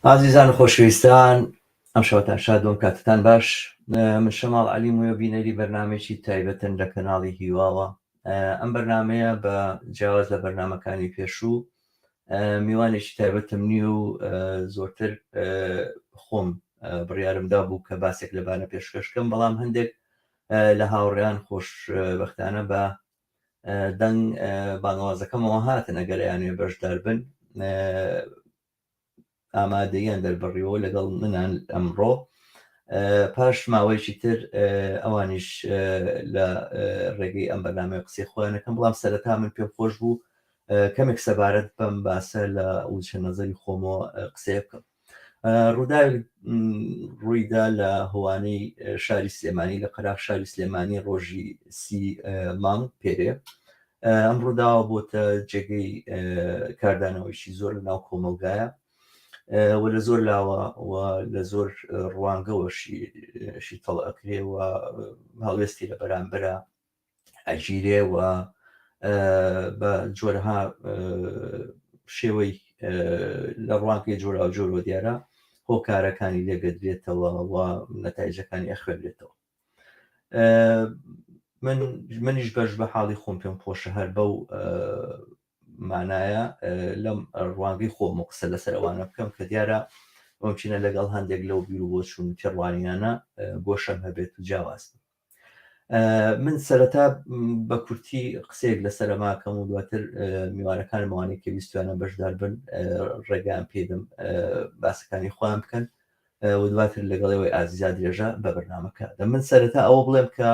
ئازیزان و خۆشەویستان ئەم شەوەتان شاد بم کاتتان باش من شەماڵ عەلی موێ بینەری بەرنمەیەکی تایبەتن لە کەناڵی هیواوە ئەم بەرنمەیە بە جیاواز لە بەرنمەکانی پێشوو میوانێکی تایبەتم نییە و زۆرتر خۆم بڕیارم دابوو کە باسێک لەبانە پێشکەشکەم بەڵام هەندێک لە هاوڕێیان خۆشبەختانە بە دەنگ بانگەوازەکەمەوە هاتن ئەگەر ئەیانوێ بەشدار بن ئامادەیان دەربڕیەوە لەگەڵ منان ئەمڕۆ پاش ماوەیەکی تر ئەوانیش لە ڕێگەی ئەم بەرنامەی قسەی خۆیانەکەم بەڵام سەرەتا من پێم خۆش بوو کەمێک سەبارەت بەم باسە لە وچە نەزەری خۆمەوە قسەیە بکەم ڕووداوێک ڕوویدا لە هوانەی شاری سلێمانی لە قەراخ شاری سلێمانی ڕۆژی سی مانگ پێرێ ئەم ڕووداوە بۆتە جێگەی کاردانەوەیشی زۆر لە ناو کۆمەلگایە و لە زۆر لاوە و لە زۆر ڕوانگەوە شیتەڵ ئەکرێ و هەڵوێستی لە بەرامبەرە ئەگیرێ و بە جۆرەها شێوەی لە ڕوانگەی جۆراوجۆرەوە دیارە هۆکارەکانی لێگەدرێتەوە و نەتایجەکانی ئەخوێنرێتەوە. من منیش بەش بە حاڵی خۆم پێم خۆشە هەر بەو مانایە لەم ڕوانگەی خۆم و قسە لەسەر ئەوانە بکەم کە دیارە ممکنە لەگەڵ هەندێک لەو بیر و بۆچوون و تێڕوانینانە گۆشەم هەبێت و جیاواز بن. من سەرەتا بە کورتی قسەیەک لەسەر ئەماکەم و دواتر میوانەکانم ئەوانەی کە ویستویانە بەشدار بن ڕێگەیان پێدەم باسەکانی خۆیان بکەن و دواتر لەگەڵ ئێوەی ئازیزا درێژە بە بەرنامەکە دەم. من سەرەتا ئەوە بڵێم کە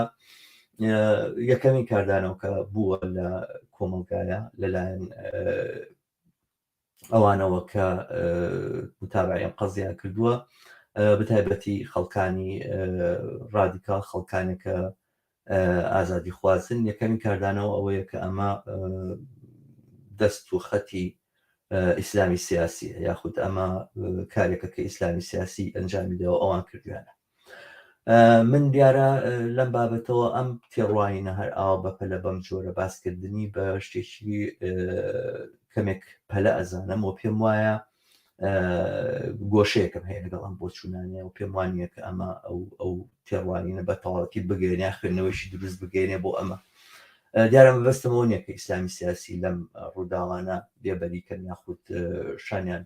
یەکەمین کاردانەوە کە بووە لە کۆمەڵگایە لەلایەن ئەوانەوە کە متابعی ئەم قەزیان کردووە بەتایبەتی خەڵکانی ڕادیکاڵ خەڵکانێک کە ئازادی خوازن یەکەمین کاردانەوە ئەوەیە کە ئەمە دەست و خەتی ئیسلامی سیاسی یاخود ئەمە کارێکە کە ئیسلامی سیاسی ئەنجامی داوە ئەوان کردویانە من دیارە لەم بابەتەوە ئەم تێڕوانینە هەر ئاوا بەپەلە بەم جۆرە باسکردنی بە شتێکی کەمێک پەلە ئەزانم و پێم وایە گۆشەیەکم هەیە لەگەڵ ئەم بۆچوونانە و پێم وانە کە ئەمە ئەو ئەو تێڕوانینە بە تەواوەتی بگەێنێ خوێندنەوەیشی دروست بگەێنێ بۆ ئەمە دیارە مەبەستمەوە نییە کە ئیسلامی سیاسی لەم ڕووداوانە بێبەریکەن یاخود شانیان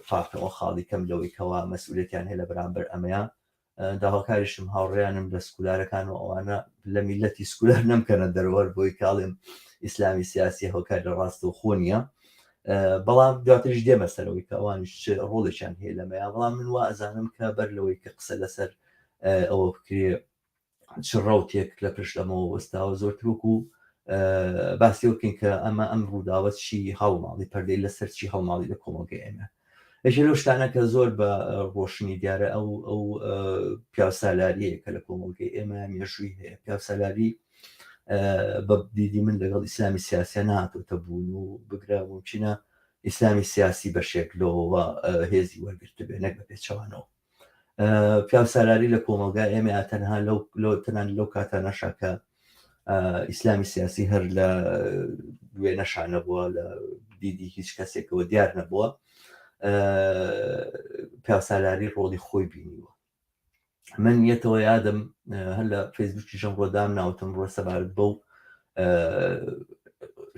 فاکەوە خاڵی کەم لەوەی کەوا مەسئولێتیان هەیە لە بەرامبەر ئەمەیە داواکاریشم هاوڕێیانم لە سکولارەکان و ئەوانە لە میلەتی سکولار نەمکەنە دەرەوەر بۆی کاڵێم ئیسلامی سیاسی هۆکار لە ڕاستە و خۆ نییە بەڵام دواتریش دێمە سەرەوەی کە ئەوانیش چ ڕۆڵێکیان هەیە لەمەیە بەڵام من وا ئەزانم کە بەر لەوەی کە قسە لەسەر ئەوە بکرێ چ ڕەوتێک لە پشت ئەمەوە وەستاوە زۆرتر وەکو باسی بکەین کە ئەمە ئەم ڕووداوە چی هەڵماڵی پەردەی لەسەر چی هەڵماڵی لە کۆمەڵگەی ئێمە یەکێ لەو شتانە کە زۆر بە ڕۆشنی دیارە ئەو ئەو پیاوسالاریەیە کە لە کۆمەڵگەی ئێمە مێژووی هەیە پیاوسالاری بە دیدی من لەگەڵ ئیسلامی سیاسیا نهاتۆتە بوون و بگرە ممکنە ئیسلامی سیاسی بەشێک لەوە هێزی وەرگرتبێ نەک بە پێچەوانەوە پیاوسالاری لە کۆمەڵگای ئێمە تەنها لەو لەو تەنان لەو کاتانەشا کە ئیسلامی سیاسی هەر لە وێنەشا نەبووە لە دیدی هیچ کەسێکەوە دیار نەبووە پیاوسالاری ڕۆڵی خۆی بینیوە من یەتەوە یادم هەر لە فەیسبوکی ژەم ڕۆدام ناوتم ڕۆ سەبارەت بەو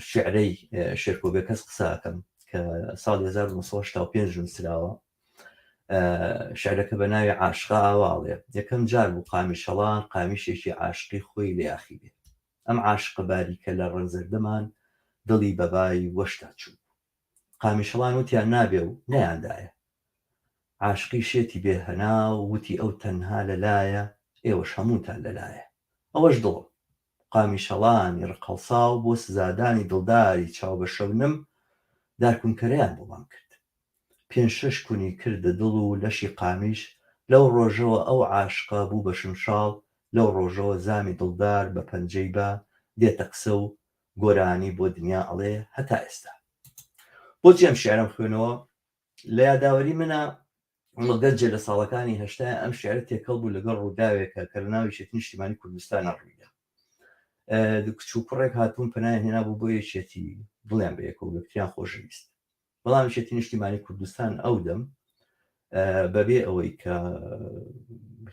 شعرەی شێرکۆ بێکەس قساکەم کە ساڵی 1965 نووسراوە شعرەکە بە ناوی عاشقە ئاوا ئەڵێ، یەکەم جار بوو قامیشەڵان قامیشێکی عاشقی خۆی لێ یاخی بێ. ئەم عاشقە باریکە لە ڕەنگزەردەمان دڵی بە بای وەشدا چووبوو. قامیشەڵان وتیان نابێ و نەیاندایە. عاشقی شێتی بێ هەناو وتی ئەو تەنها لە لایە ئێوەش هەمووتان لە لایە. ئەوەش دڵم. قامیشەڵانی ڕقهەڵساو بۆ سزادانی دڵداری چاو بە شەونم دارکونکەرەیان بۆمان کرد. پێنج شەش کونی کردە دڵ و لەشی قامیش، لەو ڕۆژەوە ئەو عاشقە بوو بە شمشاڵ، لەو ڕۆژەوە زامی دڵدار بە پەنجەی با دێتە قسە و گۆرانی بۆ دنیا ئەڵێ هەتا ئێستا. بۆچی ئەم شیعرەم خوێنەوە؟ لە یاداوەری منا گەنجێ لە ساڵەکانی هەشتای ئەم شیعرە تێکەڵ بوو لەگەڵ ڕووداوێکە کە لە ناو یەکێتی نیشتیمانی کوردستانا ڕوویدا. کچ و کوڕێک هاتبوون پەنایان هێنابوو بۆ یەکێتی، دڵیان بە یەکەوە بوو، یەکتریان خۆشەویست. بەڵام یەکێتی نیشتیمانی کوردستان ئەو دەم بەبێ ئەوەی کە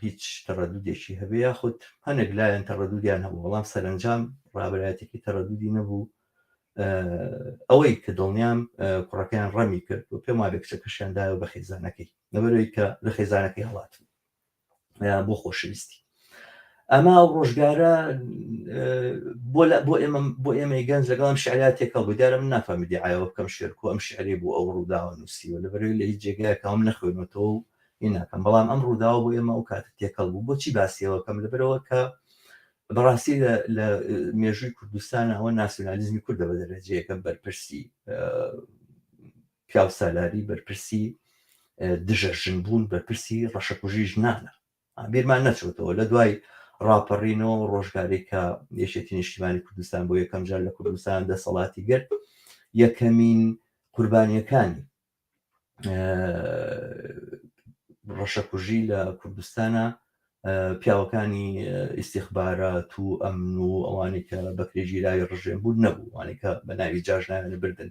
هیچ تەڕەدودێکی هەبێ یاخود هەنێک لایەن تەڕەدودیان هەبوو بەڵام سەرنجام ڕابەرایەتێکی تەڕەدودی نەبوو ئەوەی کە دڵنیام کوڕەکەیان ڕەمی کرد و پێم وابێ کچەکەشیان دایەوە بە خێزانەکەی لەبەرەوەی کە لە خێزانەکەی هەڵات بۆ خۆشەویستی ئەمە ئەو ڕۆژگارە بۆ بۆ ئێمە بۆ ئێمەی گەنج لەگەڵم شعریا تێکەڵ بوو دیارە من ناتوانم دیعاەوە بکەم شێرکۆ ئەم شعری بۆ ئەو ڕووداوە نووسیوە لەبەرەوەی لە هیچ جێگایەکەم نەخوێنەوەتەوە و هی ناکەم بەڵام ئەم ڕووداوە بۆ ئێمە ئەو کاتە تێکەڵ بوو بۆچی باسیەوە کەم لەبەرەوە کە بەڕاستی لە مێژووی کوردستان ئەوە ناسیۆنالیزمی کوردە بە دەرەجەیەکە بەرپرسی پیاوسالاری بەرپرسی دژە ژنبوون بەرپرسی ڕەشەکوژی ژنانە بیرمان نەچێتەوە لە دوای ڕاپەڕینەوە ڕۆژگارێک کە یەکێتی نیشتیمانی کوردستان بۆ یەکەم جار لە کوردستان دەسەڵاتی گرت یەکەمین قوربانیەکانی ڕەشەکوژی لە کوردستانە پیاوەکانی ئیسیخبارات و ئەمن و ئەوانەی کە بەکرێگیراوی ڕژێم بوون نەبوو ئەوانەی کە بە ناوی جاژنایانە بردن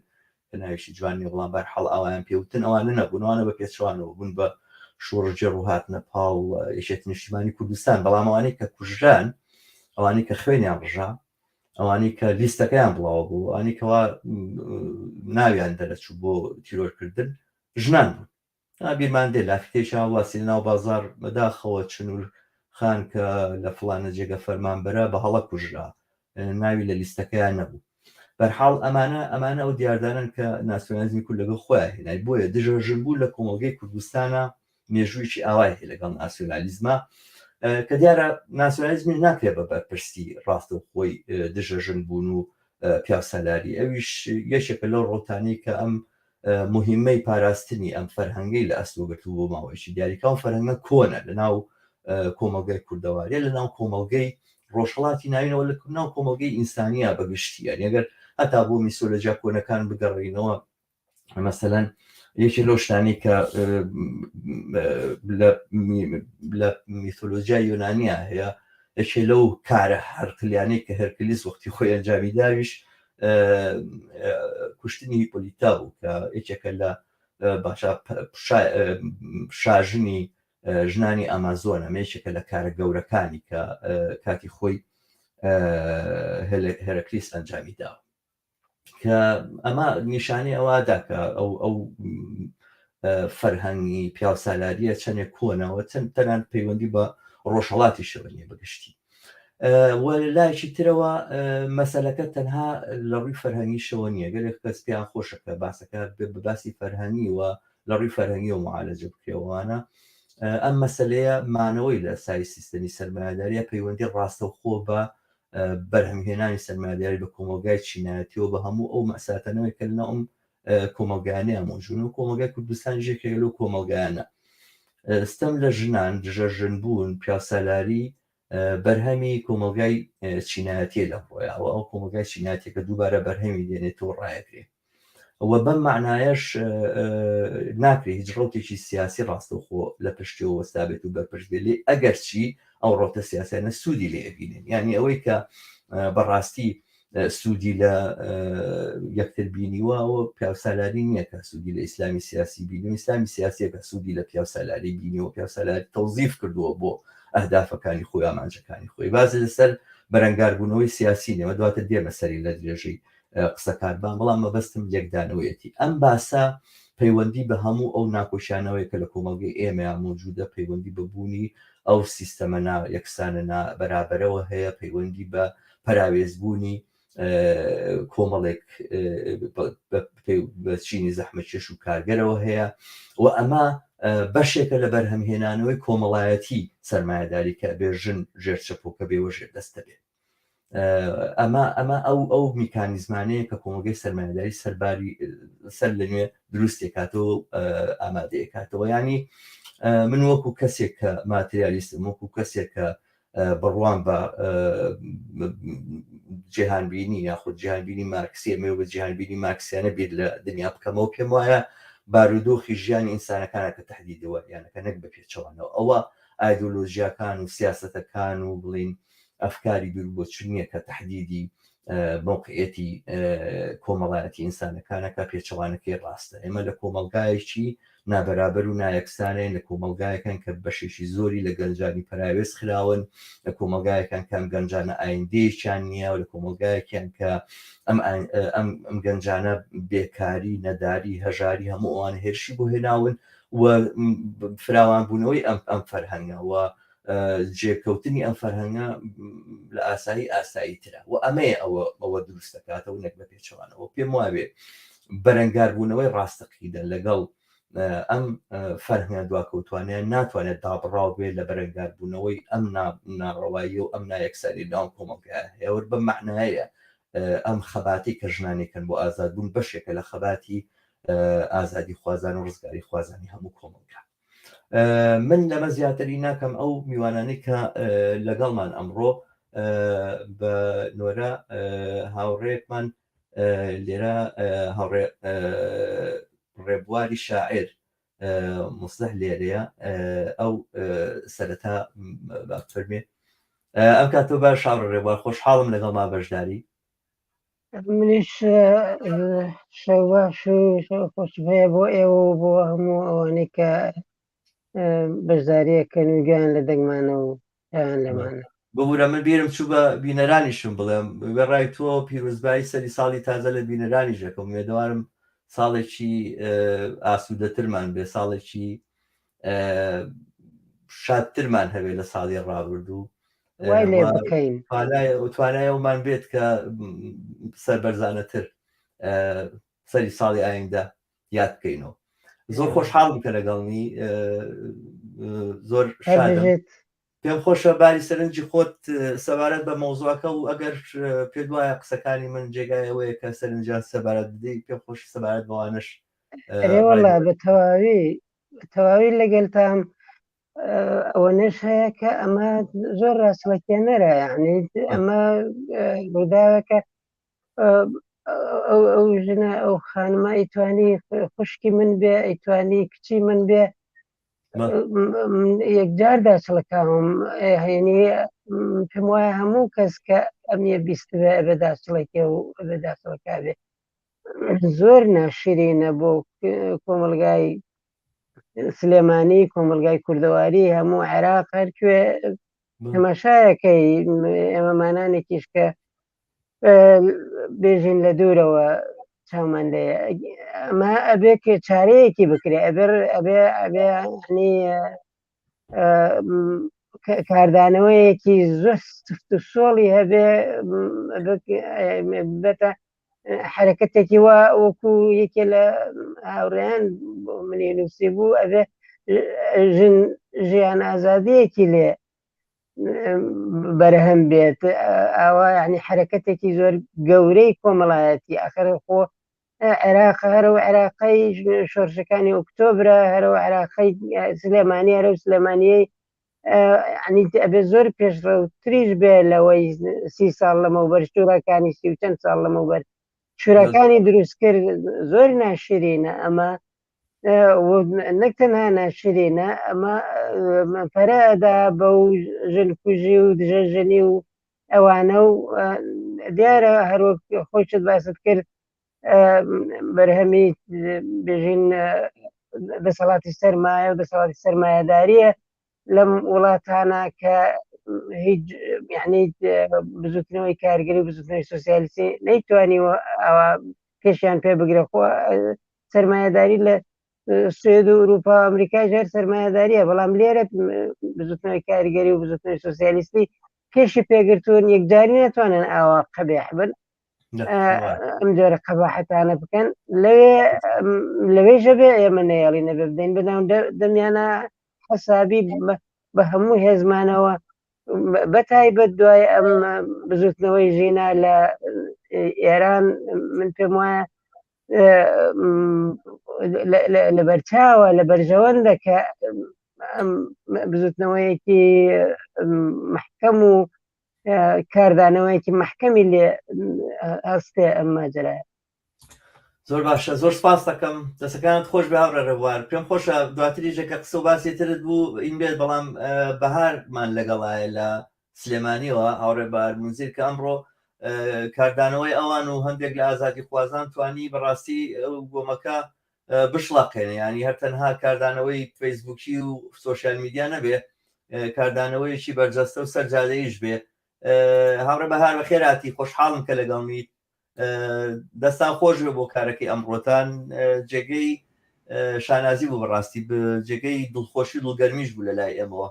کە ناویشی جوان نیە بەڵام بەرحاڵ ئاوایان پێوتن ئەوانە نەبوون ئەوانە بە پێچەوانەوە بوون بە شۆڕشگێڕ و هاتنە پاڵ یەکێتی نیشتیمانی کوردستان بەڵام ئەوانەی کە کوژران ئەوانەی کە خوێنیان ڕژا ئەوانەی کە لیستەکەیان بڵاوە بوو ئەوانەی کەوا ناویان دەرەچوو بۆ تیرۆرکردن ژنان بوون بیرمان دێ لافیتێکی هاوڵاتی لە ناو بازاڕ بەداخەوە چنور خان کە لە فڵانە جێگە فەرمانبەرە بە هەڵە کوژرا ناوی لە لیستەکەیان نەبوو بەرحاڵ ئەمانە ئەمانە ئەو دیاردانن کە ناسیۆنالیزمی کورد لەگەڵ خۆیان هێنای بۆیە دژە ژن بوو لە کۆمەڵگەی کوردستانە مێژوویەکی ئاوای هەیە لەگەڵ ناسیۆنالیزمە کە دیارە ناسیۆنالیزمی ناکرێت بە بەرپرسی ڕاستەوخۆی دژە ژن بوون و پیاوسالاری ئەویش یەکێکە لەو ڕەوتانەی کە ئەم موهیمەی پاراستنی ئەم فەرهەنگەی لە ئەستۆ گرتوو بۆ ماوەیەکی دیاریکراو فەرهەنگە کۆنە لە ناو کۆمەڵگای کوردەواریە لە ناو کۆمەڵگەی ڕۆژهەڵاتی ناوینەوە لە ناو کۆمەڵگەی ئینسانیە بە گشتی یانی ئەگەر هەتا بۆ میسۆلۆجیا کۆنەکان بگەڕێینەوە مەسەلەن یەکێ لەو شتانی کە لە میتۆلۆژیای یۆنانیا هەیە یەکێ لەو کارە هەرقلیانەی کە هێرکلیس وەختی خۆی ئەنجامی داویش کوشتنی هیپۆلیتا بوو کە یەکێکە لە باشا شاژنی ژنانی ئەمازۆن ئەمە یەکێکە لە کارە گەورەکانی کە کاتی خۆی هێرەکلیس ئەنجامی داوە کە ئەمە نیشانەی ئەوە دا کە ئەو ئەو فەرهەنگی پیاوسالاریە چەندێک کۆنەوە چەند تەنان پەیوەندی بە ڕۆژهڵاتیشەوە نیە بەگشتی و لایەکی ترەوە مەسەلەکە تەنها لە ڕووی فەرهەنگیشەوە نییە گەلێک کەس پێیان خۆشە کە باسەکە بە باسی فەرهەنگی و لە ڕووی فەرهەنگی و معالەجە بکرێەوەوانە ئەم مەسلەیە مانەوەی لە سای سیستەمی سەرمایەداریە پەیوەندی ڕاستەوخۆ بە بەرهەمهێنانی سەرمایەداری بە کۆمەڵگای چینایەتیەوە بە هەموو ئەو مەساتەنەوەی کە لەناو ئەم کۆمەڵگایانەیان مەوجودن و کۆمەڵگای کوردستان یەکێکە لەو کۆمەڵگایانە ستەم لە ژنان دژە ژن بوون پیاوسالاری بەرهەمی کۆمەڵگای چینایەتیە لە خۆیاوە ئەو کۆمەڵگای چینایەتیەکە دووبارە بەرهەمی دێنێتەوە ڕایەگرێ و بەم مەعنایەش ناکرێ هیچ ڕەوتێکی سیاسی ڕاستەوخۆ لە پشتیەوە وەستابێت و بەرپرس بێت لێ ئەگەرچی ئەو ڕەوتە سیاسیانە سوودی لێ ئەبینن یعنی ئەوەی کە بەڕاستی سوودی لە یەکتر بینیوە ئەوە پیاوسالاری نییە کە سوودی لە ئیسلامی سیاسی بینی و ئیسلامی سیاسیە کە سوودی لە پیاوسالاری بینیوە پیاوسالاری تەوزیف کردووە بۆ ئەهدافەکانی خۆی ئامانجەکانی خۆی باز لەسەر بەرەنگاربوونەوەی سیاسی نێمە دواتر دێمە سەری لە درێژەی قسەکانمان بەڵام مەبەستم لێکدانەوەیەتی ئەم باسە پەیوەندی بە هەموو ئەو ناکۆکیانەوەی کە لە کۆمەڵگەی ئێمەیا مەوجودە پەیوەندی بە بوونی ئەو سیستەمە نا یەکسانە نا بەرابەرەوە هەیە پەیوەندی بە پەراوێزبوونی کۆمەڵێک بە چینی زەحمەتکێش و کارگەرەوە هەیە و ئەمە بەشێکە لە بەرهەمهێنانەوەی کۆمەڵایەتی سەرمایەداری کە بێ ژن ژێر چەپۆکە بێ وە ژێر دەستە بێ ئەمە ئەمە ئەو ئەو میکانیزمانەیە کە کۆمەڵگەی سەرمایەداری سەرباری سەر لە نوێ دروستێکاتەوە ئامادەیەکاتەوە ینی من وەکو کەسێک کە ماتریالیستم وەکو کەسێک کە بڕوام بە جیهانبینی یاخود جیهانبینی مارکسی ئەمێ بە جیهانبینی مارکسیانە بیر لە دنیا بکەمەوە پێم وایە بارودۆخی ژیانی ئینسانەکانە کە تهدیدەوە یانەکە نەک بە پێچەوانەوە ئەوە ئایدۆلۆژیاکان و سیاسەتەکان و بڵین ئەفکاری بیروبۆچون نیە کە تەحدیدی مەوقعیەتی کۆمەڵایەتی ئینسانەکانە کە پێچەوانەکەی ڕاستە. ئێمە لە کۆمەڵگایەکی نابەرابەر و نایەکسانین، لە کۆمەڵگایەکان کە بەشێکی زۆری لە گەنجانی پەراوێز خراون، لە کۆمەڵگایەکان کە ئەم گەنجانە ئایندەیەکیان نییە و لە کۆمەڵگایەکیان کە ئەم ئەم ئەم گەنجانە بێکاری، نەداری، هەژاری هەموو ئەوانە هێرشی بۆ هێناون و فراوانبوونەوەی ئەم ئەم فەرهەنگە و جێکەوتنی ئەم فەرهەنگە لە ئاسایی ئاسایی ترە و ئەمەیە ئەوە ئەوە دروست دەکاتەوە نەک بە پێچەوانەوە. پێم وابێ بەرەنگاربوونەوەی ڕاستەقینە لەگەڵ ئەم فەرهەنگە دواکەوتوانەیە ناتوانێت دابڕاو بێت لە بەرەنگاربوونەوەی ئەم ناڕەوایی و ئەم نایەکسانی ناو کۆمەڵگایە هەیە. بەم مەعنایە ئەم خەباتی کە ژنانێکن بۆ ئازادبوون بەشێکە لە خەباتی ئازادی خوازان و ڕزگاری خوازانی هەموو کۆمەڵگا. من لەمە زیاتری ناکەم. ئەو میوانانەی کە لەگەڵمان ئەمڕۆ بە نۆرە هاوڕێکمان لێرە هاوڕێ ڕێبواری شاعر مصلح لێرەیە، ئەو سەرەتا با فەرمێ. ئەم کاتۆ باش هاوڕێ ڕێبوار، خۆشحاڵم لەگەڵما بەشداری. منیش شەو باش و شەو خۆشم هەیە بۆ ئێوە و بۆ هەموو ئەوانەی کە بەشداریەکەن و گوێیان لە دەنگمانە و چاویان لێمانە. ببورە من بیرم چوو بە بینەرانیشم بڵێم وێڕای تۆ پیرۆزبایی سەری ساڵی تازە لە بینەرانیش دەکەم. ئومێدەوارم ساڵێکی ئاسوودەترمان بێ، ساڵێکی شادترمان هەبێ لە ساڵی ڕابردوو، وای لێ بکەین توانای ئەومان بێت کە سەربەرزانەتر سەری ساڵی ئایندە یاد بکەینەوە. زۆر خۆشحاڵم کە لەگەڵنی، زۆر شادم. پێم خۆشە باری سەرنجی خۆت سەبارەت بە مەوزوعەکە و ئەگەر پێت وایە قسەکانی من جێگای ئەوەیە کە سەرنجیان سەبارەت بدەیت، پێم خۆش سەبارەت بەوانەش. ئەرێ وەڵا بە تەواوی بە تەواوی لەگەلتام. ئەوە نەش هەیە کە ئەمە زۆر ڕاستڵەکێنەرە، یعنی ئەمە ڕووداوێکە ئەو ئەو ژنە ئەو خانمە ئەیتوانی خوشکی من بێ، ئەیتوانی کچی من بێ. یەکجار داچڵەکاوم، هەینی پێم وایە هەموو کەس کە ئەمیە بیست بێ ئەبێ داچڵێکێ و ئەبێ داچڵەکا بێ. زۆر ناشرینە بۆ کۆمەلگای سلێمانی، کۆمەلگای کوردەواری، هەموو عێراق، هەرکوێ تەماشایەکەی. ئێمەمانانێکیش کە بێژین لە دوورەوە چاومان لێ، ئەمە ئەبێ کە چارەیەکی بکرێ، ئەبێ ئەبێ ئەبێ ینی کاردانەوەیەکی زۆر سفت و سۆڵی هەبێ، بێتە حرەکەتێکی وا وەکو یەکێ لە هاوڕێیان بۆ منی نووسی بوو، ئەبێ ژن ژیان ئازادیەکی لێ بەرهەم بێت. ئاوا یعنی حرەکەتێکی زۆر گەورەی کۆمەڵایەتی. ئەخر خۆ عێراق هەرەوە عێراقی شۆرشەکانی ئۆکتۆبرە، هەرەوە عێراقی سلێمانی، هەرەو سلێمانیەی ینی ئەبێ زۆر پێشڕەوتریش بێ لەوەی 30 ساڵ لەمەوبەر شوراکانی سی و چەند ساڵ لەمەوبەر شوراکانی دروست کرد. زۆر ناشرینە ئەمە، نەک تەنها ناشرینە، ئەمە پەرە ئەدا بەو ژنکوژی و دژە ژنی و ئەوانە. و دیارە هەروەک خۆشت باست کرد بەرهەمی بێژین دەسەڵاتی سەرمایە و دەسەڵاتی سەرمایەداریە لەم وڵاتانە کە هیچ یعنی بزوتنەوەی کارگەری و بزوتنەوەی سوسیالیستی نەیتوانیوە ئەوە پێشیان پێ بگرە. خۆ سەرمایەداری لە سوێد و ئەوروپا و ئەمریکای ژێر سەرمایەداریە، بەڵام لێرە بزوتنەوەی کارگەری و بزوتنەوەی سوسیالیستی پێشی پێگرتوون، یەکجاری ناتوانن ئاوا قەبێح بن، ئەم جۆرە قەباحەتانە بکەن لەوێ. لەوێژە بێ ئێمە نەیەڵی نەبێ بدەین بەناو دەمیانە حەسابی بە هەموو هێزمانەوە، بە تایبەت دوای ئەم بزوتنەوەی ژینا لە ئێران. من پێم وایە لەبەرچاوە لە بەرژەوەندە کە بزوتنەوەیەکی محکەم و کاردانەوەیەکی محکەمی لێ هەستێ ئەم ماجرایە. زۆر باشە، زۆر سپاس دەکەم، دەسەکانت خۆش بێ هاوڕێ ڕێبوار. پێم خۆشە دواتریشە کە قسە و باسی ترت بوو ئین بێت، بەڵام بەهارمان لەگەڵایە لە سلێمانیەوە، هاوڕێ بەهار مونزیر کە ئەمڕۆ. کاردانەوەی ئەوان و هەندێک لە ئازادیخوازان توانی بەڕاستی ئەو گۆمەکە بشڵەقێنێ، یانی هەر تەنها کاردانەوەی فەیسبووکی و سۆشیال میدیا نەبێ، کاردانەوەیەکی بەرجەستە و سەر جادەیش بێ. هاوڕێ بەهار بەخێراتی، خۆشحاڵم کە لەگەڵمیت. دەستان خۆش بێ بۆ کارەکەی ئەمڕۆتان، جێگەی شانازی بوو بەڕاستی، جێگەی دڵخۆشی و دڵگەرمیش بوو لە لای ئێمەوە.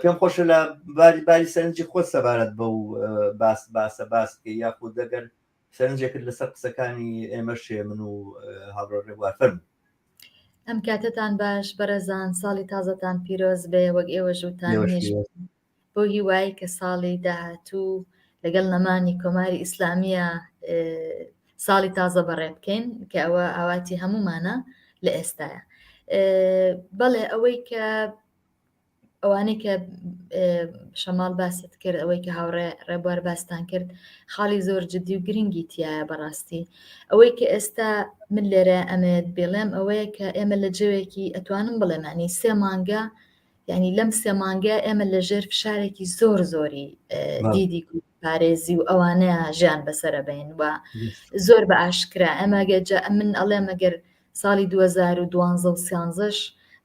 پێم خۆشە لە باری باری سەرنجی خۆت سەبارەت بەو باس باسە باس بکەی، یاخود ئەگەر سەرنجێکت لەسەر قسەکانی ئێمەش هەیە من و هاوڕێ ڕێبوار فەرموو. ئەم کاتەتان باش بەڕێزان، ساڵی تازەتان پیرۆز بێ وەک ئێوە ژووتان ئێوەش منیش پیرۆز. بەو هیوایەی کە ساڵی داهاتوو لەگەڵ نەمانی کۆماری ئیسلامیە ساڵی تازە بەڕێ بکەین کە ئەوە ئاواتی هەمومانە لە ئێستاە بەڵێ ئەوەی کە ئەوانەی کە شەماڵ باست کرد ئەوەی کە هاوڕێ ڕێبوار باستان کرد خاڵی زۆر جددی و گرنگی تایە بەڕاستی ئەوەی کە ئێستا من لێرە ئەمێت بڵێم ئەوەیە کە ئێمە لە جەوێکی ئەتوانم بڵێمانی سێ مانگە یعنی لەم سێ مانگە ئێمە لە ژێر فشارێکی زۆر زۆری دیدی پارێزی و ئەوانەیە ژیان بەسرە بین و زۆر بە ئاشکرا ئەمە گەجە من ئەڵێ مەگەر ساڵی 2012 و سیانزەش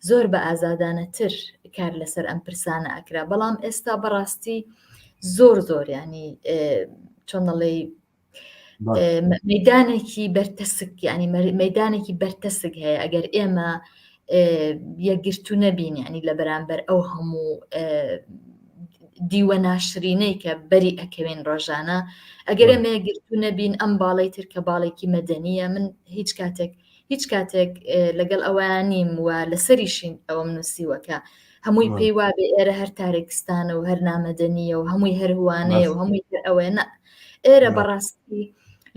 زۆر بە ئازادانەتر کار لەسەر ئەم پرسانە ئەکرا بەڵام ئێستا بەڕاستی زۆر زۆر ینی چۆن دەڵێی مەدانێکی بەرتەسک ینی مەدانێکی بەرتەسک هەیە ئەگەر ئێمە یەکگرتو نەبین ینی لە بەرامبەر ئەو هەموو دیوە ناشرینەی کە بەری ئەکەوین ڕۆژانە ئەگەر ئێمە یەکگرتو نەبین ئەم باڵی تر کە باڵێکی مەدەنیە من هیچ کاتێک هیچ کاتێک لەگەڵ ئەوەیان نیم و لەسەریشین ئەوەم نووسیوە کە هەمووی پێی وابێ ئێرە هەر تارێکستانە و هەر نامەدەنیە و هەمووی هەر هوانەیە و هەمووی هەر ئەوەیە نە ئێرە بەڕاستی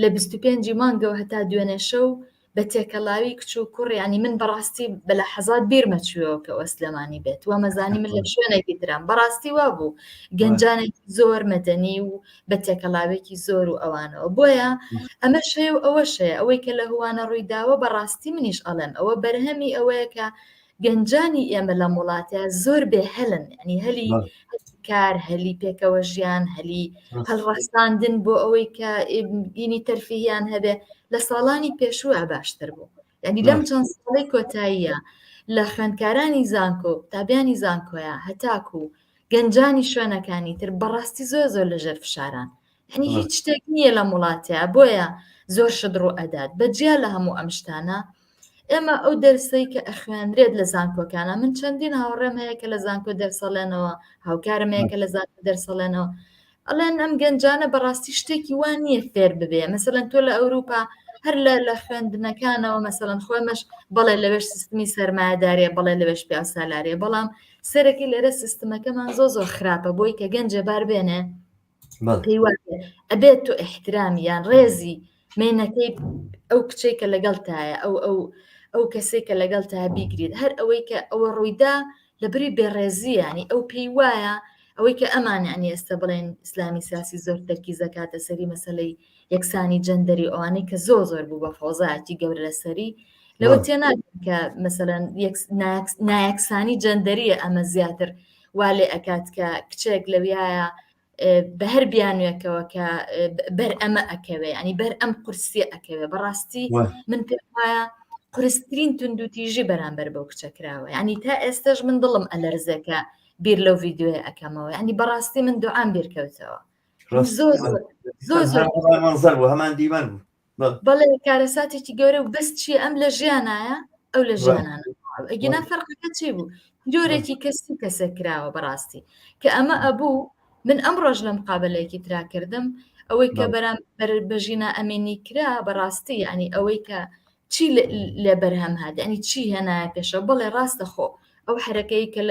لە 25 مانگەوە هەتا دوێنێ شەو بە تێکەڵاوی کچ و کوڕ ینی من بەڕاستی بە لە حەزات بیرمە چووەوە کە ئەوە سلێمانی بێت وە مەزانی من لە شوێنێکی ترام بەڕاستی وا بوو گەنجانێکی زۆر مەدەنی و بە تێکەڵاوێکی زۆر و ئەوانەوە بۆیە ئەمەش هەیە و ئەوەش هەیە ئەوەی کە لە هوانە ڕووی داوە بەڕاستی منیش ئەڵێم ئەوە بەرهەمی ئەوەیە کە گەنجانی ئێمە لەم وڵاتە زۆر بێ هەلن ینی هەلی کار هەلی پێکەوە ژیان هەلی هەڵڕەخساندن بۆ ئەوەی کە بینی تەرفیهیان هەبێ لە ساڵانی پێشووە باشتر بوو یعنی لەم چەند ساڵی کۆتاییە لە خوێندکارانی زانکۆ قوتابیانی زانکۆیە هەتاکو گەنجانی شوێنەکانی تر بەڕاستی زۆر زۆر لەژێر فشاران یعنی هیچ شتێک نییە لەم وڵاتەیە بۆیە زۆر شت ڕوو ئەدات بە جیا لە هەموو ئەم شتانە ئێمە ئەو دەرسەی کە ئەخوێنرێت لە زانکۆکانە من چەندین هاوڕێم هەیە کە لە زانکۆ دەرسەڵێنەوە هاوکارم هەیە کە لە زانکۆ دەرسەڵێنەوە ئەڵێن ئەم گەنجانە بەڕاستی شتێکی وا نییە فێر ببێ مەسەلەن تۆ لە ئەوروپا هەر لە لە خوێندنەکانەوە مەسەلەن خۆمەش بەڵێ لەوێش سیستمی سەرمایەداریە بەڵێ لەوێش پیاوسالاریە بەڵام سەرەکی لێرە سیستمەکەمان زۆ زۆر خراپە بۆی کە گەنجێ بار بێنێ پێی وابێ ئەبێت تۆ ئیحترامی یان ڕێزی مێینەکەی ئەو کچەی کە لەگەڵتایە ئەو ئەو ئەو کەسێک کە لەگەڵ تا بیگریت هەر ئەوەی کە ئەوە ڕوویدا لە بری بێڕێزی ینی ئەو پێی وایە ئەوەی کە ئەمان ینی ئێستا بڵێن ئیسلامی سیاسی زۆر تەرکیز دەکاتە سەری مەسەلەی یەکسانی جەندەری ئەوانەی کە زۆر زۆر بوو بە فەوزایەکی گەورە لەسەری لەوە تێناگەن کە مەسەلەن نایەکسانی جەندەریە ئەمە زیاتر وا لێ ئەکات کە کچێک لەویایە بە هەر بیانوێکەوە کە بەر ئەمە ئەکەوێ ینی بەر ئەم قورسیە ئەکەوێ بەڕاستی من پێم وایە قورسترین توندوتیژی بەرامبەر بەو کچە کراوە ینی تا ئێستش من دڵم ئەلەرزێکە بیر لەو ڤیددیوێ ئەەکەمەوە ینی بەڕاستی من دوعام بیرکەوتەوە زۆر زۆر زۆر منزەر بوو هەمان دیمەن بوو بەڵێ کارەساتێکی گەورە و بەس چیە ئەم لە ژیانایە ئەو لە ژیانانە ئەگینا فەرقەکە چی بوو جۆرێکی کەسی کەسێک کراوە بەڕاستی کە ئەمە ئەبوو من ئەم ڕۆژ لە مقابلەیەکی ترا کردم ئەوەی کە بەرام بەژینا ئەمینی کرا بەڕاستی ینی ئەوەی کە چی لێ بەرهەم هات ینی چی هێنایە پێشەوە بەڵێ ڕاستە خۆ ئەو حرەکەی کە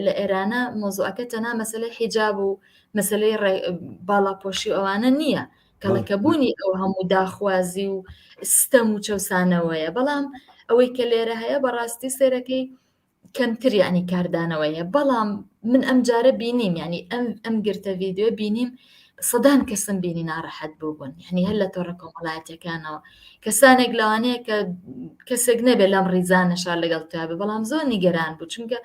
لە ئێرانە مۆزوعەکە تەنها مەسلەی حیجاب و مەسلەی باڵاپۆشی ئەوانە نییە کەڵەکەبوونی ئەو هەموو داخوازی و ستەم و چەسانەوەیە بەڵام ئەوەی کە لێرە هەیە بەڕاستی سێرەکەی کەمتر یعنی کاردانەوەیە بەڵام من ئەم جارە بینیم یعنی ئەم ئەم گرتە ڤیددیو بینیم سەدان کەسم بینی ناڕەحەت بوو بوون یعنی هەر لە تۆڕە کۆمەڵایەتەکانەوە کەسانێک لەوانەیە کە کەسێک نەبێت لەم ڕیزانەشا لەگەڵ تابێ بەڵام زۆر نیگەران بوو چونکە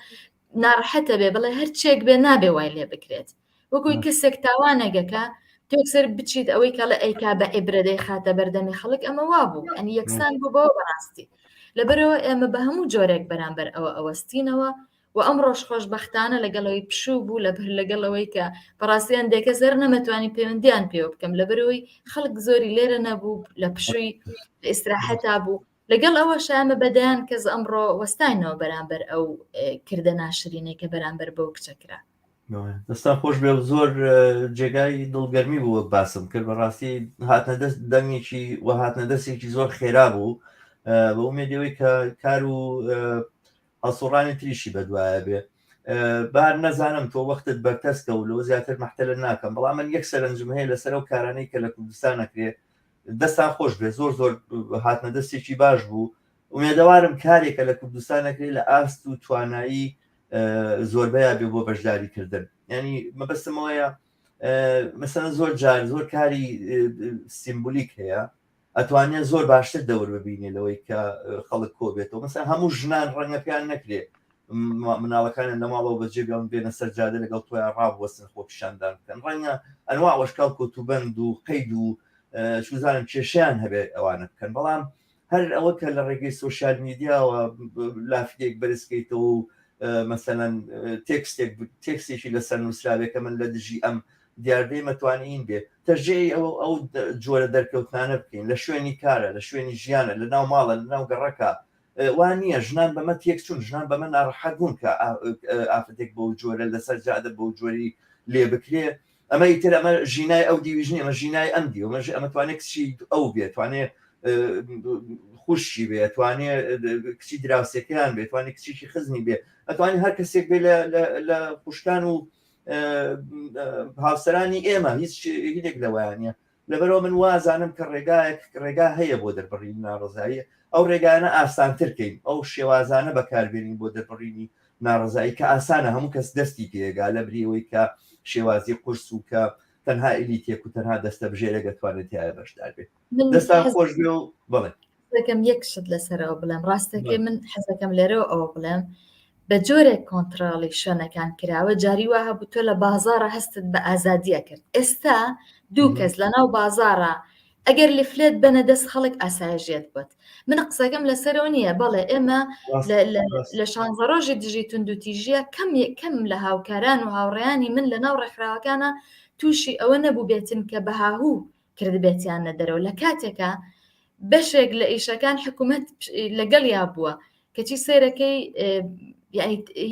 ناڕەحەتە بێ بڵێ هەرچێک بێ نابێ وای لێ بکرێت وەکوی کەسێک تاوانێکەکە. تۆ یەکسەر بچیت ئەوەی کەڵێ ئەیکا بە عیبرە دەیخاتە بەردەمی خەڵک ئەمە وابوو ئەنی یەکسان بوو بەوە بەڕاستی لەبەرەوە ئێمە بە هەموو جۆرێک بەرامبەر ئەوە ئەوەستینەوە و ئەمڕۆش خۆشبەختانە لەگەڵەوەی پشوو بوو لەبەر لەگەڵەوەی کە بەڕاستی هەندێک کەس هەر نەمەتوانی پەیوەندیان پێوە بکەم لەبەرەوەی خەڵک زۆری لێرە نەبوو لە پشووی لە ئیسراحەتا بوو لەگەڵ ئەوەش ئێمە بەدەیان کەس ئەمڕۆ وەستاینەوە بەرامبەر ئەو کردە ناشرینەی کە بەرامبەر بەو کچە کرا. دەستان خۆش بێ زۆر جێگای دڵگەرمی بوو وەک باسم کرد بەڕاستی هاتنە دەست دەنگێکی و هاتنە دەستێکی زۆر خێرا بوو بە ئومێدەوەی کە کار و هەڵسوڕانی تریشی بەدوایە بێ بار نەزانم تۆ وەختت بەرتەسکە و لەوە زیاتر مەحتەلە ناکەم بەڵام من یەک سەرنجم هەیە لەسەر ئەو کارانەی کە لە کوردستان ئەکرێ دەستان خۆش بێ زۆر زۆر هاتنە دەستێکی باش بوو ئومێدەوارم کارێکە لە کوردستان ئەکرێ لە ئاست و توانایی زۆربەیا بێ بۆ بەشداری کردن ینی مەبەستمەوەیە مەسەن زۆر جار زۆر کاری سیمبولیک هەیە ئەتوانێت زۆر باشتر دەور ببینێ لەوەی کە خەڵک کۆ بێتەوە مەسەن هەموو ژنان ڕەنگە پێیان نەکرێ مناڵەکانیان لە ماڵەوە بەجێ بێڵن بێنە سەر جادە لەگەڵ تۆیان ڕابوەستن خۆپیشاندان بکەن ڕەنگە ئەنوا وەشکاڵ کۆتوبەند و قەید و چوزانم کێشیان هەبێت ئەوانە بکەن بەڵام هەر ئەوە کە لە ڕێگەی سوسیال میدیاوە لافیەک بەرزکەیتەوە و مەسەلەن تێکستێک تێکستێکی لەسەر نووسراوێ کە من لە دژی ئەم دیاردەی مەتوانین بێ تەشجیعی ئەو ئەو جۆرە دەرکەوتنانە بکەین لە شوێنی کارە لە شوێنی ژیانە لە ناو ماڵە لە ناو گەڕەکە وا نییە ژنان بەمە تێکچوون ژنان بەمە ناڕەحەت بوون کە ئافرەتێک بەو جۆرە لەسەر جادە بەو جۆری لێ بکرێ ئەمە ئیتر ئەمە ژینای ئەو دیویش نیە ئەمە ژینای ئەم دیو ئەمە ئەمە توانێت کچی ئەو بێ توانێ خوشکی بێ توانێ کچی دراوسێکەیان بێ توانێ کچێکی خزمی بێ ئەتوانێ هەر کەسێک بێ لە خوشکان و هاوسەرانی ئێمە هیچ هینێک لەوەیان نیە لەبەرەوە من وازانم کە ڕێگایەک ڕێگا هەیە بۆ دەربڕینی ناڕزایی ئەو ڕێگانە ئاسانتر کەین ئەو شێوازانە بەکاربێنین بۆ دەربڕینی ناڕزایی کە ئاسانە هەموو کەس دەستی پێگا لە بریەوەی کە شێوازی قورس و کە تەنها ئلیتێک و تەنها دەستە بژێرێک دەتوانێت تایە بەشدار بێت دەستان خۆش بێ و بڵێ دەکەم یەک شت لەسەرەوە بڵێم ڕاستەکەی من حەزەکەم لێرەوە ئەوە بڵێم بە جۆرێک کۆنتڕاڵی شوێنەکان کراوە جاری وا هەبوو تۆ لە بازاڕە هەستت بە ئازادیە کرد ئێستا دوو کەس لە ناو بازاڕە ئەگەر لیفلێت بەنە دەست خەڵک ئاسایژێت بۆت من قسەکەم لەسەرەوە نییە بەڵێ ئێمە لە شانزە ڕۆژی دژی توندوتیژیە کەم کەم لە هاوکاران و هاوڕێیانی من لە ناو ڕێکخراوەکانە تووشی ئەوە نەبوو بێتن کە بەهاهوو کردبێتیانە دەرەوە لە کاتێکا بەشێک لە ئیشەکان حکوومەت لەگەڵیا بووە کەچی سێرەکەی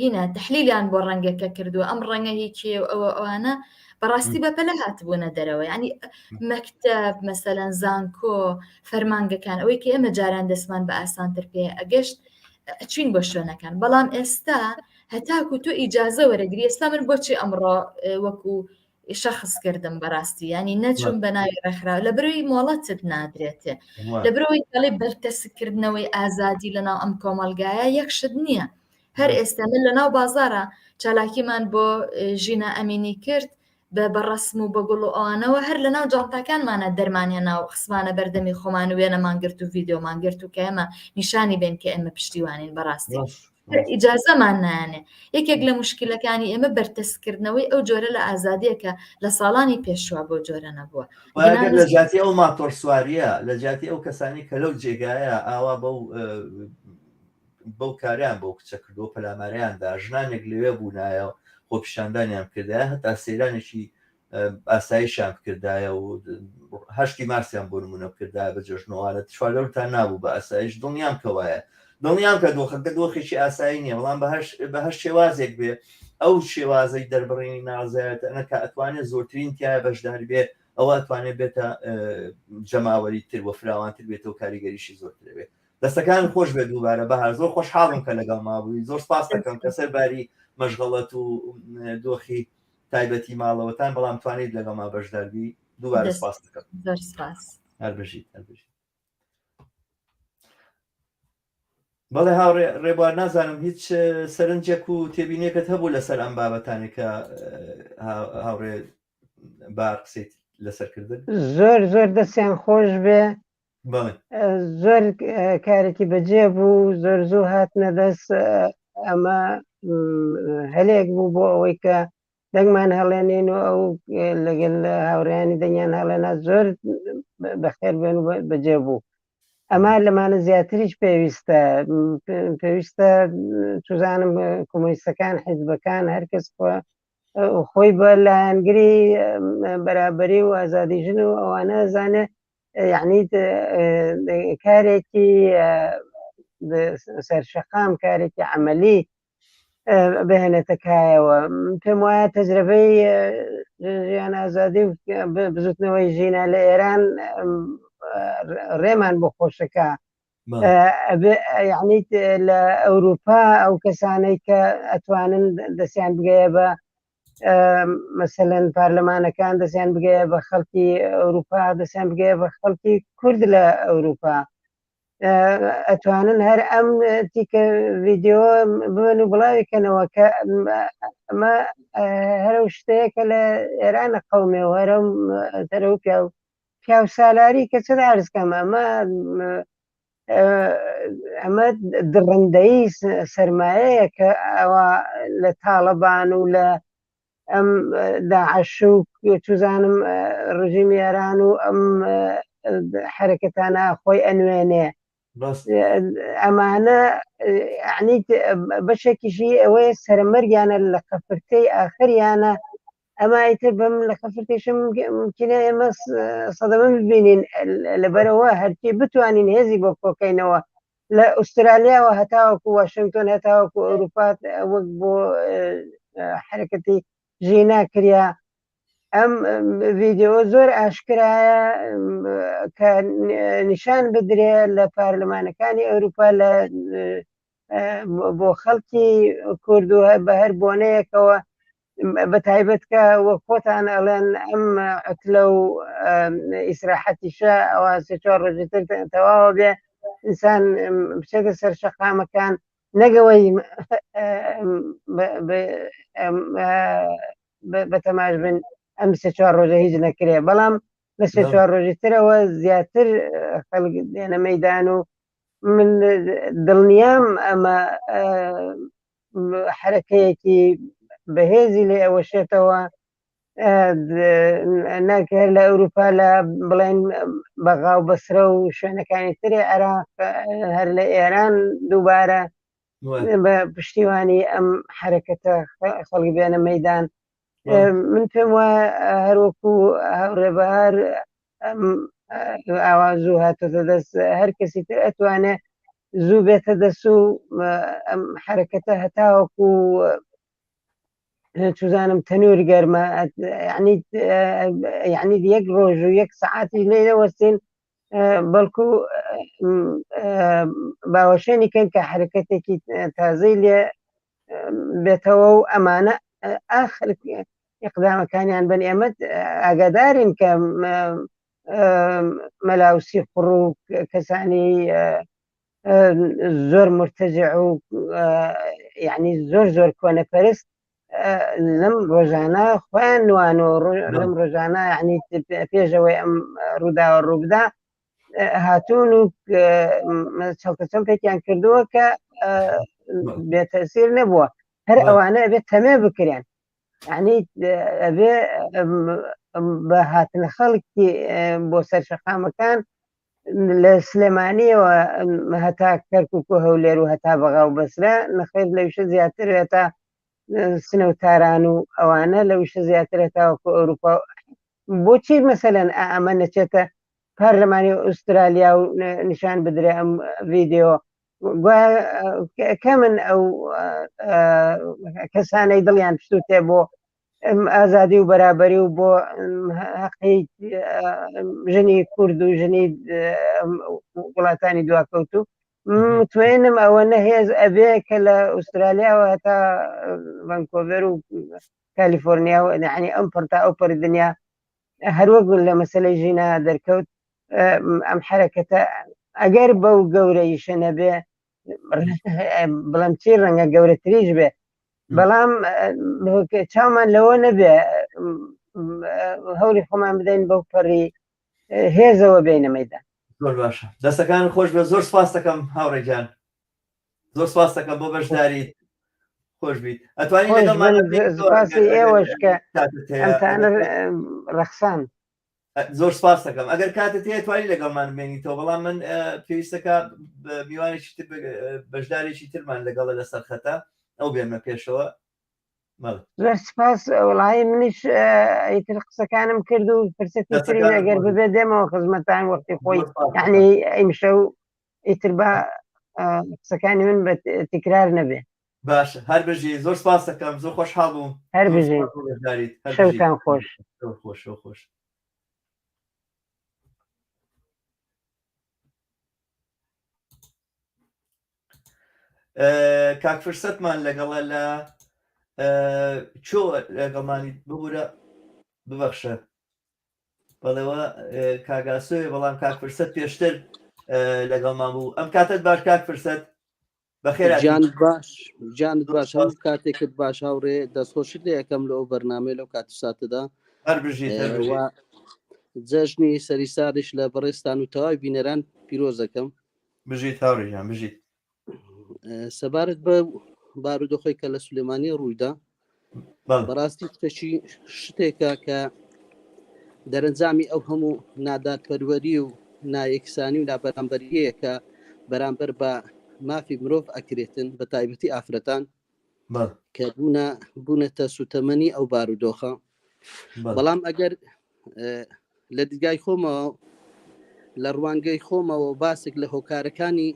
هینا تحلیلیان بۆ ڕەنگەکە کردووە ئەم ڕەنگە هی کێ و ئەوە ئەوانە بەڕاستی بەپەلە هاتبوونە دەرەوە ینی مەکتەب مەسەلەن زانکۆ فەرمانگەکان ئەوەی کە ئێمە جاران دەستمان بە ئاسانتر پێ ئەگەشت ئەچوین بۆ شوێنەکان بەڵام ئێستا هەتاکو تۆ ئیجازە وەرەگری ئێستا من بۆچی ئەمڕۆ وەکو شەخس کردم بەڕاستی ینی نەچوم بە ناوی ڕێکخراو لە برۆی مۆڵەتت نادرێتێ لە برۆی دەڵێ بەرتەسکردنەوەی ئازادی لەناو ئەم کۆمەلگایە یەک شت نییە هەر ئێستا من لەناو بازارە چالاکیمان بۆ ژینا ئەمینی کرد بە بەڕسم و بە گوڵ و ئەوانەوە هەر لەناو جانتاکانمانە دەرمانیان ناو خسمانە بەردەمی خۆمان و وێنەمان گرت و ڤیددیومان گرت و کە ئێمە نیشانی بێن کە ئێمە پشتیوانین بەڕاستی ئیجازەمان نایەنێ. یەکێک لە موشکیلەکانی ئێمە بەرتەسککردنەوەی ئەو جۆرە لە ئازادییە کە لە ساڵانی پێشوە بەو جۆرە نەبووە. ئەگەر لە جیاتی ئەو ماتۆڕ سوارییە، لە جیاتی ئەو کەسانی کە لەو جێگایە ئاوا بەو بەو کاریان بەو کچە کردووە پەلاماریان دا، ژنانێک لەوێ بوونایە و خۆپیشاندانیان بکردایە هەتا سەیرانێکی ئاسایشیان بکردایە و هەشتی مارسیان بۆ نمونە بکردایە بە جەژنەوانە چواردەورتان نابوو بە ئاسایش دڵنیام کە وایە دڵنیام کە دۆخەکە دۆخێکی ئاسایی نییە بەڵام بە هەر شێوازێک بێ ئەو شێوازەی دەربڕینی ناڕزایەتەنە کە ئەتوانێت زۆرترین تایە بەشداری بێ ئەوە ئەتوانێت بێتە جەماوەری تر و فراوانتر بێتەوە کاریگەریشی زۆرتر بێت دەستەکان خۆش بێت دووبارە بەهار زۆر خۆشحاڵم کە لەگەڵ مابووی زۆر سپاس دەکەم کە سەر باری مەشغەڵەت و دۆخی تایبەتی ماڵەوەتان بەڵام توانیت لەگەڵما بەشداربی دووبارە سپاس دەکەم زۆر سپاس هەر بژیت هەر بژیت بەڵێ هاوڕێ ڕێبوار نازانم هیچ سەرنجێک و تێبینێکت هەبوو لەسەر ئەم بابەتانێک کە هاوڕێ بار قسەیت لەسەر کردن زۆر زۆر دەستیان خۆش بێ زۆر کارێکی بەجێ بوو زۆر زوو هاتنە دەست ئەمە هەلێک بوو بۆ ئەوەی کە. دەنگمان هەڵێنین و ئەو لەگەل هاوڕیانی دەنگیان هەڵێنا زۆر بەخێر بێن و بەجێ بوو ئەمە لەمانە زیاتریش پێویستە پێویستە چزانم کۆمۆنیستەکان حیزبەکان هەرکەس خۆی بە لایەنگری بەرابەری و ئازادی ژن و ئەوانە زانێ یعنی کارێکی سەرشەقام کارێکی عملی بهێنێتە کایەوە پێم وایە تەجربەی ژیان ئازادی و بزوتنەوەی ژینە لە ئێران ڕێمان بۆ خۆشەکە یعنی لە ئەوروپا ئەو کەسانەی کە ئەتوانن دەستیان بگەیە بە مەسەلەن پارلەمانەکان دەستیان بگەیە بە خەڵکی ئەوروپا دەستیان بگەیە بە خەڵکی کورد لە ئەوروپا ئەتوانن هەر ئەم تیکە ڤیددیو ببن و بڵاوی کەنەوە کە ئەمە هەرە شتەیە کە لە ئێرانە قومێ و هەرە هەرە و پیاو پیاو سالاری کە چ ئارزکەم ئەمە ئەمە دڕندەی سرمایەیە کە ئەوە لە تاڵەبان و لە ئەم داعش و چزانم ڕژیمی ئێران و ئەم حرەکەتانە خۆی ئەنوێنێ ئەمانە عنی بەشێکیشی ئەوەیە سەرمەرگیانە لە قەفرتەی ئاخریانە ئەمە ئیتر بەم لە خەفرتیشم ممکنە ئێمە سەدەمە ببینین لەبەرەوە هەرچی بتوانین هێزی بۆ کۆکەینەوە لە ئوسترالیاوە هەتاوەکو واشنگتۆن هەتاوەکو ئەوروپا وەک بۆ حرەکەتی ژینا کریا ئەم ڤیددیو زۆر ئاشکرایە کە نیشان بدرێ لە پارلمانەکانی ئەوروپا لە بۆ خەڵکی کورد و بە هەر بۆنەیەکەوە بە تایبەت کە وەک خۆتان ئەڵێن ئەم عتلە و ئیسراحەتیشە ئەوە سێ چوار ڕۆژی تر تەواوە بێ ئینسان بچێتە سەر شەقامەکان نەگەوەی بە تەماش بن ئەم سێ چوار ڕۆژە هیچ نەکرێ بەڵام لە سێ چوار ڕۆژی ترەوە زیاتر خەڵک دێنە مەدان و من دڵنیام ئەمە حرەکەیەکی بەهێزی لێ ئەوەشێتەوە نەک هەر لە ئەوروپا لە بڵێن بەغا و بەسرە و شوێنەکانی تری عێراق هەر لە ئێران دووبارە بە پشتیوانی ئەم حرەکەتە خەڵک بێنە مەدان من پێم وایە هەروەکو هاوڕێبار ئەم ئاوا زوو هاتۆتە دەست هەر کەسی تر ئەتوانێ زوو بێتە دەست و ئەم حرەکەتە هەتاوەکو چزانم تەنور گەرمە ینی یعنی یەک ڕۆژ و یەک سەعاتی لێ نەوەستین بەڵکو باوەشێنی کەن کە حرەکەتێکی تازەی لێ بێتەوە و ئەمانە ئاخر ئقدامەکانیان بن ئێمە ئاگادارین کە مەلاوسی قڕ و کەسانی زۆر مرتەجع و یعنی زۆر زۆر کۆنەپەرست لەم ڕۆژانە خۆیان نوان و لەم ڕۆژانە یعنی پێشەوەی ئەم ڕووداوە ڕووبدا هاتوون و چڵکە چڵکێکیان کردووە کە بێتەسیر نەبووە هەر ئەوانە ئەبێت تەمێ بکرێن یعنی ئەبێ بە هاتنە خەڵکی بۆ سەر شەقامەکان لە سلێمانیەوە هەتا کەرکک و هەولێر و هەتا بەغا و بەسرە نەخێر لەویشە زیاتر هەتا سنە و تاران و ئەوانە لەویشە زیاتر هەتاوەکو ئەوروپا بۆچی مەسەلەن ئەمە نەچێتە پەرلەمانی ئوسترالیا و نیشان بدرێ ئەم ڤیددیو کەمن ئەو کەسانەی دڵیان پشتوتێ بۆ ئازادی و بەرابەری و بۆ هەقی ژنی کورد و ژنی وڵاتانی دواکەوتوو متوێنم ئەوە نەهێز ئەبێ کە لە ئوسترالیاوە هەتا ڤانکۆڤەر و کالیفۆرنیا و یعنی ئەم پڕتا ئەو پەر دنیا هەروەک لە مەسلەی ژینا دەرکەوت ئەم حرەکەتە ئەگەر بەو گەورەیشە نەبێ بڵم چی ڕەنگە گەورەتریش بێ بەڵام چاومان لەوە نەبێ هەوری خۆمان بدەین بەو پەڕی هێزەوە بینە مەدان زۆر باشە دەستەکان خۆش بە زۆر سپاس دەکەم هاوڕێجان زۆر سپاس دەکەم بۆ بەشداریت. خۆش بیت ئەتوانی لەگەڵمان سپاسی ئێوەش کە ئەمتانە ڕەخسان زۆر سپاس دەکەم ئەگەر کاتت هەیە توانی لەگەڵمان بمێنیتەوە بەڵام من پێویستەکە میوانێکی تر بەشدارێکی ترمان لەگەڵە لەسەر خەتە ئەو بێنمە پێشەوە زۆر سپاس وڵی منیش ئیتر قسەکانم کرد و فرسەتی تری ئەگەر ببێ دێمەوە خزمەتان وەختی خۆی یعنی ئیمشەو ئیتر با قسەکانی من بە تکرار نەبێ باش هەر بژی زۆر سپاس دەکەم زۆر خۆشحاڵ بووم هەر بژی شەوتان خۆش خۆش خۆش کاک فرسەتمان لەگەڵە لە چۆ لەگەڵمانی ببوورە ببەخشە بەڵێوە کاگاسۆی بەڵام کاک فرسەت پێشتر لەگەڵمان بوو ئەم کاتت باش کاک فرسەت بەخێر گیان باش گیانت باش هەموو کاتێکت باش هاوڕێ دەستخۆشیت لێ ئەەکەم لەو بەرنامەی لەو کات و ساتەدا هەر بژیت هەر بژیت. و جەژنی سەری ساڵیش لە بەڕێزتان و تەواوی بینەران پیرۆز دەکەم بژیت هاوڕێ گیان بژیت سەبارەت بە بارودۆخی کە لە سلێمانی ڕوویدا بەڕاستی شتێکی شتێکە کە دەرەنجامی ئەو هەموو نادادپەروەری و نایەکسانی و نابەرامبەریەیە کە بەرامبەر بە مافی مرۆڤ ئەکرێتن بە تایبەتی ئافرەتان کە بوونە بوونەتە سوتەمەنی ئەو بارودۆخە بەڵام ئەگەر لە دیدگای خۆمەوە لە ڕوانگەی خۆمەوە باسێک لە هۆکارەکانی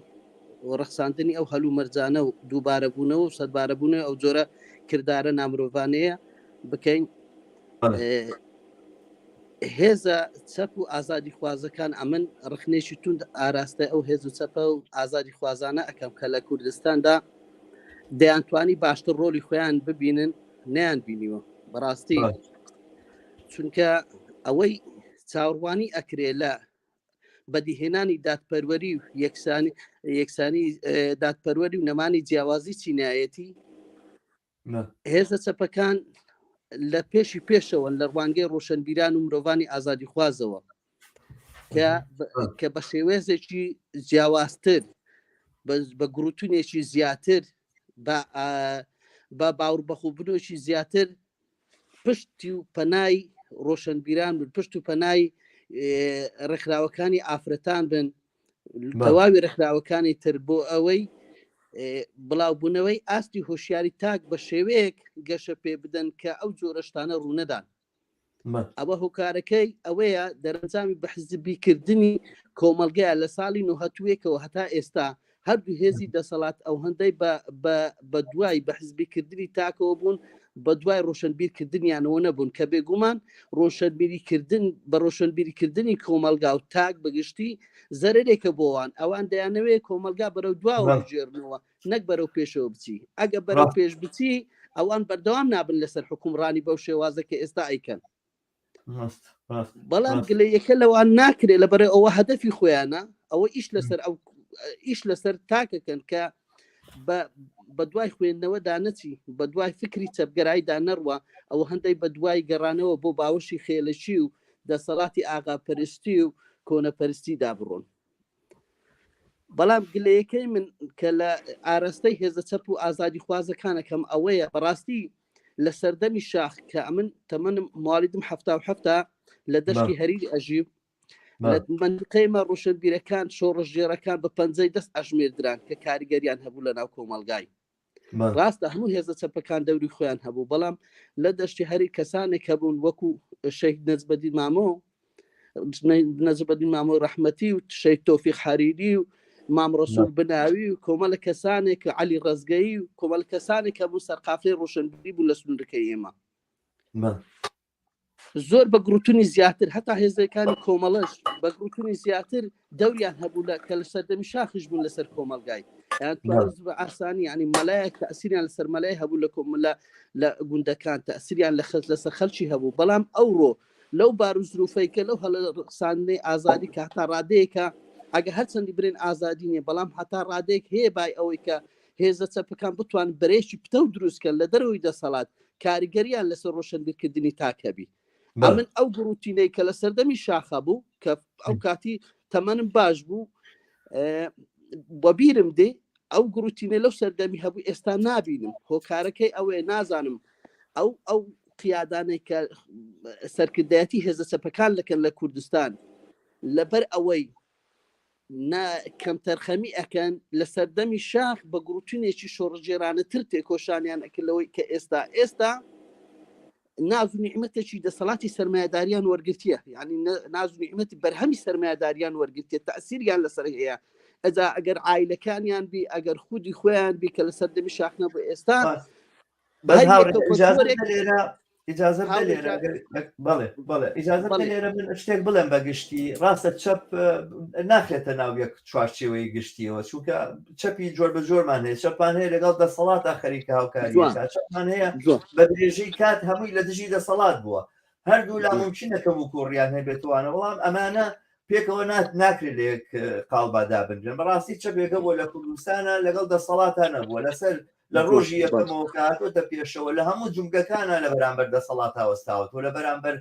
ڕەخساندنی ئەو هەلومەرجانە و دووبارەبوونەوە و سەربارەبوونەوە ئەو جۆرە کردارە نامرۆڤانەیە بکەین هێزە چەپ و ئازادی خوازەکان ئەمن ڕخنێکی توند ئاراستەی ئەو هێز و چەپە و ئازادی خوازانە ئەەکەم کە لە کوردستاندا دەیانتوانی باشتر ڕۆلی خۆیان ببینن نیان بینیوە بەڕاستی چونکە ئەوەی چاوەڕوانی ئەکرێ لە بەدیهێنانی دادپەروەری و یەکسانی یەکسانی دادپەروەری و نەمانی جیاوازی چینایەتی هێزە چەپەکان لە پێشی پێشەوە لە ڕوانگەی ڕۆشنبیران و مرۆڤانی ئازادی خوازەوە کە بە شێوێزێکی جیاوازتر بە گروتونێکی زیاتر بە باوەڕبەخۆبوونێکی زیاتر پشتی و پەنای ڕۆشنبیران بن پشت و پەنای ڕێکخراوەکانی ئافرەتان بن تەواوی ڕێکخراوەکانی تر بۆ ئەوەی بڵاوبوونەوەی ئاستی هۆشیاری تاک بە شێوەیەک گەشە پێ بدەن کە ئەو جۆرەشتانە ڕوونەدان ئەوە هۆکارەکەی ئەوەیە دەرەنجامی بەحزبیکردنی کۆمەڵگەیە لە ساڵی نهاتوویەکەوە هەتا ئێستا هەردوو هێزی دەسەڵات ئەو هەندەی بە دوای بە حزبیکردنی تاکەوە بوون بە دوای ڕۆشنبیرکردنیانەوە نەبوون کە بێگومان ڕۆشنبیریکردن بە ڕۆشنبیریکردنی کۆمەلگا و تاک بەگشتی زەرێکە بۆوان ئەوان دەیانەوێت کۆمەلگا بەرەو دواوە بگێرنەوە نەک بەرەو پێشەوە بچی ئەگە بەرەو پێش بچی ئەوان بەردەوام نابن لەسەر حکومڕانی بەو شێوازە کە ئێستا ئەیکەن بەڵام گلەیەکە لەوان ناکرێت لە بەرەی ئەوە هەدەفی خۆیانە ئەوە ئیش لەسەر ئەو ئیش لەسەر تاکەکەن کە بە دوای خوێندنەوەدا نەچی بە دوای فکری چەپگەراییدا نەڕوە ئەوە هەندێک بە دوای گەڕانەوە بۆ باوەشی خێلەکی و دەسەڵاتی ئاغاپەرستی و کۆنەپەرستیدا بڕۆن بەڵام گلەیەکەی من کە لە ئاراستەی هێزە چەپ و ئازادی خوازەکانەکەم ئەوەیە بەڕاستی لە سەردەمی شاخ کە ئەمن تەمەنم موالیدم هەفتا لە دەشتی هەریر ئەژیم لە منطقەیمە ڕۆشنبیرەکان شۆڕشگێڕەکان بە پەنجەی دەست ئەژمێردران کە کاریگەریان هەبوو لە ناو کۆمەلگای ڕاستە هەموو هێزە چەپەکان دەوری خۆیان هەبوو بەڵام لە دەشتی هەری کەسانێک هەبوون وەکو شەهید نەجبەدین مامۆ نەجبەدین مامۆ ڕەحمەتی و شەهید تۆفیق حەریری و مام ڕسوول بناوی و کۆمەڵە کەسانێک علی ڕزگەیی و کۆمەڵ کەسانێک هەبوو سەرقافلەی ڕۆشنبیری بوون لە سنوورەکەی ئێمە زۆر بە گڕوتونی زیاتر هەتا هێزەکانی کۆمەڵەش بە گڕوتونی زیاتر دەوریان هەبوو لە کە لە سەردەمی شاخیش بوون لەسەر کۆمەلگای بە ئاسانی ینی مەلایەک تەسیریان لەسەر مەلای هەبوو لە کۆمەلە لە گوندەکان تەسیریان لە خەت لەسەر خەلکی هەبوو بەڵام ئەوڕۆ لەو بار و زروفەی کە لەو هەڵە ڕقساندنەی ئازادی کە هەتا ڕادەیەکە ئەگە هەرچەندی برێن ئازادی نیە بەڵام هەتا ڕادەیەک هەیە بای ئەوەی کە هێزە چەپەکان بتوان بەرەیەکی پتەو دروستکەن لە دەرەوەی دەسەڵات کاریگەریان لەسەر ڕۆشنبیرکردنی تاک هەبی ئەمن ئەو گڕوتینەی کە لە سەردەمی شاخە بوو کە ئەو کاتی تەمەنم باش بوو بەبیرم دێ. ئەو گڕوتینە لەو سەردەمی هەبوو ئێستا نابینم هۆکارەکەی ئەوەیە نازانم ئەو ئەو قیادانەی کە سەرکردایەتی هێزە چەپەکان لەکەن لە کوردستان لەبەر ئەوەی نا کەمتەرخەمی ئەکەن لە سەردەمی شاخ بە گڕوتینێکی شۆڕژێرانەتر تێکۆشانیان ئەکرد لەوەی کە ئێستا ئێستا ناز و نیعمەتێکی دەسەڵاتی سەرمایەداریان وەرگرتیە یعنی ناز و نیعمەتی بەرهەمی سەرمایەداریان وەرگرتیە تەسیریان لەسەر هەیە ئەجا ئەگەر عایلەکانیان بی ئەگەر خودی خۆیان بی کە لە سەردەمی شاخ نەبوو ئێستا ئجازە بەڵێ بەڵێ ئجازە لێرە من شتێک بڵێم بە گشتی ڕاستە چەپ ناخرێتە ناو یەک چوارچێوەی گشتیەوە چونکە چەپی جۆر بە جۆرمان هەیە چەپمان هەیە لەگەڵ دەسەڵاتە خەریکە هاوکاری چەپمان هەیە بە درێژەی کات هەمووی لە دژی دەسەڵات بووە هەردوو لا ممکنە کەم و کوڕیان هەبێتوانە بەڵام ئەمانە پێکەوە ناکرێت لە یەک قاڵبا دابنرێن بەڕاستی چەپێکە بۆ لە کوردستانە لەگەڵ دەسەڵاتە نەبووە لەسەر لە ڕۆژی یەکەمەوە کە هاتۆتە پێشەوە لە هەموو جومگەکانە لە بەرامبەر دەسەڵات وەستاوەتەوە لە بەرامبەر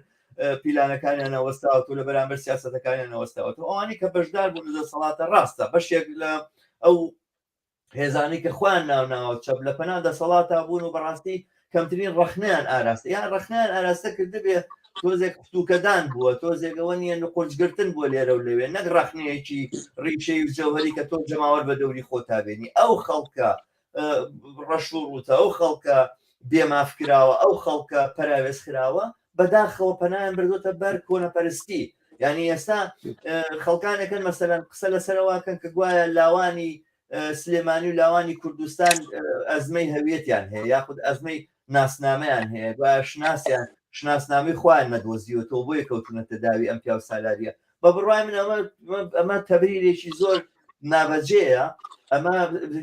پیلانەکانیان وەستاوەتەوە لە بەرامبەر سیاستەکانیان وەستاوەتەوە ئەوانەی کە بەشدار بوون لە دەسەڵاتە ڕاستە بەشێک لە ئەو هێزانەی کە خۆیان ناوناوە چەپ لە پەنا دەسەڵاتا بوون و بەڕاستی کەمترین ڕەخنەیان ئاراستە یان ڕەخنەیان ئاراستە کردبێ تۆزێک ختوکەدان بووە تۆزێک ئەوە نییە نقورجگرتن بووە لێرە و لەوێ نەک ڕەخنەیەکی ڕیشەی و جەوهەری کە تۆ جەماوەر بە دەوری خۆتا بێنی ئەو خەڵکە ڕەش و ڕووتە ئەو خەڵکە بێماف کراوە ئەو خەڵکە پەراوێز خراوە بەداخەوە پەنایان بردوتە بەر کۆنەپەرستی یعنی ئێستا خەڵکانێکن مەسەلەن قسە لەسەرەوەکەن کە گوایە لاوانی سلێمانی و لاوانی کوردستان ئەزمەی هەویەتیان هەیە یاخود ئەزمەی ناسنامەیان هەیە گوایە شناسیان شناسنامەی خۆیان نەدۆزیوەتەوە بۆیە کەوتونەتە داوی ئەم پیاو سالاریە بە بڕوای من ئەمە ئەمە تەبریرێکی زۆر نابەجێیە ئەمە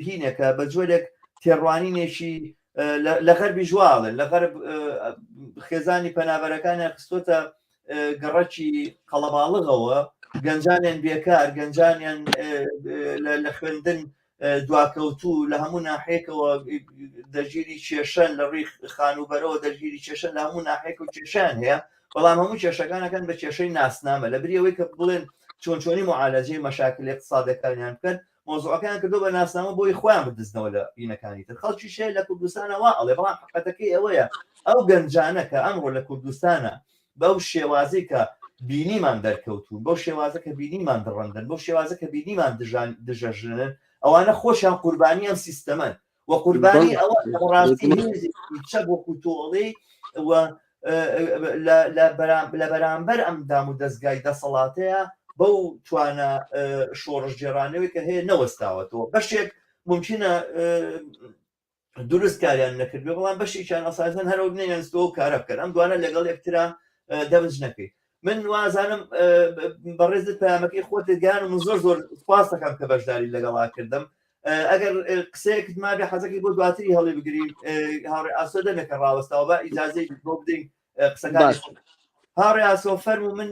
هینێکە بە جۆرێک تێڕوانینێکی لە غەربی ژواڵن لە غەرب خێزانی پەنابەرەکانیان خستۆتە گەڕەکی قەڵەباڵغەوە گەنجانیان بێکار گەنجانیان لە خوێندن دواکەوتوو لە هەموو ناحەیەکەوە دەرگیری کێشەن لە ڕووی خانووبەرەوە دەرگیری کێشەن لە هەموو ناحەیەک و کێشیان هەیە بەڵام هەموو کێشەکانەکەن بە کێشەی ناسنامە لە بری ئەوەی کە بڵێن چۆن چۆنی معالەجەی مەشاکل اقتصادەکانیان بکەن مۆزوعەکەیان کردو بە ناسنامە بۆی خۆیان بدزنەوە لە بینەکانی تر خەڵکی شێ لە کوردستانە وا ئەڵێ بەڵام حقەتەکەی ئەوەیە ئەو گەنجانە کە ئەمڕۆ لە کوردستانە بەو شێوازەی کە بینیمان دەرکەوتوون بەو شێوازە کە بینیمان دڕندن بەو شێوازە کە بینیمان دژان دژە ژنن ئەوانە خۆشیان قوربانی ئەم سیستەمەن و قوربانی ئەوە بەڕاستی هێزێکی چەپ وەکو تۆڵەی و لە بەرامبەر ئەم دام و دەستگای دەسەڵاتەیە بەو توانە شۆڕشگێڕانەوەی کە هەیە نەوەستاوەتەوە بەشێک ممکنە دروست کاریان نەکردبێ بەڵام بەشێکیان ئەساسەن هەرەوە نەیانستەوە و کارە بکەن ئەم دوانە لەگەڵ یەکترا دەمج نەکەی من وازانم بەڕێزت پەیامەکەی خۆت گیان من زۆر زۆر سپاس دەکەم کە بەشداری لەگەڵا کردم ئەگەر قسەیەکت مابێ حەزەکەی بۆ دواتری هەڵی بگری هاوڕێ ئاسۆ دەمێکە ڕاوەستاوە با ئیجازەی بۆ بدەین قسەکان هاوڕێ ئاسۆ فەرموو من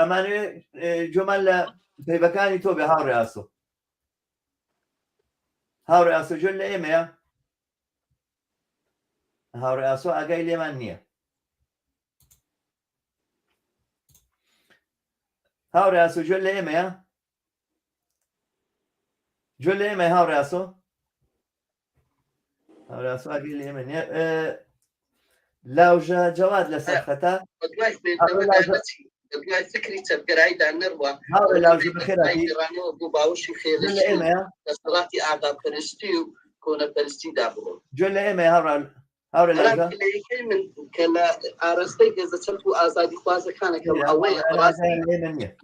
ئەمانەوێ جۆمان لە پەیڤەکانی تۆ بێ هاوڕێ ئاسۆ هاوڕێ ئاسۆ جۆن لە ئێمەیە هاوڕێ ئاسۆ ئاگای لێمان نییە هاوڕێ ئاسۆ جۆن لە ئێمەیە جۆن لە ئێمە هاوڕێ ئاسۆ هاوڕێ ئاسۆ ئاگای لە ئێمە نییە لاوژە جەواد لەسەر خەتا دوای فکری چەپگەراییدا نەڕوا بۆ باوەشی خێڵەکی دەسەڵاتی ئاغاپەرستی و کۆنەپەرستیدا بڕۆن. گوێ لە ئێمەیە هاوڕا هاوڕێ لاوژە؟ لەیەکەی من کە لە ئاراستەی هێزە چەپ و ئازادیخوازەکانەکەم ئەوەیە بەڕاستی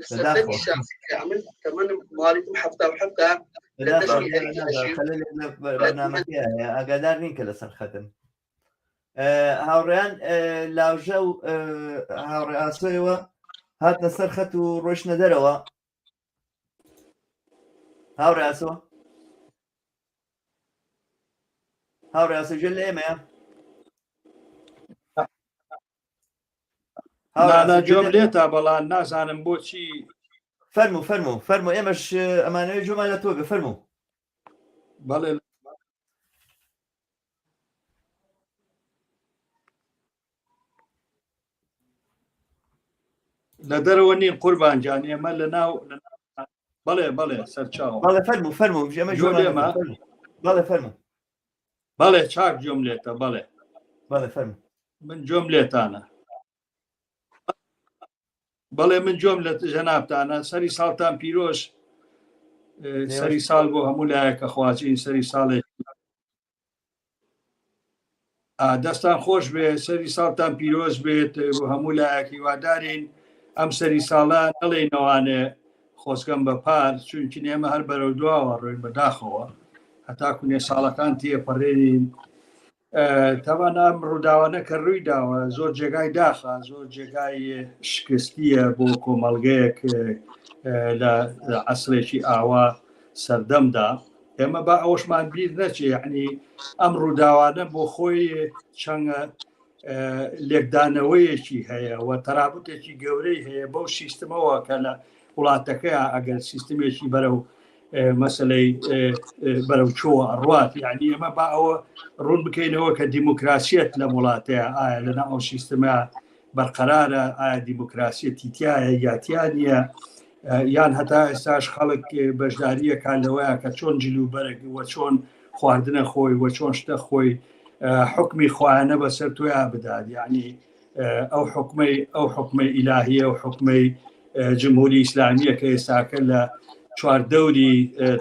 سەردەمی شاخ کە من تەمەنم ماڵیتم 77 لە دەشتی هەریکە دەژیم. بەرنامەکەیە ئاگادار نین کە لەسەر خەتن. هاوڕێیان لاوژە و هاوڕێ ئاسۆیەوە هاتنە سەر خەت و ڕۆشتنە دەرەوە هاوڕێ ئاسۆ هاوڕێ ئاسۆ گوێ لە ئێمەیە نانا گوێم لێتە بەڵام نازانم بۆچی فەرمو فەرمو فەرمو ئێمەش ئەمانەوەی جۆمان لە تۆ بێ فەرمو بەڵێ لە دەرەوە نین قوربان گیان ئێمە لە ناو بەڵێ بەڵێ سەرچاوم. بەڵێ فەرموو فەرموو ئێمە گوێ گوێمان لێمە؟ لێتە فەرموو. بەڵێ فەرموو. بەڵێ چاک گوێم لێتە بەڵێ. بەڵێ فەرموو. من گوێم لێتانە. بەڵێ من گوێم لە جەنابتانە سەری ساڵتان پیرۆز سەری ساڵ بۆ هەموو لایەکە خوازین سەری ساڵێک دەستان خۆش بێ سەری ساڵتان پیرۆز بێت بۆ هەموو لایەک هیوادارین ئەم سەری ساڵە نەڵێینەوانێ خۆزگەم بە پار چونکی ئێمە هەر بەرەو دواوە ڕۆین بەداخەوە هەتاکو نێ ساڵەکان تێپەڕێنین تاوان ئەم ڕووداوانە کە ڕووی داوە زۆر جێگای داخە زۆر جێگای شکستیە بۆ کۆمەڵگەیەک لە عسرێکی ئاوا سەردەمدا ئێمە با ئەوەشمان بیر نەچێ یعنی ئەم ڕووداوانە بۆ خۆی چەند لێکدانەوەیەکی هەیە و تەرابوتێکی گەورەی هەیە بەو سیستمەوە کە لە وڵاتەکەی ئەگەر سیستمێکی بەرەو مەسلەی بەرەو چۆوە ئەڕوات یعنی ئێمە با ئەوە ڕوون بکەینەوە کە دیموکراسیەت لە وڵاتەیە ئایا لەنا ئەو سیستمە بەرقەرارە ئایا دیموکراسیەتی تایە یا تیا نییە یان هەتا ئێستاش خەڵک بەشداریەکان لەوەیە کە چۆن جل و بەرگ وە چۆن خواردنە خۆی وە چۆن شتە خۆی حکمی خۆیانە بەسەر تۆیا بدات یعنی ئەو حکمەی ئەو حکمەی ئیلاهیە و حکمەی جمهوری ئیسلامیە کە ئێستاکە لە چواردەوری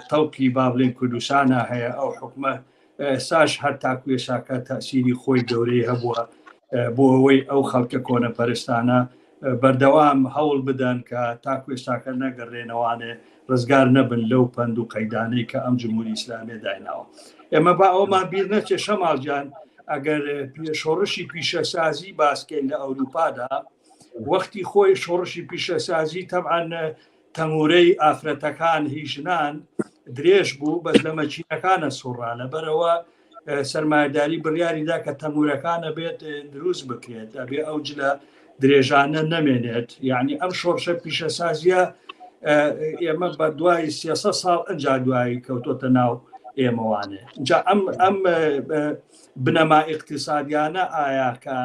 تەوقی بابلین کوردستانە هەیە ئەو حکومە ئێستاش هەر تاکو ئێساکە تەسیری خۆی گەورەی هەبووە بۆ ئەوەی ئەو خەڵکە کۆنەپەرستانە بەردەوام هەوڵ بدەن کە تاکو ئێستاکە نەگەڕێنەوانێ ڕزگار نەبن لەو پەند و قەیدانەی کە ئەم جمهوری ئیسلامیە دایناوە ئێمە با ئەومان بیر نەچێ شەماڵ گیان ئەگەر شۆڕشی پیشەسازی باسکەین لە ئەوروپادا وەختی خۆی شۆڕشی پیشەسازی تەبعەن تەمورەی ئافرەتەکان هی ژنان درێژ بوو بەس لە مەکینەکانە سوڕا لەبەرەوە سەرمایەداری بڕیاریدا کە تەمورەکانە بێت دروست بکرێت ئەبێ ئەو جلە درێژانە نەمێنێت یعنی ئەم شۆڕشە پیشەسازیە ئێمە بە دوای سێسە ساڵ ئەجا دوایی کەوتۆتە ناو ئێمەوانێ جا ئەم ئەم بنەما اقتصادیانە ئایا کە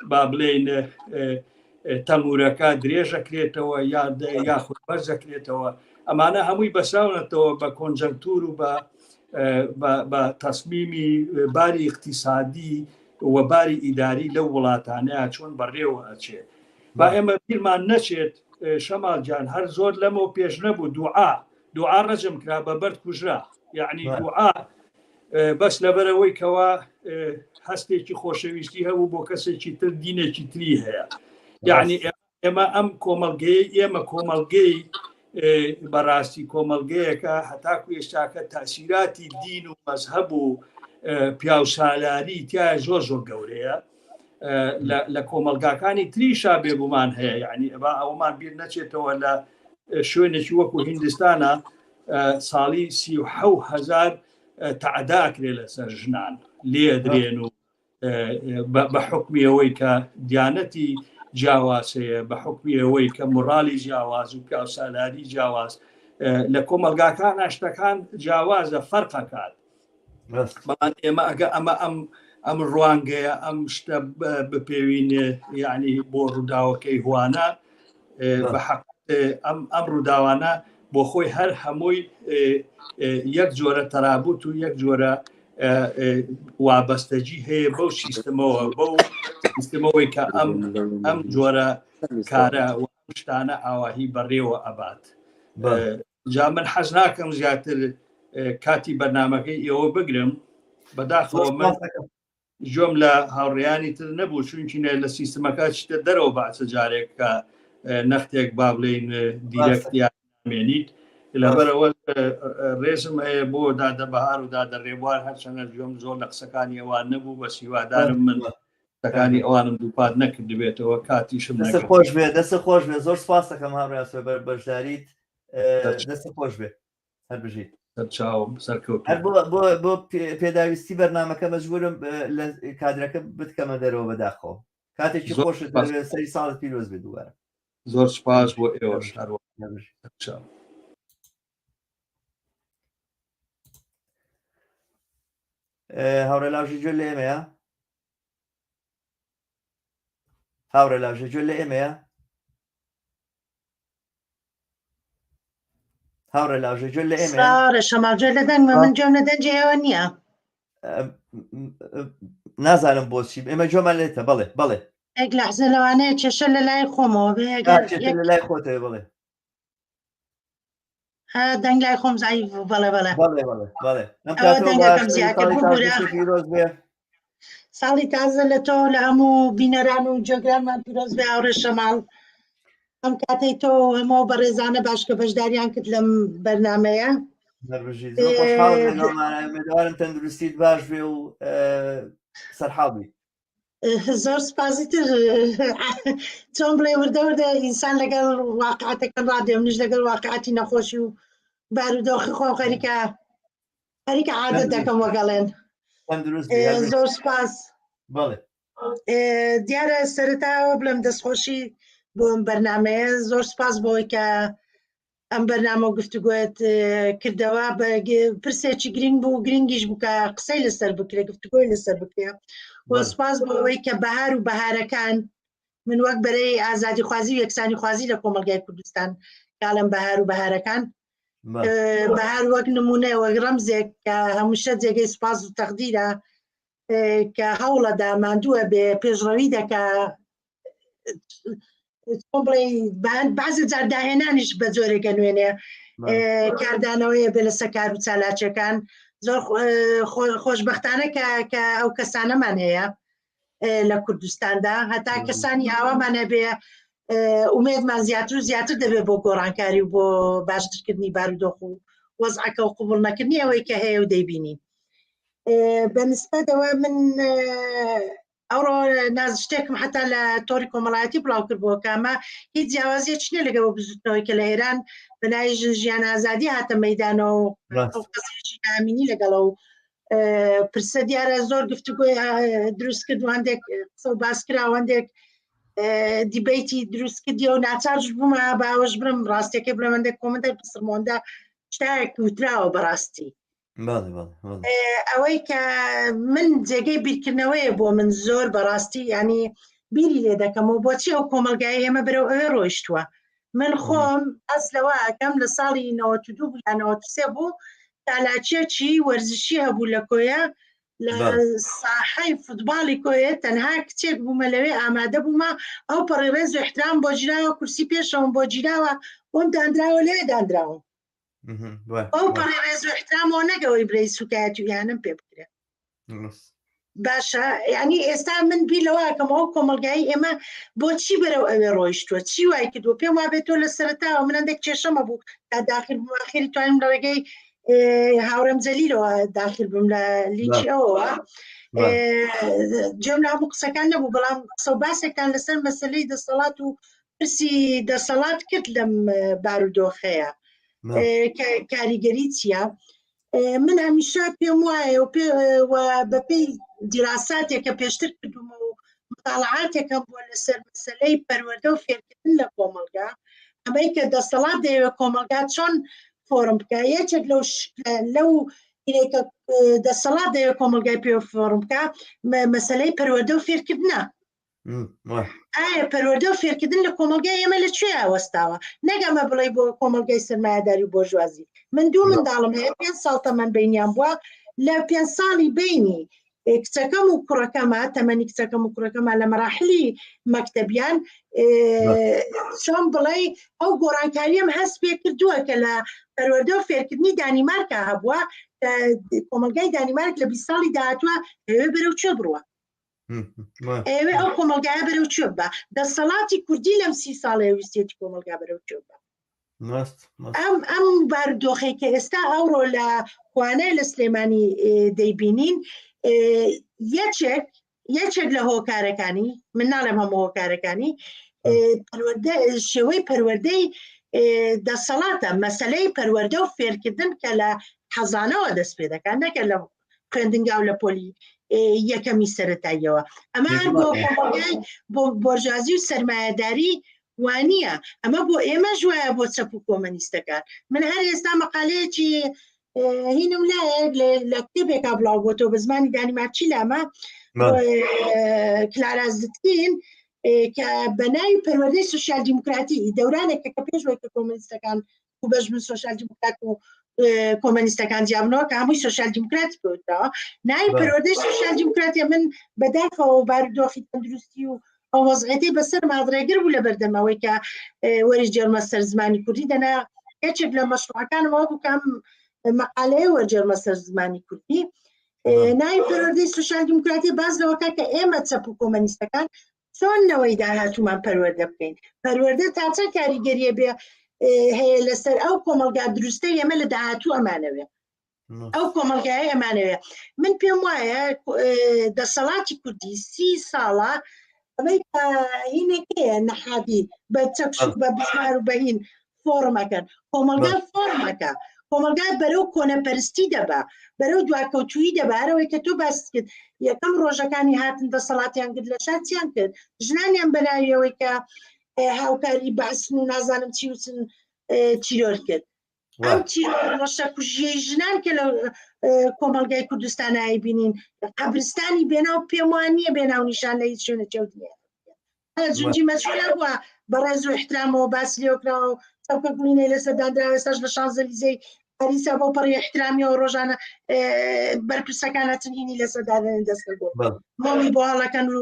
با بڵێین تەمورەکە درێژەکرێتەوە یا یاخود بەرزەکرێتەوە ئەمانە هەمووی بەسراونەتەوە بە کۆنجەنکتور و بە بە تەسمیمی باری اقتصادی و باری ئیداری لەو وڵاتانەیە چۆن بەڕێوە ئەچێ با ئێمە بیرمان نەچێت شەماڵ گیان هەر زۆر لەمەوە پێش نەبوو دوعا دوعا ڕەجم کرا بە بەرد کوژرا یعنی دوعا بەس لەبەرەوەی کەوا هەستێکی خۆشەویستی هەبوو بۆ کەسێکی تر دینێکی تری هەیە یعنی ئێمە ئەم کۆمەلگەی ئێمە کۆمەلگەی بەڕاستی کۆمەلگەیەکە هەتاکو ئێستاکە تاسیراتی دین و مەزهەب و پیاوسالاری تایە زۆر زۆر گەورەیە لە کۆمەلگاکانی تریشا بێگومان هەیە یعنی ئەبا ئەومان بیر نەچێتەوە لە شوێنێکی وەکو هیندستانە ساڵی 1970 تەعدا کرێ لەسەر ژنان لێدرێن و بە حکمی ئەوەی کە دیانەتی جیاواز هەیە بە حکمی ئەوەی کە مۆڕالی جیاواز و پیاوسالاری جیاواز لە کۆمەلگاکان شتەکان جیاوازە فەرقەکات بەڵام ئێمە ئەگە ئەمە ئەم ئەم ڕوانگەیە ئەم شتە بپێوینێ یعنی بۆ ڕووداوەکەی هوانە بە حەق ئەم ئەم ڕووداوانە بۆ خۆی هەر هەمووی یەک جۆرە تەرابوت و یەک جۆرە وابەستەجی هەیە بەو سیستمەوە بەو سیستمەوەی کە ئەم ئەم جۆرە کارە شتانە ئاواهی بەڕێوە ئەبات جا من حەز ناکەم زیاتر کاتی بەرنمەکەی ئێوە بگرم بەداخەوە من گوێم لە هاوڕێیانی تر نەبوو چونکینە لە سیستمەکە چیتە دەرەوە باچە جارێک کە نەختێک با بڵێین دیرەکت یامێنیت لەبەرەوە ڕێزم هەیە بۆ دادە بەهار و دادە ڕێبوار هەرچەنە گوێم زۆر لە قسەکانی ئەوان نەبوو بە سیوادارم من قسەکانی ئەوانم دووپات نەکردبێتەوە کاتیشم دەست خۆش بێ دەست خۆش بێ زۆر سپاس دەکەم هاوڕێ بەشداریت دەست خۆش بێ هەر بژیت. سەرچاوم سەرکەوتوو هەر بۆ بۆ بۆ پێداویستی بەرنمەکە مەجبورم لە کادرەکە بتکەمە دەرەوە بەداخەوە کاتێکی خۆشت سەری ساڵت پیرۆز بێ دووبارە زۆر سپاس بۆ ئێوەش هەروە هاوڕێ لاژی گوێ لە ئێمەیە هاوڕێ لاژە گوێ لە ئێمەیە. هاوڕێ لاژە گوێ لە ئێمە ساڕێ شەماڵ گوێ لە دەنگمە من گوێم لە دەنگی ئێوە نییە. نازانم بۆچی ئێمە گوێمان لێتە بەڵێ بەڵێ. یەک لەحزە لەوانەیە کێشە لە لای خۆمەوە بێ ئەگەر کێشە لە لای خۆتەوە بەڵێ. ها دەنگ لای خۆم زعیف بوو بەڵێ بەڵێ. بەڵێ بەڵێ بەڵێ. ئەم ئەوە کاتەوە دەنگەکەم باش زیاد کرد ساڵی ببورە. تازەشی پیرۆز بێ. ساڵی تازە لە تۆ لە هەموو بینەران و جێگرانمان پیرۆز بێ هاوڕێ شەماڵ. ئەم کاتەی تۆ و هەموو بەڕێزانە باش کە بەشداریان کرد لەم بەرنمەیە. هەربژیت زۆر خۆشحاڵم لەگەڵمانە ئومێدەوارم تەندروستیت باش بێ و سەرحاڵ بی. زۆر سپاسی تر چۆن بڵێ وردە وردە ئینسان لەگەڵ واقعەتەکان ڕادێ منیش لەگەڵ واقعەتی نەخۆشی و بارودۆخی خۆم خەریکە خەریکە عادەت دەکەم وەگەڵێن زۆر سپاس بەڵێ دیارە سەرەتاوە بڵێم دەستخۆشی بۆ ئەم بەرنمەیە زۆر سپاس بۆی کە ئەم بەرنامە و گفتوگۆیت کردەوە بە پرسێکی گرنگ بوو گرنگیش بوو کە قسەی لەسەر بکرێ گفتوگۆی لەسەر بکرێ و سپاس بۆ ئەوەی کە بەهار و بەهارەکان من وەک بەرەی ئازادیخوازی و یەکسانیخوازی لە کۆمەڵگای کوردستان کاڵم بەهار و بەهارەکان بەهار وەک نمونە وەک ڕەمزێک کە هەمووشە جێگەی سپاس و تەقدیرە کە هەوڵەدا ماندووە بێ پێشڕەوی دەکا چۆن بڵێ بازە جار داهێنانیش بە جۆرێکە نوێنێ کاردانەوەیە بێ لەسەر کار و چالاکیەکان زۆر خۆشببختانە کە کە ئەو کەسانەمان هەیە لە کوردستاندا هەتا کەسانی ئاوامان هەبێ ئومێدمان زیاتر و زیاتر دەبێت بۆ گۆڕانکاری و بۆ باشترکردنی بارودۆخ و وەزعەکە و قوبڵ نەکردنی ئەوەی کە هەیە و دەیبینین بەنسبەتەوە من ئەوڕۆ ناز شتێکم حتا لە تۆری کۆمەڵایەتی بڵاو کردبووە کە ئەمە هیچ جیاوازیەکی نییە لەگەڵ بزوتنەوەی کە لە ئێران بە ناوی ژن ژیان ئازادی هاتە مەدانەوە ئەو قەزیەی ئامینی لەگەڵ ئەو پرسە دیارە زۆر گفتوگۆی دروست کرد و هەندێک قسە و باس کرا و هەندێک دیبەیتی دروست کردی و ناچارش بوومە باوەش برم ڕاستیەکەی بڵێم هەندێک کۆمنتای پسرمۆندە شتایەک وتراوە بەڕاستی ئەوەی کە من جێگەی بیرکردنەوەیە بۆ من زۆر بەڕاستی ینی بیری لێ دەکەمەوە بۆچی ئەو کۆمەلگای ئێمە بەرەو ئەوێ ڕۆیشتووە من خۆم ئەس لەوە ئەەکەم لە ساڵی 92 یا 93 بوو چالاکیەکی وەرزشی هەبوو لە کۆیە لە ساحەی فوتباڵی کۆیە تەنها کچێک بوومە لەوێ ئامادە بوومە ئەو پەڕی ڕێز و احترام بۆ گیراوە کورسی پێشەوەم بۆ گیراوە بۆم دانراوە لێ دانراوم ئەو پەڕی ڕێز و احترامەوە نەگەوەی برای سوکایەتی یانم پێ بکرێ باشە ینی ئێستا من بیر لەوەکەمەوە کۆمەلگای ئێمە بۆچی بەرەو ئەوێ ڕۆیشتووە چی وای کردووە پێم وابێت تۆ لە سەرتاوە من هەندێک کێشەمە بوو تا داخل بووم ئاخری توانیم لە ڕێگەی هاوڕێم جەلیلەوە داخل بووم لە لینکی ئەوەوە جێم لە هەموو قسەکان نەبوو بەڵام قسە و باسێکتان لەسەر مەسلەی دەسەڵات و پرسی دەسەڵات کرد لەم بارودۆخەیە کاریگەری چییە؟ من هەمیشە پێم وایە و پێ بەپێی دیراساتێک کە پێشتر کردومە و مطالعاتێکم بووە لەسەر مەسلەی پەروەردە و فێرکردن لە کۆمەڵگا ئەمەی کە دەسەڵات دەیەوێت کۆمەڵگا چۆن فۆرم بکە یەکێک لەو لەو کە دەسەڵات دەیەوێت کۆمەڵگای پێ فۆرم بکە مەسلەی پەروەردە و فێرکردنە ئایا پەروەردە و فێرکردن لە کۆمەلگای ئێمە لە کوێ وەستاوە نەک ئەمە بڵێ بۆ کۆمەلگای سەرمایەداری و بۆرژوازی من دوو منداڵم هەیە پێ ساڵ تەمەن بینیان بووە لە پێ ساڵی بینی کچەکەم و کوڕەکەمە تەمەنی کچەکەم و کوڕەکەمە لە مەراحلی مەکتەبیان چۆن بڵێ ئەو گۆڕانکاریەم هەست پێ کردووە کە لە پەروەردە و فێرکردنی دانیمارکە هەبووە کۆمەلگای دانیمارک لە 20 ساڵی داهاتوە ئەوێ بەرەو چێ بڕوە ئەوێ ئەو کۆمەلگایە بەرەو کوێ بە دەسەڵاتی کوردی لەم سی ساڵەیە ویستێتی کۆمەلگا بەرەو کوێ بە ئەم ئەم بارودۆخێک کە ئێستا ئەوڕۆ لە خوانە لە سلێمانی دەیبینین یەکێک یەکێک لە هۆکارەکانی من ناڵێم هەموو هۆکارەکانی پەروەردە شێوەی پەروەردەی دەسەڵاتە مەسلەی پەروەردە و فێرکردن کە لە حەزانەوە دەست پێ دەکات نەکە لە خوێندنگا و لە پۆلی یەکەمی سەتاییەوە ئەمە هەر بۆ کۆمەڵگای بۆ بۆرژازی و سەرمایەداری وانە ئەمە بۆ ئێمە وایە بۆ چەپ و کۆمەنیستەکان من هەر ئێستا مەقالەیەکی هینم لایەک لە کتێبێکا بڵاو بۆتەوە بە زمانی دانیمارکی لامە کلارا زتکین کە بە ناوی پەروەردەی سوسیال دیموکراتی دەورانێک کە پێش وەی کە کۆمەنیستەکان بەش بن سۆسیال دیموکرات و کۆمەنیستەکان جیابنەوە کە هەمووی سۆسیال دیموکراتی پێوتراوە ناوی پەروەردەی سۆسیال دیموکراتیە من بەداخەوە بارودۆخی تەندروستی و ئەو وەزعێتی بەسەر مادڕێگر بوو لە بەردەمەوەی کە وەری جێرمە سەر زمانی کوردی دەنا یەکێک لە مەشروعەکانمەوە بوو کام مەقالەیە وەرجێرمە سەر زمانی کوردی ناوی پەروەردەی سوسیال دیموکراتی باز لەوەکە کە ئێمە چەپ و کۆمەنیستەکان چۆن نەوەی داهاتوومان پەروەردە بکەین پەروەردە تا چەند کاریگەریە بێ هەیە لەسەر ئەو کۆمەلگا دروستە ئێمە لە داهاتوو ئەمانەوێ ئەو کۆمەلگای ئەمانەوێ من پێم وایە دەسەڵاتی کوردی سی ساڵە ئەمەی هینێکەیە نەحابی بە چەک بە بسمار و بەهین فۆڕمەکەن کۆمەلگا فۆڕمەکە کۆمەلگا بەرەو کۆنەپەرستی دەبا بەرەو دواکەوتویی دەبا هەرەوەی کە تۆ باست کرد یەکەم ڕۆژەکانی هاتن دەسەڵاتیان کرد لە شار چیان کرد ژنانیان بەناویەوەی کە هاوکاری بەعسن و نازانم چی وچن تیرۆر کرد ئەم تیرۆر ڕەشە کوژیەی ژنان کە لە کۆمەلگای کوردستانایی بینین قەبرستانی بێناو پێم وان نییە بێناو نیشان لە هیچ شوێنە چێوت نییە جونجی مەچوو نەبووە بە ڕێز و احترامەوە باس لێوکراوە و چەپکە گوڵینەی لەسەر دانراوە ئێستاش لە شانزەلیزەی پاریسا بۆ پەڕی احترامیەوە ڕۆژانە بەرپرسەکان هەچن هینی لەسەر دادەنێن دەستە گوڵ مۆمی بۆ هەڵەکەن و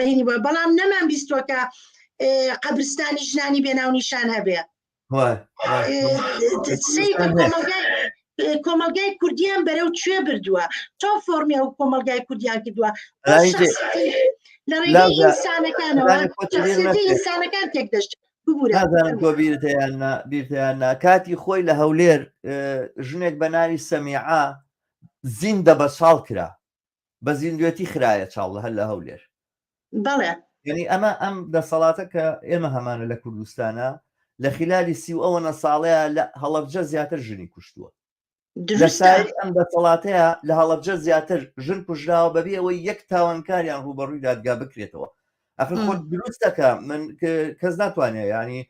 هینی بۆ بەڵام نەمان بیستووە کە قەبرستانی ژنانی بێناونیشان هەبێ کۆمەلگای کوردیان بەرەو کوێ بردووە چۆن فۆرمی ئەو کۆمەلگای کوردیان کردووە لە ڕێگەی ئینسانەکانەوە ئینسانەکان تێک دەشت نازانم تۆ بیرتەیان بیرتەیان نا کاتی خۆی لە هەولێر ژنێک بە ناوی سەمیعە زیندە بە چاڵ کرا بە زیندوێتی خرایە چاڵ هەر لە هەولێر بەڵێ یعنی ئەمە ئەم دەسەڵاتە کە ئێمە هەمانە لە کوردستانە لە خلالی سی و ئەوەنە ساڵەیە لە هەڵەبجە زیاتر ژنی کوشتووە لە سای ئەم دەسەڵاتەیە لە هەڵەبجە زیاتر ژن کوژراوە بەبێ ئەوەی یەک تاوانکاریان ڕووبەڕووی دادگا بکرێتەوە ئەخر خۆ دروستەکە من کەس ناتوانێت ینی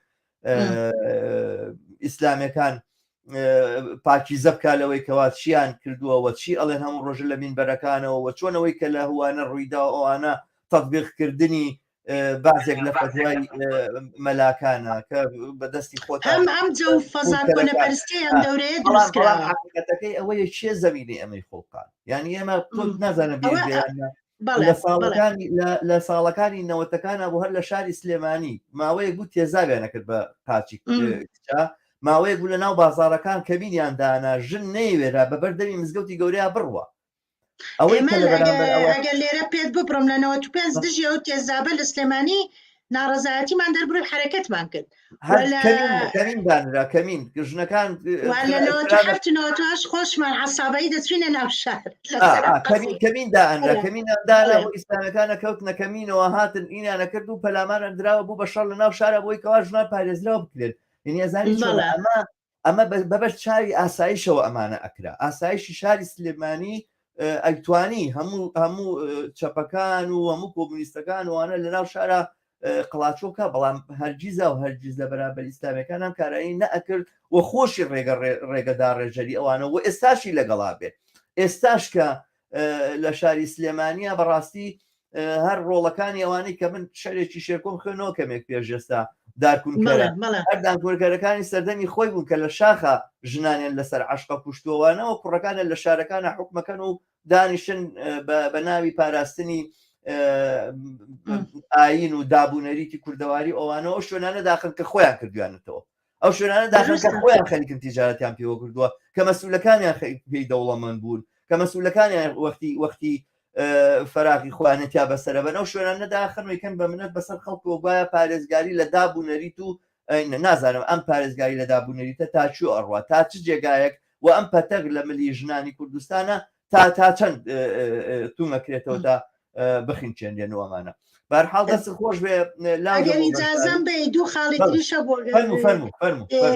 ئیسلامەکان پاکیزە بکا لەوەی کەوا چیان کردووە وە چی ئەڵێن هەموو ڕۆژە لە مینبەرەکانەوە وە چۆنەوەی کە لە هوانە ڕوویدا ئەوانە تەطبیقکردنی بازێک لە فەتوای مەلاکانە کە بەدەستی خۆ ئەم ئەم جەو فەزا کۆنەپەرستی ئەم دەورەیە دروست کراوە حەقیقەتەکەی ئەوەیە چێ زەمینەی ئەمەی خوڵقان یعنی ئێمە تۆ نازانم بیر لە ساڵەکانی لە ساڵەکانی نەوەتەکانە بۆ هەر لە شاری سلێمانی ماوەیەک بوو تێزاویانە کرد بە قاچی کچە ماوەیەک بوو لە ناو بازارەکان کەمینیان دانا ژن نەیوێرا بە بەردەمی مزگەوتی گەورەیە بڕوە ئەوەی ئەگەر لێرە پێت ببڕم لە 95 دژی ئەو تێزابە لە سلێمانی ناڕەزایەتیمان دەربڕی حرەکەتمان کرد کەمین دانرا کەمین ژنەکان خۆشمان عسابایی دەچوینە ناو شار کەمین دانرا کەمین دانا بۆ ئیسلامەکانە کەوتنە کەمینەوە هاتن ئینانە کرد و پەلاماران دراوە بوو بە شەڕ لە ناو شارە بۆی کەوا ژنان پارێزراوە بکرێت یعنی ئەزانی ئەمە ئەمە بەبەر چاوی ئاسایشەوە ئەمانە ئەکرا ئاسایشی شاری سلێمانی ئەیتوانی هەموو هەموو چەپەکان و هەموو کۆمونیستەکان وانە لە ناو شارە قڵاچۆکە بەڵام هەرگیزا و هەرگیز لە بەرامبەر ئیسلامەکان ئەم کارایی نەئەکرد و خۆشی ڕێگە ڕێگەدا ڕێژەری ئەوانە و ئێستاشی لەگەڵا بێت ئێستاش کە لە شاری سلێمانیا بەڕاستی هەر ڕۆڵەکانی ئەوانەی کە من شەرێکی شێرکۆم خوێنەوە کەمێک پێشێستا دارکونکەرە هەر دانکۆرکەرەکانی سەردەمی خۆی بوون کە لە شاخە ژنانیان لەسەر عشقە کوشتووانەوە کوڕەکانە لە شارەکانە حکومەکەن و دانیشن بە ناوی پاراستنی ئاین و دابوونەریتی کوردەواری ئەوانە ئەو شوێنانە داخن کە خۆیان کردویانەتەوە ئەو شوێنانە داخن کە خۆیان خەریکن تیجارەتیان پێوە کردووە کە مەسئولەکانیان پێی دەوڵەمەند بوون کە مەسئولەکانیان وەختی وەختی فراغی خۆیانە تیا بەسەرە بەن ئەو شوێنانە داخن ویکەن بە منەت بەسەر خەڵکەوە گوایە پارێزگاری لە داب و نەریت و نازانم ئەم پارێزگاری لە داب و نەریتە تا کوێ ئەڕوا تا چ جێگایەک و ئەم پەتەک لە ملی ژنانی کوردستانە تا تا چەند تومەکرێتەوە تا بخینچێنرێن و ئەمانە بەرحاڵ دەست خۆش بێ ئەگەر ئیجازەم بێ دوو خاڵی تریشە بۆ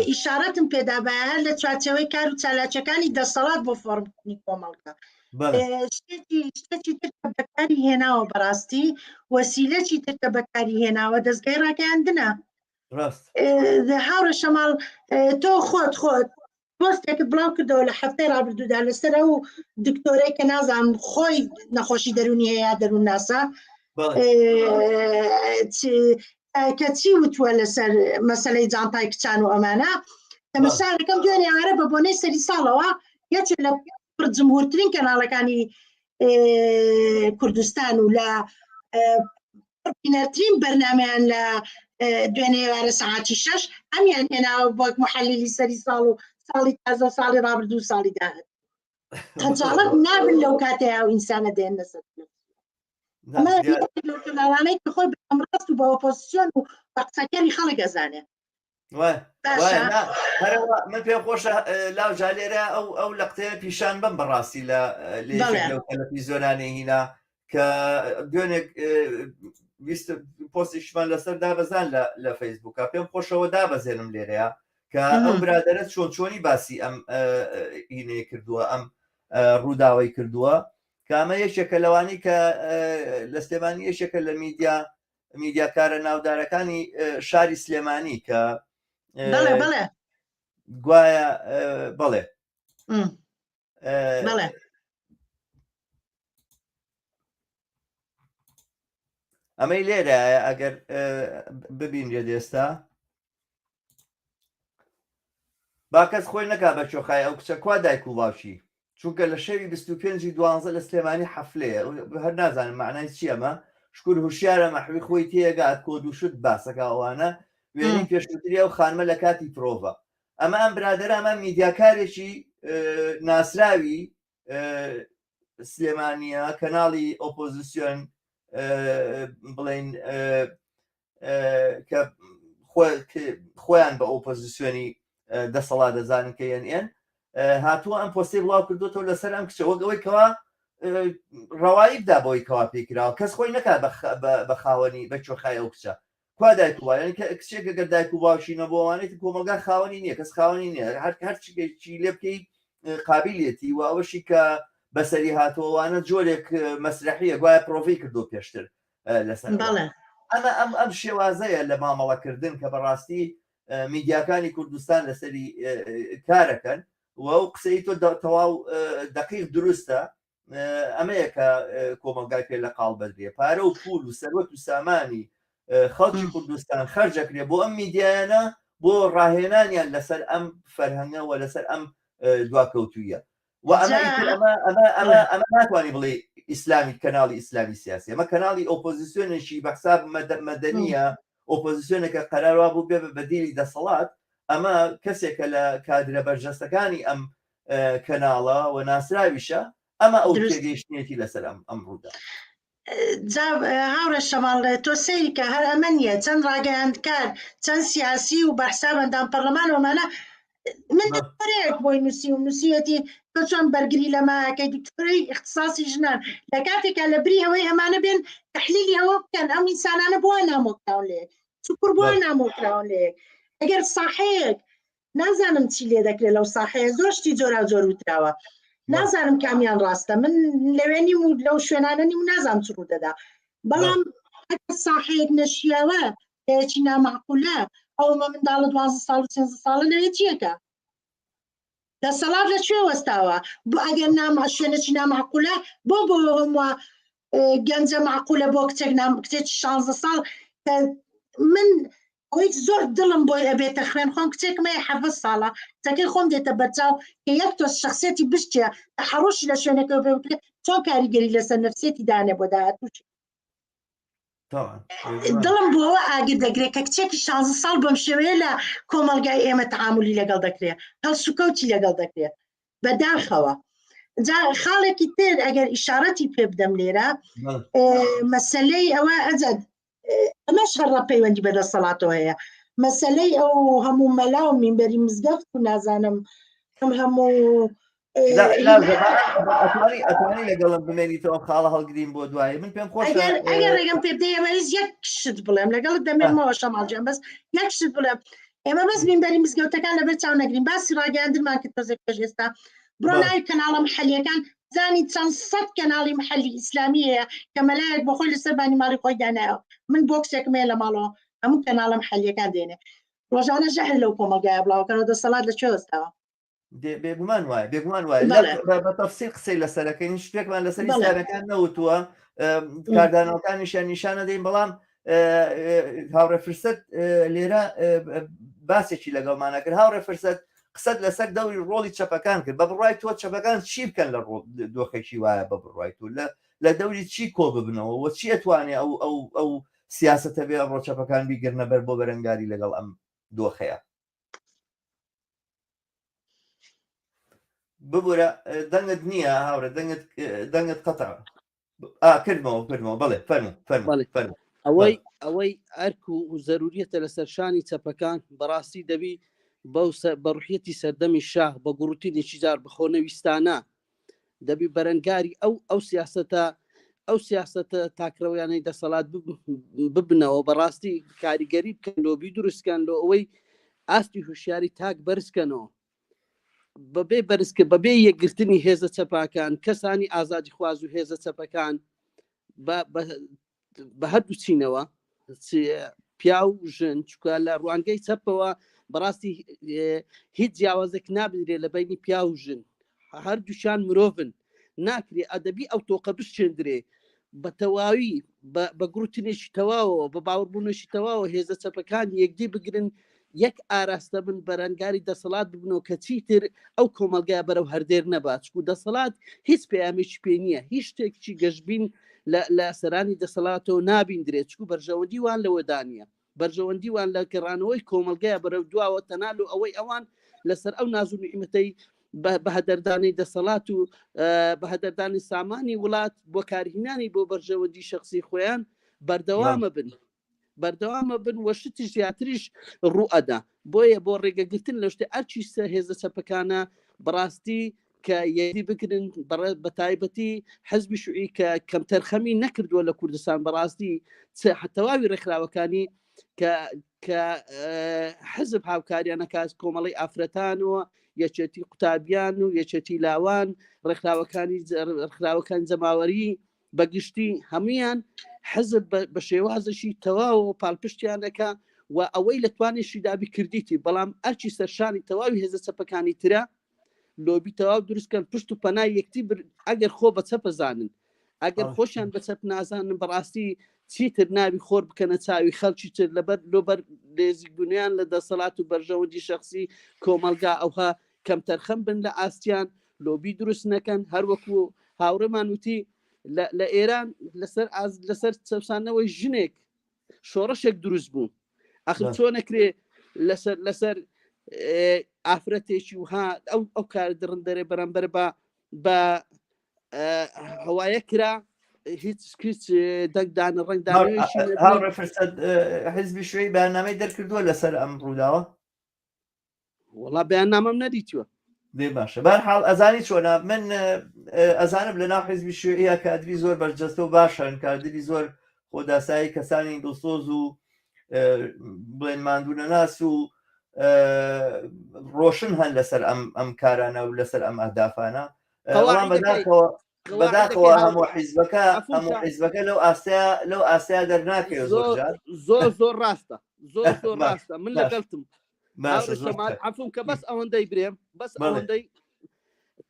ئیشارەتم پێدا بە هەر لە چوارچێوەی کار و چالاکیەکانی دەسەڵات بۆ فۆرمکردنی کۆمەڵگا شتێکی شتێکی تر کە بەکاری هێناوە بەڕاستی وەسیلەکی تر کە بەکاری هێناوە دەستگای ڕاگەیاندنە هاوڕێ شەماڵ تۆ خۆت خۆت پۆستێکت بڵاو کردەوە لە هەفتەی ڕابردوودا لەسەر ئەو دکتۆرەی کە نازانم خۆی نەخۆشی دەرونی هەیە دەروونناسە کە چی وتووە لەسەر مەسلەی جانتای کچان و ئەمانە. تەمەشاەکەم دوێنێ ئارە بە بۆنەی سەری ساڵەوە یەکێ لە پڕ جمهورترین کەناڵەکانی کوردستان و لە پڕبینەرترین بەرنمەیان لە دوێنێ ئێوارە سەعاتی شەش ئەمیان هێناوە وەک محەلیلی سەری ساڵ و ساڵی تازە و ساڵی ڕابردوو و ساڵی داهات خەجاڵەت نابن لەو کاتەیە ئەو ئینسانە دێنە سەر ئەمە لەو کەناڵانەی کە خۆی بە ڕاست و بە ئۆپۆزیسیۆن و بە قسەکەری خەڵک ئەزانێ من پێم خۆشە لاو جالێرە ئەو ئەو لە قتەیە پیشان بم بەڕاستی لە تەلەفیزیۆنانی هینا کە دوێنێک ویست پۆستیشمان لەسەر دابەزان لە فەیسبووکە پێم خۆشەوە دابەزێنم لێرەیە کە ئەو برادرە چۆن چۆنی باسی ئەم هینەیە کردووە ئەم ڕووداوی کردووە کامە یەکێکە لەوانی کە لە سلێمانی یەکێکە لە میدیا میدیاکارە ناودارەکانی شاری سلێمانی کە بەڵێ بەڵێ گوایە بەڵێ بەڵێ ئەمەی لێرە ئەگەر ببینرێت ئێستا با کەس خۆی نەکا بە چۆخای ئەو کچە کوا دایک و باوکی چونکە لە شەوی 25 دوانزە لە سلێمانی حەفلەیە هەر نازانم معنای چی ئەمە شکر هوشیارە مەحوی خۆی تێگات کۆ دوو شت باسەکە ئەوانە وێنەی پێشووتری ئەو خانمە لە کاتی پرۆڤە ئەمە ئەم برادەرە ئەمە میدیاکارێکی ناسراوی سلێمانیە کەناڵی ئۆپۆزیسیۆن بڵین کە خۆیان بە ئۆپۆزیسیۆنی دەسەڵات دەزانن کە یەن ئێن هاتووە ئەم پۆستی بڵاو کردوێتەوە لەسەر ئەم کچە وەک ئەوەی کەوا ڕەوایی بدا بۆی کەوا پێکراوە کەس خۆی نەکات بە خاوەنی بە چۆخای ئەو کچە کوا دایک و باوک یانی کچێک گەر دایک و باوکی نەبووانێت کۆمەڵگا خاوەنی نییە کەس خاوەنی نییە هەر هەر چی لێ بکەی قابلیەتی و ئەوەشی کە بەسەری هاتەوەوانە جۆرێک مەسرحیە گوایە پرۆڤی کردو پێشتر لەسەر ئەمە ئەم ئەم شێوازەیە لە مامەڵەکردن کە بەڕاستی میدیاکانی کوردستان لەسەری کارەکەن و ئەو قسەی تۆ تەواو دقیق دروستە ئەمەیە کە کۆمەڵگای پێ لە قاڵ بەدرێ پارە و پول و سەروەت و سامانی خەڵکی کوردستان خەرجەکرێ بۆ ئەم میدیایانە بۆ ڕاهێنانیان لەسەر ئەم فەرهەنگە و لەسەر ئەم دواکەوتویە و ئەمە ئەمە ئەمە ئەمە ئەمە ناتوانانی بڵێ ئیسلامی کەناڵی ئیسلامی سیاسی ئەمە کەناڵی ئۆپۆزیسیۆنێکی بە حساب مەدەنیە ئۆپۆزیسیۆنێکە قەرار وابوو بێ بە بەدیلی دەسەڵات ئەمە کەسێکە لە کادرە بەرجەستەکانی ئەم کەناڵە و ناسراویشە ئەمە ئەو تێگەیشتنێتی لەسەر ئەم ئەم ڕوودا جا هاوڕێ شەماڵ تۆ سەیری کە هەر ئەمە نییە چەند ڕاگەیاندکار چەند سیاسی و بە حساب ئەندام پەرلەمان ومانە من دکتۆرەیەک بۆی نووسی و نووسیەتی تۆ چۆن بەرگری لەماکەی دکتۆرەی اختصاصی ژنان لە کاتێکا لە بری ئەوەی ئەمانە بێن تحلیلی ئەوە بکەن ئەم ئینسانانە بۆ نامۆکراون لێک چکر بۆ نامۆکراون لێک ئەگەر ساحەیەک نازانم چی لێ دەکرێت لەو ساحەیە زۆر شتی جۆرا جۆر وتراوە نازانم کامیان ڕاستە من لەوێ نیم و لەو شوێنانە نیم نازانم چ ڕوو دەدا بەڵام ساحەیەک نەشیاوە چی نامعقولە ئەومە منداڵە دوازدە ساڵ و سێزدە ساڵە لەوێ چیەکە دەسەڵات لە کوێ وەستاوە بۆ ئەگەر نامە شوێنێکی نامعقولە بۆ بۆ هەمووە گەنجە معقولە بۆ کچێک نام کچێکی 16 ساڵ کە من ئەوەی زۆر دڵم بۆی ئەبێتە خوێن خۆم کچێکم هەیە حەڤە ساڵە کچەکەی خۆم دێتە بەرچاو کە یەک تۆز شخصیەتی بشکێ تەحەڕوشی لە شوێنەکەوە پێ بکرێت چۆن کاریگەری لەسەر نفسیەتی دانێ بۆ داهاتووشی دڵم بۆەوە ئاگر دەگرێت کە کچێکی 16 ساڵ بەم شێوەیە لە کۆمەلگای ئێمە تعاملی لەگەڵ دەکرێت هەڵسوکەوتی لەگەڵ دەکرێت بەداخەوە جا خاڵێکی تر ئەگەر ئیشارەتی پێ بدەم لێرە مەسلەی ئەوە ئەجد ئەمەش هەڕە پەیوەندی بە دەسەڵاتەوە هەیە مەسلەی ئەو هەموو مەلا و مینبەری مزگەفت و نازانم ئەم هەموو ئەتوانی لەگەڵم بمێنیتەوە خاڵە هەڵگرین بۆ دوایی من پێم خۆش ئەگەر ڕێگەم پێ بدەی ئەمە یەک شت بڵێم لەگەڵت دەمێنمەوە شەماڵ گیان بەس یەک شت بڵێم ئێمە بەس مینبەری مزگەوتەکان لەبەر چاو نەگرین باسی ڕاگەیاندنمان کرد تۆزێک پێش ئێستا بڕۆ ناوی کەناڵە محەلیەکان زانی چەند سەد کەناڵی محەلی ئیسلامی هەیە کە مەلایەک بۆ خۆی لەسەر بانی ماڵی خۆی دانایەوە من بۆکسێکم هەیە لە ماڵەوە هەموو کەناڵە محەلیەکان دێنێ ڕۆژانە ژەهر لەو کۆمەڵگایە بڵاوکەنەوە دەسەڵات لە کوێ وەستاوە بێگومان وایە بێگومان وایە بە تەفسیل قسەی لەسەرەکەین شتێکمان لەسەر ئیسلامەکان نەوتووە کاردانەوەکانیشیان نیشانە دەین بەڵام. هاوڕێ فرسەت لێرە باسێکی لەگەڵمانە کرد هاوڕێ فرسەت قسەت لەسەر دەوری ڕۆڵی چەپەکان کرد بە بڕای تۆ چەپەکان چی بکەن لە دۆخێکی وایە بە بڕای تۆ لە لە دەوری چی کۆ ببنەوە و چی ئەتوانێ ئەو ئەو ئەو سیاسەتە بێ ئەمڕۆ چەپەکان بیگرنە بەر بۆ بەرەنگاری لەگەڵ ئەم دۆخەیە ببورە دەنگت نییە هاورە دەنگت دەنگت قەتع کردمەوە کردمەوە بەڵێ فەرموو فەرموو فەرموو ئەوەی ئەوەی ئەرک و زەروریەتە لەسەر شانی چەپەکان بەڕاستی دەبی بەو بە ڕوحیەتی سەردەمی شاه بە گوڕوتینێکی جار بەخۆ نەویستانە دەبی بەرەنگاری ئەو ئەو سیاستە ئەو سیاستە تاکرەوەیانەی دەسەڵات ببنەوە بەڕاستی کاریگەری بکەن لۆبی دروستکەن لۆ ئەوەی ئاستی هوشیاری تاک بەرزکەنەوە بەبێ بەرزکە بەبێ یەکگرتنی هێزە چەپاکان کەسانی ئازادی خواز و هێزە چەپەکان بە هەردوو چینەوە پیا و ژن چکە لە ڕوانگەی چەپەوە بەڕاستی هیچ جیاوازێک نابدرێ لە بینی پیا و ژن هەردووشان مرۆڤن ناکرێ ئەدەبی ئەو تۆقە بشچێندرێ بە تەواوی بە گوڕتنێکی تەواوەوە بە باوەڕبوونێکی تەواوە هێزە چەپەکان یەکدی بگرن یەک ئاراستە بن بەرەنگاری دەسەڵات ببنەوە کە چیتر ئەو کۆمەڵگای بەرەو هەردێر نەبات چکو دەسەڵات هیچ پەیامێکی پێ نییە هیچ شتێکی گەشتبین لە سەرانی دەسەڵاتەوە نابیندرێت چکو بەرژەوەندی وان لەوەدا نییە بەرژەوەندی وان لە گەڕانەوەی کۆمەڵگەیە بەرەو دواوە تەنها لۆ ئەوەی ئەوان لەسەر ئەو ناز و نیعمەتەی بەهەدەردانی دەسەڵات و بەهەدەردانی سامانی وڵات بۆ کارهینانی بۆ بەرژەوەندی شخصی خۆیان بەردەوامە بن بەردەوامە بن وە شتی زیاتریش ڕوو ئەدا بۆیە بۆ ڕێگەگرتن لە شتێ ئەرچی سە هێزە چەپەکانە بەڕاستی کە یەدی بگرن بە تایبەتی حزبی شوعی کە کەمتەرخەمی نەکردووە لە کوردستان بەڕاستی تەواوی ڕێکخراوەکانی کە کە حزب هاوکاریانە کاس کۆمەڵی ئافرەتانەوە یەکێتی قوتابیان و یەکێتی لاوان ڕێکخراوەکانی ڕێکخراوەکان جەماوەری بەگشتی هەمویان حزب بە شێوازێکی تەواوەوە پاڵپشتیان دەکا و ئەوەی لە توانێکی دابی کردیتی بەڵام ئەرچی سەرشانی تەواوی هێزە چەپەکانی ترە لۆبی تەواو دروستکەن پشت و پەنای یەکتی ئەگەر خۆ بە چەپە زانن ئەگەر خۆشیان بە چەپ نازانن بەڕاستی چیتر ناوی خۆر بکەنە چاوی خەڵکی تر لەبەر لۆبەر لێزیکبوونیان لە دەسەڵات و بەرژەوەندی شخصی کۆمەلگا ئەوها کەمتەرخەم بن لە ئاستیان لۆبی دروست نەکەن هەروەکو هاوڕێمان وتی لە ئێران لەسەر ئاز لەسەر چەسانەوەی ژنێک شۆڕشێک دروست بوو ئەخر چۆن نەکرێ لەسەر لەسەر ئافرەتێکی وها ئەو ئەو کار دڕندەرێ بەرامبەر بە بە هەوایە کرا هیچ هیچ دەنگدانە ڕەنگدانەوەیشی هاوڕێ فرسەت حزبی شوێی بەیاننامەی دەرکردووە لەسەر ئەم ڕووداوە وەڵا بەیاننامەم نەدیتوە. دێ باشە بەرحاڵ ئەزانی چۆنە من ئەزانم لە ناو حیزبی شیوعیە کادری زۆر بەرجەستە و باشن کادری زۆر خۆداسایی کەسانی دڵسۆز و بڵێن ماندوو نەناس و ڕۆشن هەن لەسەر ئەم ئەم کارانە و لەسەر ئەم ئەهدافانە بەڵام بەداخەوە بەداخەوە هەموو حیزبەکە هەموو حیزبەکە لەو ئاستەیە لەو ئاستەیە دەرناکەوێت زۆر جار زۆر زۆر ڕاستە زۆر زۆر ڕاستە من لەگەڵتم عفوم کە بەس ئەوەندەی برێم بەس ئەوەندەی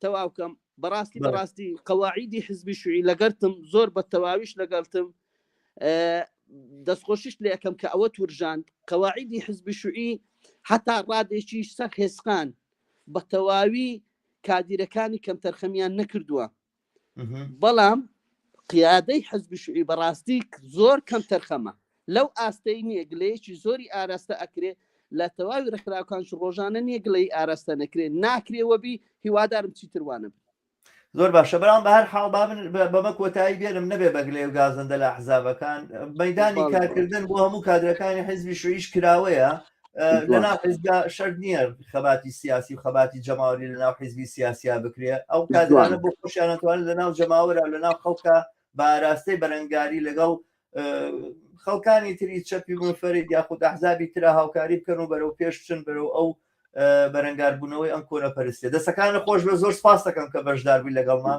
تەواوکەم بەڕاستی بەڕاستی قەواعیدی حزبی شوعی لەگەرتم زۆر بە تەواویش لەگەڵتم دەستخۆشیش لێ ئەەکەم کە ئەوە تورژاند قەواعیدی حزبی شوعی هەتا ڕادێکی سەر هێسقان بە تەواوی کادیرەکانی کەمتەرخەمیان نەکردووە بەڵام قیادەی حزبی شوعی بەڕاستی زۆر کەم تەرخەمە لەو ئاستەی نییە گلەیەکی زۆری ئاراستە ئەکرێ لە تەواوی ڕێکخراوەکانش ڕۆژانە نییە گلەی ئاراستە نەکرێ ناکرێ وەبی هیوادارم چیتر وانە بن. زۆر باشە بەڵام بە هەر حاڵ با من بەمە کۆتایی بێنم نەبێ بە گلەی و گازەندە لە حزابەکان مەدانی کارکردن بۆ هەموو کادرەکانی حزبی شوعیش کراوەیە لەناو حزبدا شەرت نییە خەباتی سیاسی و خەباتی جەماوەری لەناو حزبی سیاسیا بکرێ ئەو کادرانە بۆ خۆشیان ئەتوانن لەناو جەماوەرە لەناو خەڵکە بە ئاراستەی بەرەنگاری لەگەڵ خەڵکانی تری چەپی منفەرید یاخود ئەحزابی ترا هاوکاری بکەن و بەرەو پێش بچن بەرەو ئەو بەرەنگاربوونەوەی ئەم کۆنە پەرستێ دەسەکانە خۆش بە زۆر سپاس دەکەم کە بەشدار بووی لەگەڵما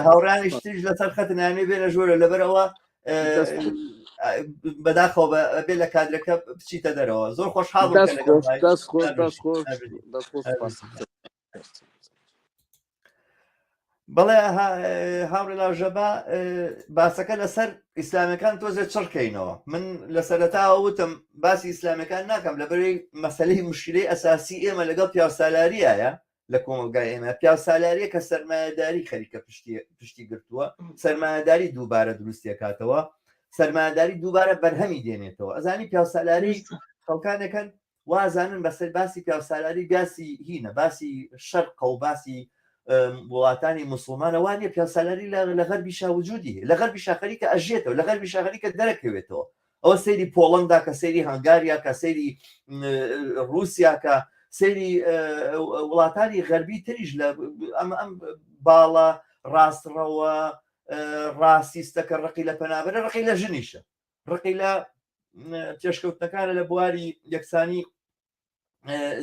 هاوڕانی شتیش لەسەر خەت نامێ بێنە ژۆرە لەبەرەوە بەداخەوە بێ لە کادرەکە بچیتە دەرەوە زۆر خۆشحاڵ دەست خۆش دەست خۆش دەست خۆش. بەڵێ هاوڕێ لاژەبا باسەکە لەسەر ئیسلامەکان تۆزێ چڕکەینەوە من لە سەرەتاوە وتم باسی ئیسلامەکان ناکەم لەبەرەی مەسلەی مشکلەی ئەساسی ئێمە لەگەڵ پیاوسالاریایە لە کۆمەلگای ئێمە پیاوسالاریە کە سەرمایەداری خەریکە پشتی پشتی گرتووە سەرمایەداری دووبارە دروستیەکاتەوە سەرمایەداری دووبارە بەرهەمی دێنێتەوە ئەزانی پیاوسالاری خەڵکانەکەن وازانن بەسەر باسی پیاوسالاری باسی هینە باسی شەرقە و باسی وڵاتانی مسلمانە وانە پیاوسالاری لە غەربیشا وجودی هەیە لە غەربیشا خەریکە ئەژێتەوە لە غەربیشا خەریکە دەرەکەوێتەوە ئەوە سەیری پۆڵندا کە سەیری هەنگاریا کە سەیری رووسیا کە سەیری وڵاتانی غەربی تریش لە ئەم ئەم باڵە ڕاستڕەوە ڕاستیستەکە ڕقی لە پەنابەرە ڕقی لە ژنیشە ڕقی لە پێشکەوتنەکانە لە بواری یەکسانی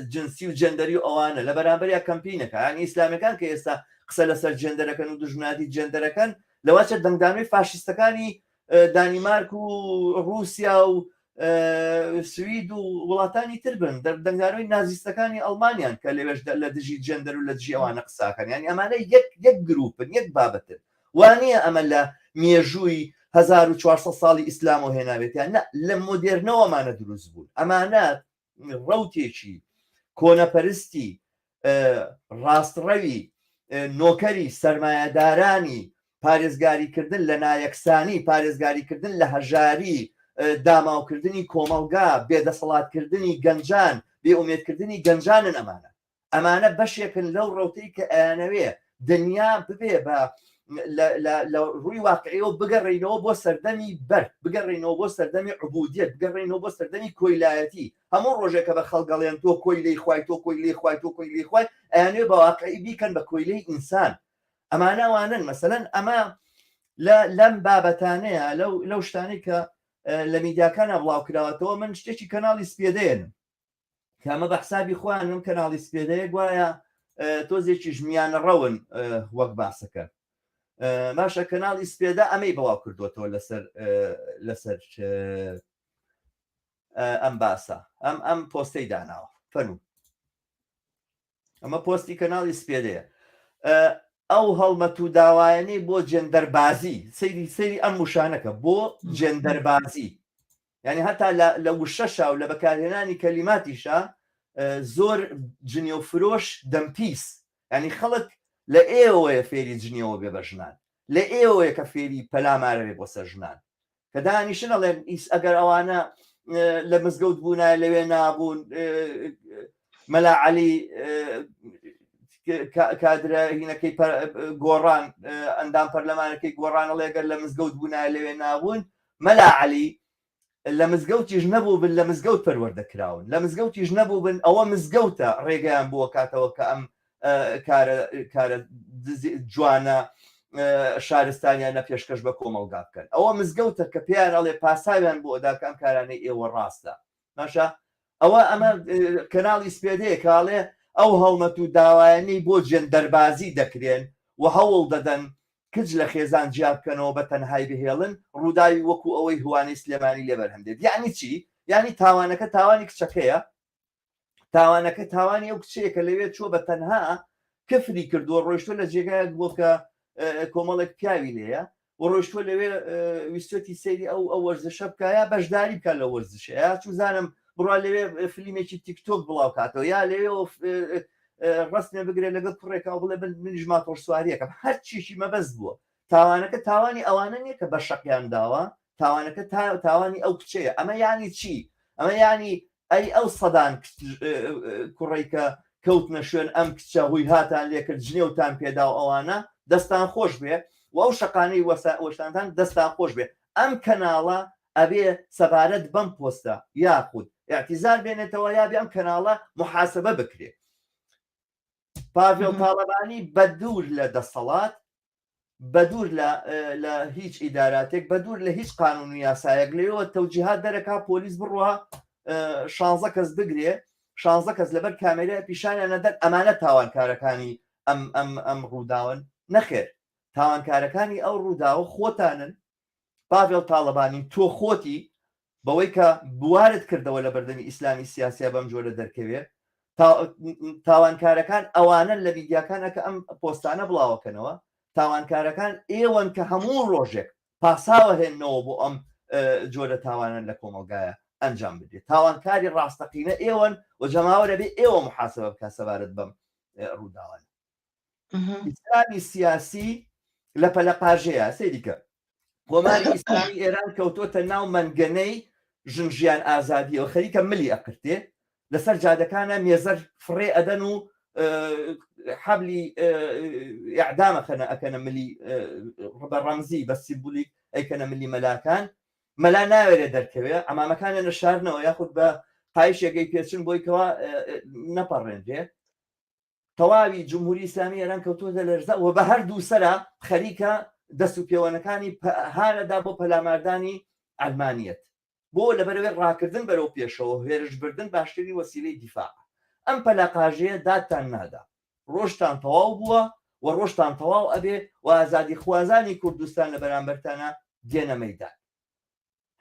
جنسی و جەندەری و ئەوانە لە بەرامبەریا کەمپینەکە یانی ئیسلامەکان کە ئێستا قسە لەسەر جێندەرەکەن و دژمناتی جێندەرەکەن لەواچە دەنگدانەوەی فاشیستەکانی دانیمارک و رووسیا و سوید و وڵاتانی تر بن دەنگدانەوەی نازیستەکانی ئەڵمانیان کە لەوێش لە دژی جێندەر و لە دژی ئەوانە قساکەن یانی ئەمانە یەک یەک گروپن یەک بابەتن وانییە ئەمە لە مێژووی 1400 ساڵی ئیسلامەوە هێناوێتیان نە لە مۆدێرنەوە ئەمانە دروست بوون ئەمانە ڕەوتێکی کۆنەپەرستی ڕاستڕەوی نۆکەری سەرمایەدارانی پارێزگاریکردن لە نایەکسانی پارێزگاریکردن لە هەژاری داماوکردنی کۆمەڵگا بێدەسەڵاتکردنی گەنجان بێئومێدکردنی گەنجانن ئەمانە ئەمانە بەشێکن لەو ڕەوتەی کە ئەیانەوێ دنیا ببێ بە لە ڕووی واقعیەوە بگەڕێینەوە بۆ سەردەمی بەرد بگەڕێینەوە بۆ سەردەمی عبودیەت بگەڕێینەوە بۆ سەردەمی کۆیلایەتی هەموو ڕۆژێکە بە خەڵگەڵێن تۆ کۆیلەی خوای تۆ کۆیلەی خوای تۆ کۆیلەی خوای ئەیانەوێ بە واقعی بیکەن بە کۆیلەی ئینسان ئەمانە ئەوانن مەسەلەن ئەمە لە لەم بابەتانەیە لەو لەو شتانەی کە لە میدیاکانە بڵاو کراوەتەوە من شتێکی کەناڵی سپێدەیەنم کە ئەمە بە حسابی خۆیان ئەم کەناڵی سپێدەیە گوایە تۆزێکیش میانە ڕەون وەک باسەکە باشە کەناڵی سپێدە ئەمەی بڵاو کردوێتەوە لەسەر لەسەر ئەم باسە ئەم ئەم پۆستەی داناوە فەرموو ئەمە پۆستی کەناڵی سپێدەیە ئەو هەڵمەت و داوایانەی بۆ جێندەربازی سەیری سەیری ئەم وشانەکە بۆ جێندەربازی یعنی هەتا لە وشەشا و لە بەکارهێنانی کەلیماتیشا زۆر جنێو فرۆش دەمپیس ینی خەڵک لە ئێوەیە فێری جنێوە بێ بە ژنان لە ئێوەیە کە فێری پەلامارەوێ بۆ سەر ژنان کە دانیشن ئەڵێن ئیس ئەگەر ئەوانە لە مزگەوت بوونایە لەوێ نابوون مەلا عەلی کادرە هینەکەی گۆڕان ئەندام پەرلەمانەکەی گۆڕان ئەڵێ گەر لە مزگەوت بوونایە لەوێ نابوون مەلا عەلی لە مزگەوتیش نەبوو بن لە مزگەوت پەروەردە کراون لە مزگەوتیش نەبوو بن ئەوە مزگەوتە ڕێگەیان بووە کاتەوە کە ئەم کارە کارە جوانە شارستانیانە پێشکەش بە کۆمەڵگا بکەن ئەوە مزگەوتە کە پێیان ئەڵێ پاساویان بۆ ئەدا کە ئەم کارانەی ئێوە ڕاستە باشە ئەوە ئەمە کەناڵی سپێدەیە کاڵێ ئەو هەڵمەت و داوایانەی بۆ جێندەربازی دەکرێن و هەوڵ دەدەن کچ لە خێزان جیا بکەنەوە بە تەنهای بهێڵن ڕووداوی وەکو ئەوەی هوانەی سلێمانی لێ بەرهەم دێت یعنی چی یعنی تاوانەکە تاوانی کچەکەیە تاوانەکە تاوانی ئەو کچەیە کە لەوێ چووە بە تەنها کفری کردووە ڕۆیشتوە لە جێگایەک بۆ کە کۆمەڵێک پیاوی لێیە و ڕۆیشتوە لەوێ ویستێتی سەیری ئەو ئەو وەرزشە بکە یا بەشداری بکە لە وەرزشە یا چوزانم بڕوا لەوێ فلیمێکی تیکتۆک بڵاو کاتەوە یا لەوێ ڕستێ بگرێت لەگەڵ کوڕێکا و بڵێ من منیش ماتۆڕ سواریەکەم هەر چیشی مەبەست بووە تاوانەکە تاوانی ئەوانە نییە کە بە شەقیان داوە تاوانەکە تاوانی ئەو کچەیە ئەمە یانی چی ئەمە یانی ئەی ئەو سەدان کوڕەی کە کەوتنە شوێن ئەم کچە هوی هاتان لێکرد جنێوتان پێدا و ئەوانە دەستان خۆش بێ و ئەو شەقانەی وەشتانتان دەستان خۆش بێ ئەم کەناڵە ئەبێ سەبارەت بەم پۆستە یاخود اعتیزار بێنێتەوە یا بێ ئەم کەناڵە محاسبە بکرێ پاڤێڵ تاڵەبانی بە دوور لە دەسەڵات بەدوور لە لە هیچ ئیداراتێک بەدوور لە هیچ قانون و یاسایەک لەوێوە تەوجیهات دەرەکا پۆلیس بڕوا شانزە کەس بگرێ شانزە کەس لەبەر کامێرای پیشانیان نەدەن ئەمانە تاوانکارەکانی ئەم ئەم ئەم ڕووداون نەخێر تاوانکارەکانی ئەو ڕووداوە خۆتانن پاڤێڵ تاڵەبانی تۆ خۆتی بەوەی کە بوارت کردەوە لە بەردەمی ئیسلامی سیاسیا بەم جۆرە دەرکەوێ تاوانکارەکان ئەوانەن لە میدیاکانە کە ئەم پۆستانە بڵاوەکەنەوە. تاوانکارەکان ئێوەن کە هەموو ڕۆژێک پاساوە هێننەوە بۆ ئەم جۆرە تاوانە لە کۆمەڵگایە ئەنجام بدرێت. تاوانکاری ڕاستەقینە ئێوەن و جەماوەر ئەبێ ئێوە محاسبە بکات سەبارەت بەم ڕووداوانە. ئیسلامی سیاسی لە پەلەقاژەیە سەیری کە کۆماری ئیسلامی ئێران کەوتۆتە ناو مەنگەنەی ژن ژیان ئازادیەوە خەریکە ملی ئەقرتێ لەسەر جادەکانە مێزەر فڕێ ئەدەن و حەبلی ئەعدامە خەنە ئەکەنە ملی بە ڕەمزی بە سیمبولیک ئەیکەنە ملی مەلاکان مەلا ناوێرێ دەرکەوێ ئەمامەکانە نەشارنەوە یاخود بە قایشێکەی پێچن بۆی کەوا نەپەڕێنرێ تەواوی جمهوری ئیسلامی ئێران کەوتووەتە لەرزە و بە هەردوو سەرا خەریکە دەست و پێوەنەکانی هانەدا بۆ پەلاماردانی عەلمانیەت. بۆ لەبەرئەوەی ڕاکردن بەرەو پێشەوە و هێرشبردن باشترین وەسیلەی دیفاعە. ئەم پەلەقاژەیە دادتان نادا. ڕۆژتان تەواو بووە و ڕۆژتان تەواو ئەبێ و ئازادیخوازانی کوردستان لە بەرامبەرتانا دێنە مەیدان.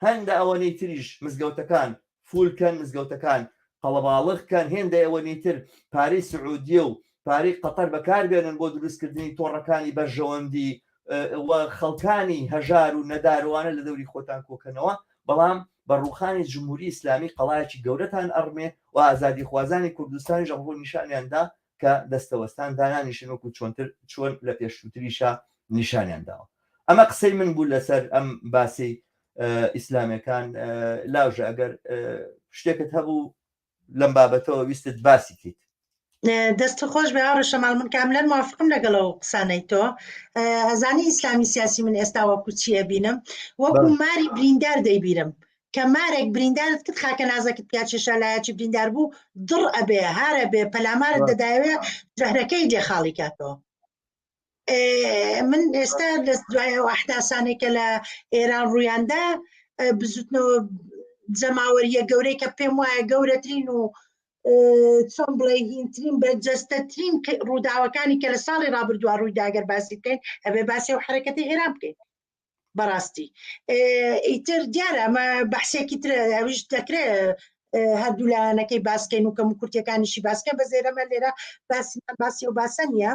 هەندە ئەوەنەی تریش مزگەوتەکان فول کەن مزگەوتەکان قەڵەباڵغ کەن هێندە ئەوەنەی تر پارەی سعودیە و پارەی قەتەر بەکار بێنن بۆ دروستکردنی تۆڕەکانی بەرژەوەندی و خەڵکانی هەژار و نەداروانە لە دەوری خۆتان کۆکەنەوە بەڵام بە ڕوخانی جمهوری ئیسلامی قەڵایەکی گەورەتان ئەڕمێ و ئازادیخوازانی کوردستانیش ئەمڕۆ نیشانیان دا کە دەستەوەستان دانانیشن وەکو چۆنتر چۆن لە پێشووتریشا نیشانیان داوە ئەمە قسەی من بوو لەسەر ئەم باسی ئیسلامەکان لاژە ئەگەر شتێکت هەبوو لەم بابەتەوە ویستت باسی کەیت دەست خۆش بێ هاوڕێ شەماڵ من کاملەن موافقم لەگەڵ ئەو قسانەی تۆ ئەزانی ئیسلامی سیاسی من ئێستا وەکو چییە بینم وەکو ماری بریندار دەیبیرم کە مارێک بریندارت کرد خاکە نازەکت پیا کێشا لایەکی بریندار بوو دڕ ئەبێ هارە بێ پەلامارت دەدایەوێ ژەهرەکەی لێ خاڵی کاتەوە من ئێستا لە دوای ئەو ئەحداسانێک کە لە ئێران ڕوویاندا بزوتنەوە جەماوەریە گەورەی کە پێم وایە گەورەترین و چۆن بڵێ هینترین بەرجەستەترین ڕووداوەکانی کە لە ساڵی ڕابردووە ڕوویداگەر باسی بکەین ئەبێ باسی و حرەکەتی ئێران بکەین بەڕاستی ئیتر دیارە ئەمە بەحسێکی ترە ئەویش دەکرێت هەردوو لایەنەکەی باسکەین و کەم و کورتەکانیشی باسکەن بە زێرەمە لێرە باسمان باسی و باسە نییە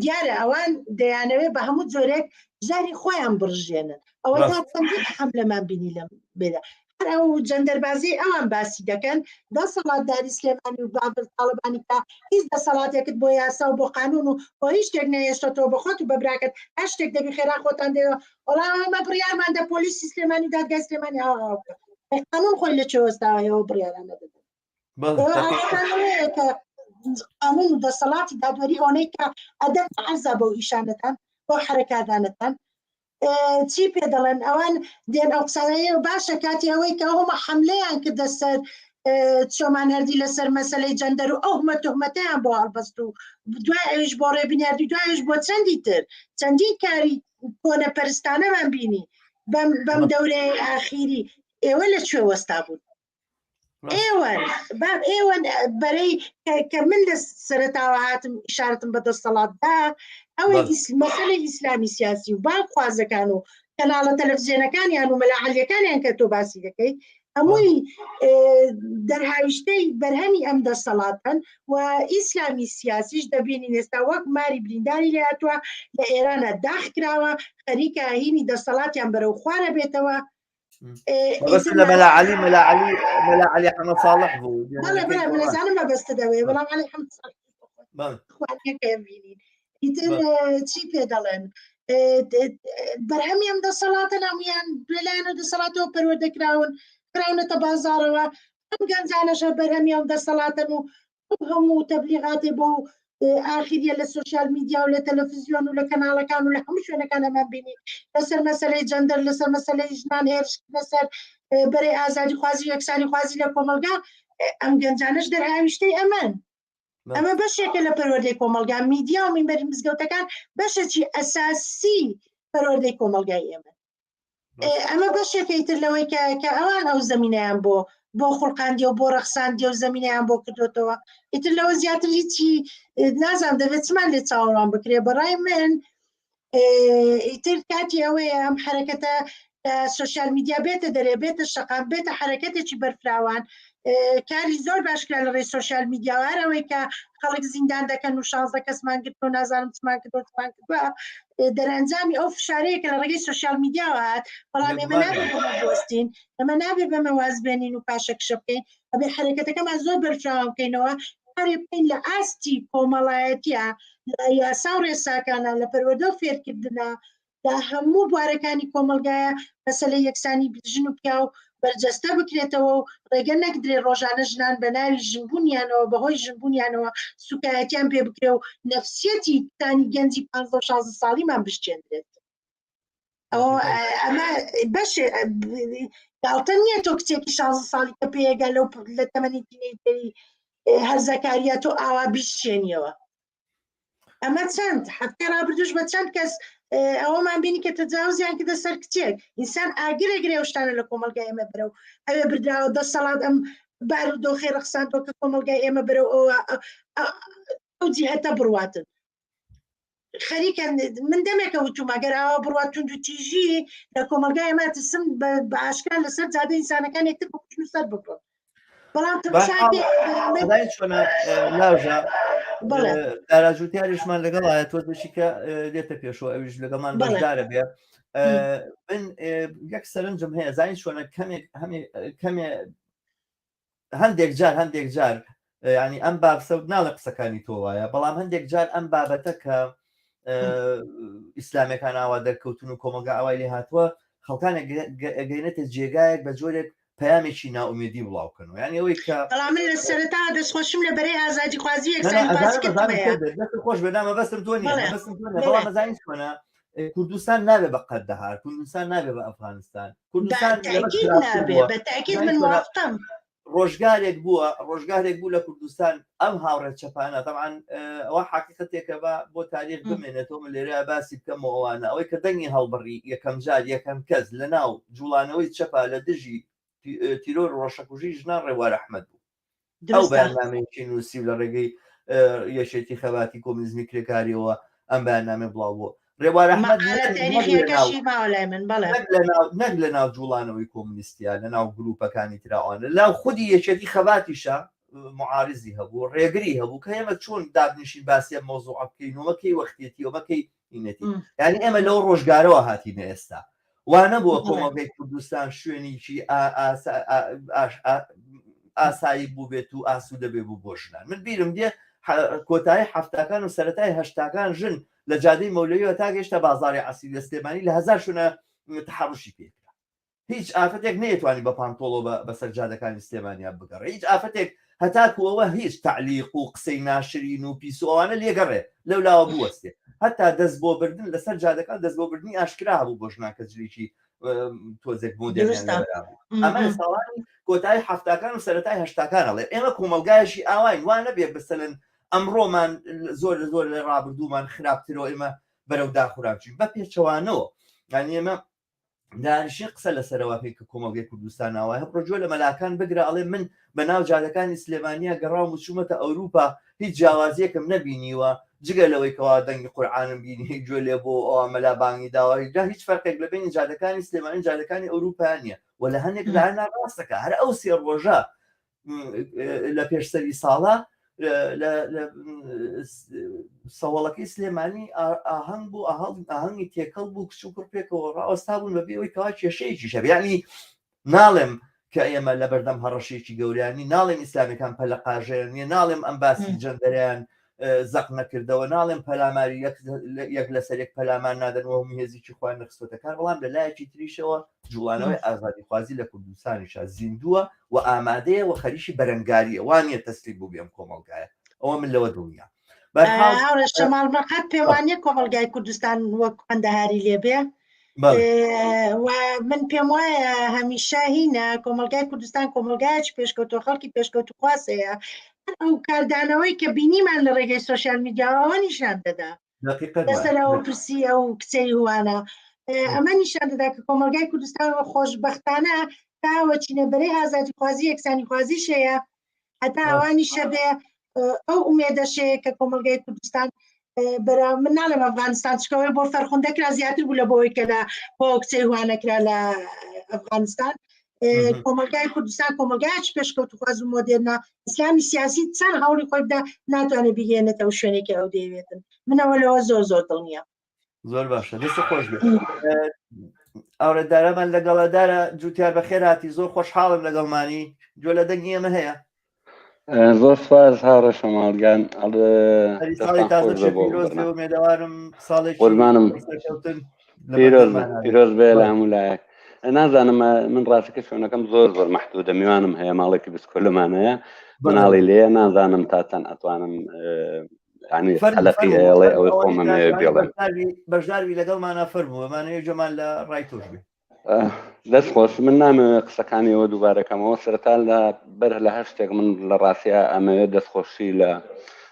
دیارە ئەوان دەیانەوێت بە هەموو جۆرێک ژاری خۆیان بڕژێنن ئەوە تا چەندین حەملەمان بینی لەم بێدا هەر ئەو جەندەربازی ئەوان باسی دەکەن دەسەڵاتداری سلێمانی و بابل تاڵەبانی کە هیچ دەسەڵاتێکت بۆ یاسا و بۆ قانون و بۆ هیچ شتێک نەهێشتەوە بە خۆت و بە براکەت هەر شتێک دەبی خێرا خۆتان دێەوە وەڵام ئەمە بڕیارمان دە پۆلیسی سلێمانی و دادگای سلێمانی ئاوا ئاوا بکە قانون خۆی لە چێ وەستاوە ئێوە بڕیارانە دەدەن کە قانون و دەسەڵاتی دادوەری ئەوەی کە ئەدەن عەرزا بەو ئیشانەتان بۆ حرەکاتانەتان چی پێ دەڵێن ئەوان دێن ئەو قسانەیە باشە کاتی ئەوەی کە ئەومە حملەیان کردە سەر چۆمان هەردی لەسەر مەسلەی جەندەر و ئەو هەمە تهمەتیان بۆ هەڵبەست و دوای ئەویش بۆ ڕێبینیاردی دوایش بۆ چەندی تر چەندین کاری کۆنە پەرستانەمان بینی بەم بەم دەورەیە ئاخیری ئێوە لە کوێ وەستا بوون ئێوەن باب ئێوەن بەرەی کە من لە سەرتاوە هاتم ئشارەتم بە دەسەڵاتدا ئەوەی مەسەلەی ئیسلامی سیاسی و بانگخوازەکان و کەناڵە تەلەڤزیۆنەکانیان و مەلا عەلیەکانیان کە تۆ باسی دەکەیت هەمووی دەرهاویشتەی بەرهەمی ئەم دەسەڵاتن و ئیسلامی سیاسیش دەبینین ئێستا وەک ماری برینداری لێهاتووە لە ئێرانە داخ کراوە خەریکە هینی دەسەڵاتیان بەرەو خوارە بێتەوە بەس لە مەلا عەلی مەلا عەلی مەلا عەلی حەمە ساڵح بوو بەڵێ بەڵێ من ئەزانم مەبەستت ئەوەیە بەڵام عەلی حەمە ساڵح خوانەکەی بینین ئیتر چی پێ دەڵێن بەرهەمی ئەم دەسەڵاتە نامیان لەلایەن و دەسەڵاتەوە پەروەردە کراون کراونەتە بازارەوە ئەم گەنجانەشە بەرهەمی ئەم دەسەڵاتن و ئەو هەموو تەبلیغاتێ بۆ ئاخیریە لە سوسیال میدیا و لە تەلەفزیۆن و لە کەناڵەکان و لە هەموو شوێنەکان ئەمان بینی لەسەر مەسەلەی جەندەر لەسەر مەسەلەی ژنان هێرش لەسەر بەرەی ئازادی خوازی و یەکسانی خوازی لە کۆمەلگا ئەم گەنجانەش دەرهاویشتەی ئەمەن ئەمە بەشێکە لە پەروەردەی کۆمەلگا میدیا و مینبەری مزگەوتەکان بەشێکی ئەساسی پەروەردەی کۆمەلگای ئێمە ئەمە بەشێکەی تر لەوەی کە کە ئەوان ئەو زمینیان بۆ بۆ خوڵقاندی و بۆ ڕەخساندی و زمینیان بۆ کردوتەوە ئیتر لەوە زیاتر هیچی نازان دەبێت چمان لێ چاوەڕوان بکرێ بەڕای من ئیتر کاتی ئەوەیە ئەم حرەکەتە سوسیال میدیا بێتە دەرێ بێتە شەقام بێتە حرەکەتێکی بەرفراوان. کاری زۆر باشکرا لە ڕێی سۆشیال میدیاوە هەر ئەوەی کە خەڵک زیندان دەکەن و 16 کەسمان گرت و نازانم چمان کردو چمان کردووە دەرەنجامی ئەو فشارەیە کە لە ڕێگەی سۆشیال میدیاوە هات بەڵام ئێمە نابێت بەمە بوەستین ئێمە نابێت بەمە واز بێنین و پاشەکشە بکەین ئەبێ حەرەکەتەکەمان زۆر بەرفراوان بکەینەوە کارێ بکەین لە ئاستی کۆمەڵایەتیە لە یاسا و ڕێساکانە لە پەروەردە و فێرکردنە لە هەموو بوارەکانی کۆمەڵگایە مەسەلەی یەکسانی ژن و پیاو بەرجەستە بکرێتەوە و ڕێگە نەکدرێ ڕۆژانە ژنان بە ناوی ژنبوونیانەوە بەهۆی ژنبوونیانەوە سوکایەتیان پێ بکرێ و نەفسیەتی کچانی گەنجی 15 و 16 ساڵیمان بشکێندرێت. ئەوە ئەمە بەشێ گاڵتە نییە تۆ کچێکی 16 ساڵی کە پێیەگا لەو لە تەمەنی تینەیجەری هەرزەکاریە تۆ ئاوا بیشچێنیەوە. ئەمە چەند هەفتەی ڕابردوش بە چەند کەس ئەوەمان بینی کە تەجاوزیان کردە سەر کچێک ئینسان ئاگرێک گرێ شتانە لە کۆمەلگای ئێمە بەرەو ئەوێ بردراوە دەسەڵات ئەم بارودۆخی ڕەخساندوە کە کۆمەلگای ئێمە بەرەو ئەوە ئەو جیهەتە بڕواتن خەریکە من دەمێکە وتومە گەر ئاوا بڕوات توند و تیژی لە کۆمەلگای ئێمە ترسم بە ئاشکرا لەسەر جادە ئینسانەکان یەکتر بکوژن و سەر ببڕن بەڵام لاژە داراجوتیاریشمان لەگەڵایە تۆ دەشیکە دێتە پێشەوە ئەویش لەگەڵمان بەشدارە بێ من یەک سەرنجم هەیە زانین چۆنە کەمێک کەمێ هەندێک جار هەندێک جار ینی ئەم بابسە ناڵێ قسەکانی تۆ وایە بەڵام هەندێک جار ئەم بابەتە کە ئیسلامەکان ئاوا دەرکەوتن و کۆمەلگا ئاوای لێ هاتووە خەڵکانێک گەینێتە جێگایەک بە جۆرێک پەیامێکی نائومێدی بڵاو کەنەوە یانی ئەوەی کە بەڵام من لە سەرەتا دەستخۆشیم لە بەرەی ئازادیخوازی یەکسانی باسی کردم هەیە. دەست خۆش بێ نا مەبەستم تۆ نییە مەبەستم تۆ نییە بەڵام ئەزانی چۆنە کوردستان نابێ بە قەندەهار کوردستان نابێ بە ئەفغانستان کوردستان تاکید نابێ بە تاکید من موافقم ڕۆژگارێک بووە ڕۆژگارێک بوو لە کوردستان ئەم هاوڕێ چەپانە تەبعەن ئەوە حەقیقەتێکە بە بۆ تاریخ بمێنێتەوە من لێرە باسی بکەم و ئەوانە ئەوەی کە دەنگی هەڵبڕی یەکەم جار یەکەم کەس لە ناو جوڵانەوەی چەپا لە دژی تیرۆر و ڕەشەکوژی ژنان ڕێبوار ئەحمەد بوو ئەو بەیاننامەیەکی نووسی و لە ڕێگەی یەکێتی خەباتی کۆمۆنیزمی کرێکاریەوە ئەم بەیاننامەی بڵاو بووە ڕێبوار ئەحمەد نەک لە ناو جوڵانەوەی کۆمونیستیا لە ناو گروپەکانی تراوانە لە خودی یەکێتی خەباتیشە معارزی هەبوو ڕێگری هەبوو کە ئێمە چۆن دابنیشین باسی ئەم مەوزوعە بکەین و مەکەی وەختێتی و مەکەی ئینەتی یعنی ئێمە لەو ڕۆژگارەوە هاتینە ئێستا وا نەبووە کۆمەڵگەی کوردستان شوێنێکی ئاسایی بوو بێت و ئاسوودە بێ بوو بۆ ژنان من بیرم دێ کۆتایی هەفتاکان و سەتای هەشتاکان ژن لە جادەی مەولەویەوە تا گەیشتە بازاڕی عەسری لە سلێمانی لە هەزار شوێنە تەحەڕوشی پێکرا هیچ ئافرەتێک نەیەتوانی بە پانتۆڵۆ بەسەر جادەکانی سلێمانیا بگەڕێ هیچ ئافرەتێک هەتاکو ئەوە هیچ تەعلیق و قسەی ناشرین و پیس و ئەوانە لێگەڕێ لەو لاوە بوەستێ هەتا دەست بۆ بردن لەسەر جادەکان دەست بۆ بردنی ئاشکرا هەبوو بۆ ژنان کە جلێکی تۆزێک مۆدێرنیان لەبەرا بوو ئەمە لە ساڵانی کۆتایی حەفتاکان و سەرەتای هەشتاکان ئەڵێ ئێمە کۆمەڵگایەکی ئاواین وا نەبێ بەسەلەن ئەمڕۆمان زۆر لە زۆر لە ڕابردوومان خراپترەوە ئێمە بەرەو داخوران چوین بە پێچەوانەوە یانی ئێمە دانیشین قسە لەسەرەوە پێ کە کۆمەڵگەی کوردستان ناوای هەبڕۆ گوێ لە مەلاکان بگرە ئەڵێ من بە ناو جادەکانی سلێمانیا گەڕاوم و چوومەتە ئەوروپا هیچ جیاوازیەکم نەبینیوە جگە لەوەی کەوا دەنگی قورعانم بینی گوێ لێ بۆ ئەوە مەلا بانگی داوە جا هیچ فەرقێک لە بینی جادەکانی سلێمانی جادەکانی ئەوروپا نییە و لە هەندێک لایەنە ڕاستەکە هەر ئەو سێ ڕۆژە لە پێش سەری ساڵە لە سەوەڵەکەی سلێمانی ئاهەنگ بوو ئاهەنگی تێکەڵ بوو کچ و کوڕ پێکەوە ڕاوەستا بوون بەبێ ئەوەی کەوا کێشەیەکیش هەبێ یعنی ناڵێم کە ئێمە لە بەردەم هەڕەشێکی گەوریانی ناڵێم ئیسلامیەکان پەلەقاژەیان نیە ناڵێم ئەم باسی جەندەریان زەق نەکردەوە ناڵێم پەلاماری یەک لەسەر یەک پەلامار نادەن و هەموو هێزێکی خۆیان نەخستۆتە کار بەڵام لە لایەکی تریشەوە جوڵانەوەی ئازادیخوازی لە کوردستانیشا زیندووە و ئامادەیە و خەریکی بەرەنگارییە وا نییە تەسلیم بووبێ ئەم کۆمەڵگایە ئەوە من لەوە دڵنیام بەرحاڵ هاوڕێ شەماڵ من قەت پێم وا نییە کۆمەڵگای کوردستان وەک قەندەهاری لێ بێ و من پێم وایە هەمیشە هینە کۆمەلگای کوردستان کۆمەلگایکی پێشکەوتو خەڵکی پێشکەوتوخواز هەیە ئەو کاردانەوەی کە بینیمان لە ڕێگەی سوسیال میدیاوە نیشان دەدا لەسەرەوە پرسی ئەو کچەی هوانە ئەمە نیشان دەدا کە کۆمەلگای کوردستان خۆشببختانە تاوە چینە بەرەی ئازادیخوازی یەکسانی خوازیش هەیە هەتا ئەوانیشە بێ ئەو ئومێدەشەیە کە کۆمەلگای کوردستان بەرا من ناڵێم ئەفغانستان چکەوەی بۆ فەرخوندە کرا زیاتر بوو لە بۆی کە لە بۆ کچەی هوانەکرا لە ئەفغانستان. کۆمەلگای کوردستان کۆمەلگایکی پێشکەوتخواز و مۆدێرنە ئیسلامی سیاسی چەند هەوڵی خۆی بدا ناتوانێت بگەێنێتەوە شوێنێکی ئەو دەیەوێتن منەوە لەوە زۆر زۆر دڵنیام. زۆر باشە دەست خۆش بێت ئاورە دارەمان لەگەڵە دارە جوتیار بەخێر هاتی زۆر خۆشحاڵم لەگەڵمانی گوێ لە دەنگی ئێمە هەیە زۆر سپاس هاوڕێ شەماڵگان ساڵی تازە پیرۆز بێ ئومێدەوارم ساڵێکی قوربانم سەرکەوتن لە پیرۆز بێ بەردەممان هەبێت. پیرۆز بێ لە هەموو لایەک نازانم من ڕاستەکە شوێنەکەم زۆر زۆر مەحدودە میوانم هەیە ماڵێکی بسکۆلەمان هەیە بەڵێ مناڵی لێیە نازانم تا چەند ئەتوانم ینی قەلەقی ئەیڵێ ئەوەی خۆمە بێڵێم بەشداروی لەگەڵمانە فەرموو ئەمانەیە جۆمان لە ڕای تۆش بێ دەست خۆش من نامەوێت قسەکانیەوە دووبارەکەمەوە سەرەتا لە بەر لە هەر شتێک من لە ڕاستیا ئەمەوێت دەستخۆشی لە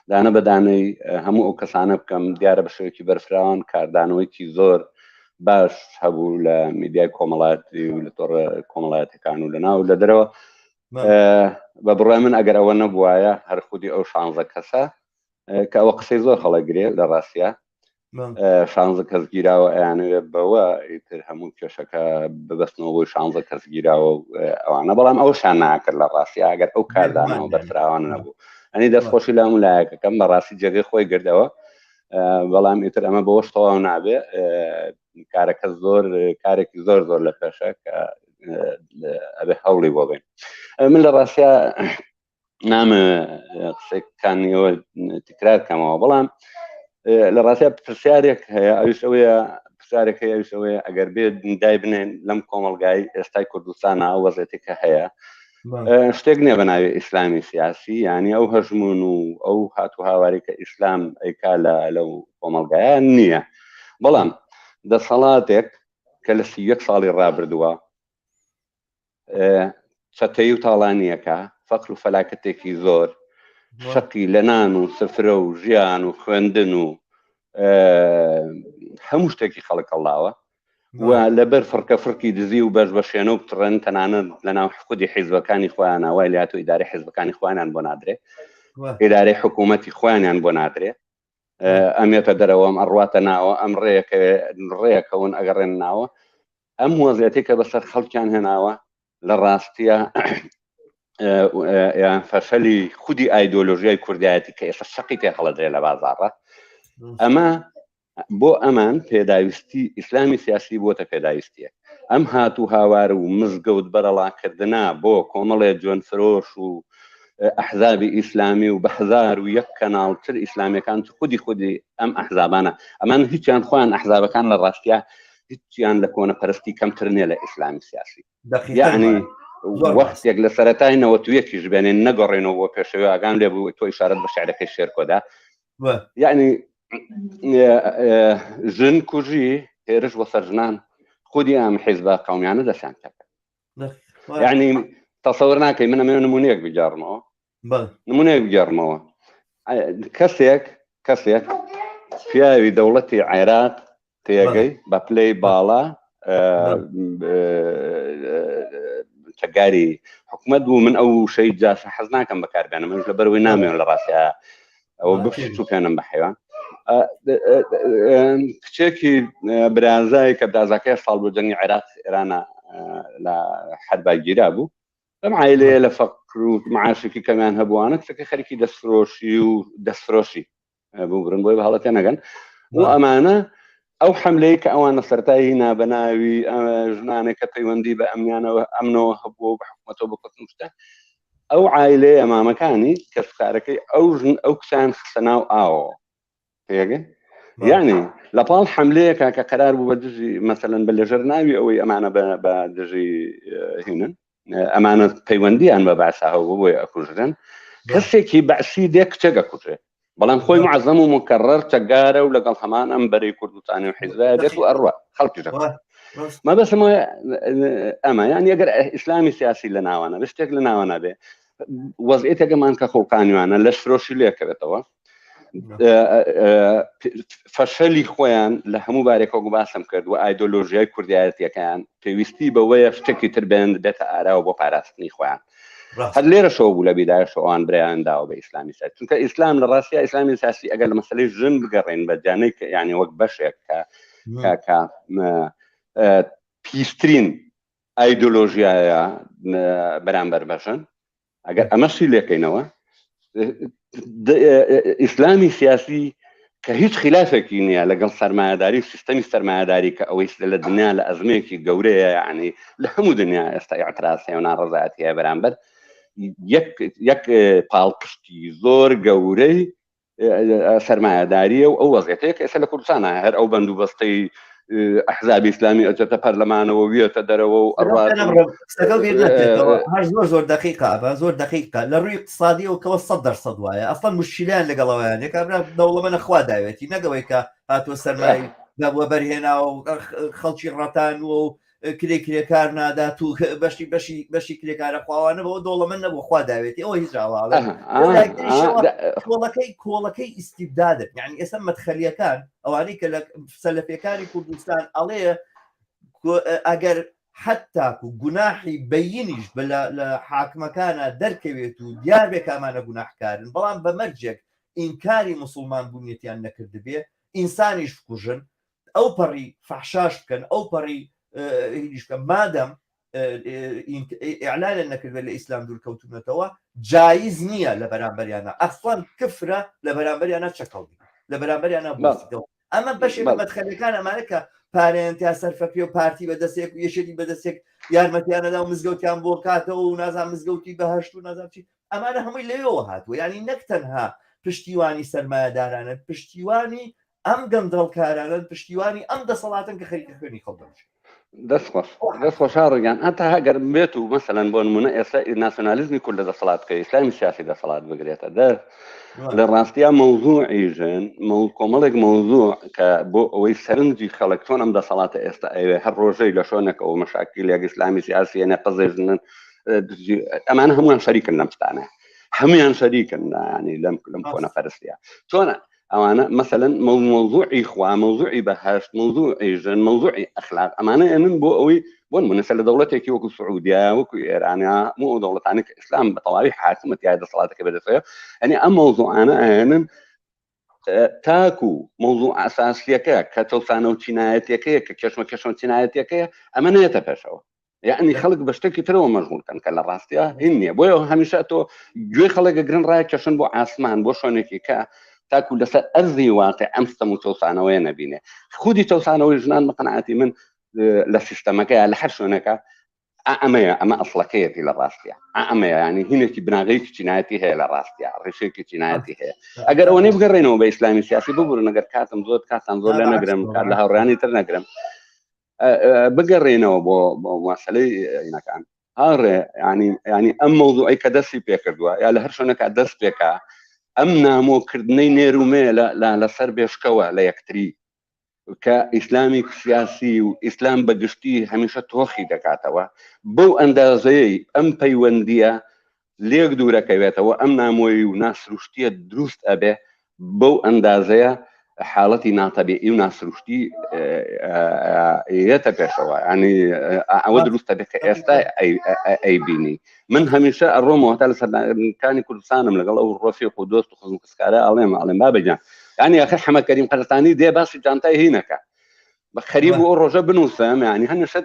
دانە بەدانەی هەموو ئەو کەسانە بکەم دیارە بە شێوەیەکی بەرفراوان کاردانەوەیکی زۆر باش هەبوو لە میدیای کۆمەڵایەتی و لە تۆڕە کۆمەڵایەتەکان و لە ناو لە دەرەوە بە بڕای من ئەگەر ئەوە نەبوایە هەر خودی ئەو شانزە کەسە کە ئەوە قسەی زۆر هەڵەگرێ لە ڕاستە شانزە کەس گیراوە ئەیانەوێت بەوە ئیتر هەموو کێشەکە ببەستنەوە بۆی شانزە کەس گیراوە ئەوانە بەڵام ئەو شان ناکرد لە ڕاستی ئەگەر ئەو کاردانەوە بەرفراوان نەبوو ئەنی دەستخۆشی لە هەموو لایەکەکەم بەڕاستی جێگەی خۆی گردەوە بەڵام ئیتر ئەمە بەوەش تەواو نابێ کارەکە زۆر کارێکی زۆر زۆر لە پێشە کە ئەبێ هەوڵی بۆ بین من لە ڕاستیا نامە قسەکانیەوە تکرار کەمەوە بەڵام لە ڕاستیا پرسیارێک هەیە ئەوش ئەوەیە پرسیارێک هەیە ئەوش ئەوەیە ئەگەر بێت دای بنێن لەم کۆمەلگای ئێستای کوردستانە ئەو وەزێتی کە هەیە شتێک نییە بە ناوی ئیسلامی سیاسی یعنی ئەو هەژمون و ئەو هات و هاواری کە ئیسلام ئەیکا لە لەو کۆمەلگایە نییە بەڵام دەسەڵاتێک کە لە 31 ساڵی ڕابردووە چەتەی و تاڵانیەکە فەقر و فەلاکەتێکی زۆر شەقی لە نان و سفرە و ژیان و خوێندن و هەموو شتێکی خەڵک هەڵاوە و لەبەر فڕکە فڕکی دزی و بەش بە شێنە و بتڕێن تەنانەت لە ناو خودی حیزبەکانی خۆیان وای لاتۆ ئیدارەی حیزبەکانی خۆیانیان بۆ نادرێ ئیدارەی حکوومەتی خۆیانیان بۆ نادرێ ئەمێتە دەرەوە ئەم ئەڕواتە ناوە ئەم ڕێیەکە ڕێیەکەون ئەگەڕێن ناوە ئەم وەزیەتی کە بەسەر خەڵکیان هێناوە لە ڕاستیە یان فەشەلی خودی ئایدۆلۆژیای کوردایەتی کە ئێستا شەقی تێ هەڵەدرێ لە بازاڕە ئەمە بۆ ئەمان پێداویستی ئیسلامی سیاسی بۆتە پێداویستیە ئەم هات و هاوار و مزگەوت بەرەڵاکردنا بۆ کۆمەڵێ جوێن فرۆش و ئەحزابی ئیسلامی و بە 1001 کەناڵ تر ئیسلامیەکان خودی خودی ئەم ئەحزابانە ئەمان هیچیان خۆیان ئەحزابەکان لە ڕاستیا هیچیان لە کۆنەپەرستی کەمتر نییە لە ئیسلامی سیاسی یعنی وەختێک لە سەرەتای نەوەتویەکیش بێنێن نەگەڕێنەوە بۆ پێشەوە ئاگام لێ بوو تۆ ئیشارەت بە شعرەکەی شێرکۆدا یعنی ژن کوژی هێرش بۆ سەر ژنان خودی ئەم حیزبە قومیانە دەستیان پێکرد یعنی تەسەور ناکەی من ئەمەوێ نمونەیەک بگێڕمەوە نمونەیەک بگێڕمەوە کەسێک کەسێک پیاوی دەوڵەتی عێراق تێگەی بە پلەی باڵا چەکداری حکومت بوو من ئەو شەی جاشە حەز ناکەم بەکاربێنم منش لە بەروی نامێن لە ڕاستە ئەوە بچوکێنم بە حیوان کچێکی برازای کە برازاکەی ساڵ بۆ جەنگی عێراق ئێرانە لە حەربا گیرا بوو ئەم عیلەیە لە فەقر و معاشێکی کەمیان هەبووانە کچەکە خەریکی دەستفرۆشی و دەستفرۆشی ببورن بۆی بە هەڵە تێنەگەن و ئەمانە ئەو حملەیە کە ئەوان لە سەرتایی نابەناوی ژنانێک کە پەیوەندی بە ئەمنیانەوە ئەمنەوە هەبووە بە حکومەتەوە بە کوتنشتە ئەو عیلەیە مامەکانی کە سکارەکەی ئەو ژن ئەو کچان خستە ناو ئاوەوە تێگەی یعنی لە پاڵ حملەیەکە کە قرار بوو بە دژی مەسەلەن بە لەژەر ناوی ئەوەی ئەمانە بە دژی هینن ئەمانە پەیوەندیان بە بەعسا هەبوو بۆیە ئەکوژرێن کەسێکی بەعسی دێ کچێک ئەکوژێ بەڵام خۆی معزەم و مکەڕەر چەکدارە و لەگەڵ هەمان ئەم بەرەی کوردستانی و حیزبە دێت و ئەڕوا خەڵکی دەکات مەبەستم ئەمە یان ئەگەر ئیسلامی سیاسی لە ناوانە شتێک لە ناوانە بێ وەزعێتەکەمان کە خوڵقانیوانە لەش فرۆشی لێکەوێتەوە فەشەلی خۆیان لە هەموو بارێکەوە باسم کرد و ئایدۆلۆژیای کوردایەتیەکەیان پێویستی بەوەیە شتێکی تر بێن بێتە ئاراوە بۆ پاراستنی خۆیان هەر لێرەشەوە بوو لە بیدایەشەوە ئەوان برایان داوە بە ئیسلامی سیاسی چونکە ئیسلام لە ڕاستیا ئیسلامی سیاسی ئەگەر لە مەسەلەی ژن بگەڕێن بە جانەی کە یعنی وەک بەشێک کە کە پیسترین. ئایدۆلۆژیایە بەرامبەر بەژن ئەگەر ئەمەشی لێکەینەوە ئیسلامی سیاسی کە هیچ خلافێکی نییە لەگەڵ سەرمایەداری و سیستەمی سەرمایەداری کە ئەوەی لە دنیا لە ئەزمەیەکی گەورەیە یعنی لە هەموو دنیا ئێستا ئاعتراز هەیە و ناڕەزایەتی هەیە بەرامبەر یەک یەک پاڵپشتی زۆر گەورەی سەرمایەداریە و ئەو وەزعەتەیە کە ئێستا لە کوردستانە هەر ئەو بەند و بەستەی ئەحزابی ئیسلامی ئەچێتە پەرلەمانەوە ویەتە دەرەوە و ئەڕات هەر زۆر زۆر دقیقە بە زۆر دقیقە لە ڕووی اقتصادیەوە کەەوە سە دەرسەد وایە ئەسڵەن مشکلیان لەگەڵەوەیان یەکابرا دەوڵەمەنە خوا داوێتی نەگەوەی کە هاتووە سەرمای بە بەرهێناوە خەڵکی ڕەتان و کرێ کرێکار نادات و بەشی بەشی بەشی کرێکارە خواوانە بەوە دەوڵەمەند نەبوو خوا داوێتی ئەوە هیچ ئاواڵێ کۆڵەکەی کۆڵەکەی ئیسیبدادن یعنی ئێستا مەدخەلیەکان ئەوانەی کە لە سەلەفەکانی کوردستان ئەڵێ ئەگەر حتاکو گوناحی بینیش بە لە حاکمەکانە دەرکەوێت و دیار بێ کامانە گوناحکارن بەڵام بە مەرجێک ئینکاری مسلمان بوونیەتیان نەکردبێ ئینسانیش بکوژن ئەو پەڕی فەحشاش بکەن ئەو پەڕی هینیش بکەن مادەم ئیعلانیان نەکردبێت لە ئیسلام دوور کەوتونەتەوە جایز نییە لە بەرامبەریانە ئەسڵەن کفرە لە بەرامبەریانە چەکەڵ لە بەرامبەریانە بۆسیتەوە ئەمە بەشێک لە مەدخەلەکان ئەمانە کە پارەیان تیا سەرفەکرێ و پارتی بەدەستێک و یەکێتی بەدەستێک یارمەتیانەدا و مزگەوتیان بۆ کاتەوە و نازان مزگەوتی بەهشت و نازان چی ئەمانە هەمووی لەوێوە هاتووە یعنی نەک تەنها پشتیوانی سەرمایەدارانن پشتیوانی ئەم گەندەڵکارانەن پشتیوانی ئەم دەسەڵاتن کە خەریکە خوێنی خەڵک دەڕژێن. دەست خۆش دەست خۆش هاوڕێگیان هەتا ئەگەر بێت و مەسەلەن بۆ نمونە ئێستا ناسیۆنالیزمی کورد لە دەسەڵات بکە ئیسلامی سیاسی دەسەڵات بگرێتە دەست لە ڕاستیا مەوزوعی ژن کۆمەڵێک مەوزوع کە بۆ ئەوەی سەرنجی خەڵک چۆن ئەم دەسەڵاتە ئێستا ئەوێ هەر ڕۆژەی لە شۆنێکەوە مەشاکیلێک ئیسلامی سیاسیەنە قەزێ ژنن ئەمانە هەمووان شەریکن لەم شتانە هەمویان شەریکن ینی لەم لەم کۆنەپەرستیا چۆنە ئەوانە مەسەلەن مەوزوعی خوا مەوزوعی بەهەشت مەوزوعی ژن مەوزوعی ئەخلاق ئەمانە ئێنن بۆ ئەوەی بۆ نمونە لە دەوڵەتێکی وەکو سعودیا وەکو ئێرانیا هەموو ئەو دەوڵەتانە کە ئیسلام بە تەواوی حاکمە تیای دەسەڵاتەکە بەدەستەوە یعنی ئەم مەوزوعانە ئەهێنن تاکو مەوزوع ئەساسیەکە کە چەوسانەوە چینایەتیەکەیە کە کێشمە کێشمە چینایەتیەکەیە ئەمە نێتە پێشەوە یعنی خەڵک بە شتێکی ترەوە مەشغول کەن کە لە ڕاستیا هین نییە بۆیە هەمیشە تۆ گوێی خەڵک گرن ڕای کەشن بۆ ئاسمان بۆ شوێنێکی کە تاکو لەسەر ئەرزی واقع ئەم ستەم و چەوسانەوەیە نەبینێ خودی چەوسانەوەی ژنان بە قەناعەتی من لە سیستەمەکەیە لە هەر شوێنەکە ئەمەیە ئەمە ئەسڵەکەیەتی لە ڕاستە ئەمەیە ینی هینێکی بناغەیەکی چینایەتی هەیە لە ڕاستە ڕیشێکی چینایەتی هەیە ئەگەر ئەوە بگەڕێنەوە بە ئیسلامی سیاسی ببورن ئەگەر کاتم زۆر کاتان زۆر لە نەگرم کار لە هاوڕیانی تر نەگرم بگەڕێنەوە بۆ مەسەلەی اینەکان هاڕێ ینی ینی ئەم مەوزوعی کە دەستی پێکردووە یا لە هەر شوێنەکە دەست پێکا ئەم نامۆکردنەی نێرومێ لە لەسەر بێشکەوە لە یەکتری کە ئیسلامی سیاسی و ئیسلام بەگشتی هەمیشە تۆخی دەکاتەوە بەو ئەندازەیە ئەم پەیوەندیە لێک دوورەکەوێتەوە ئەم نامۆیی و ناسروشتیە دروست ئەبێ بەو ئەندازەیە حاڵەتی ناتەبیعی و ناسروشتی یەتە پێشەوە ینی ئەوە دروستە بێت کە ئێستا ئەیبینی من هەمیشە ئەڕۆمەوە تا لە سەرکانی کوردستانم لەگەڵ ئەو ڕۆفی و دۆست و خزم کەسکارە ئەڵێم ئەڵێم بابەجان ینی ئەخر حەمەکەریم قەرەتانی دێ باسی جانتای هینەکە خەریک بوو ئەو ڕۆژە بنووسم یعنی هەمیشە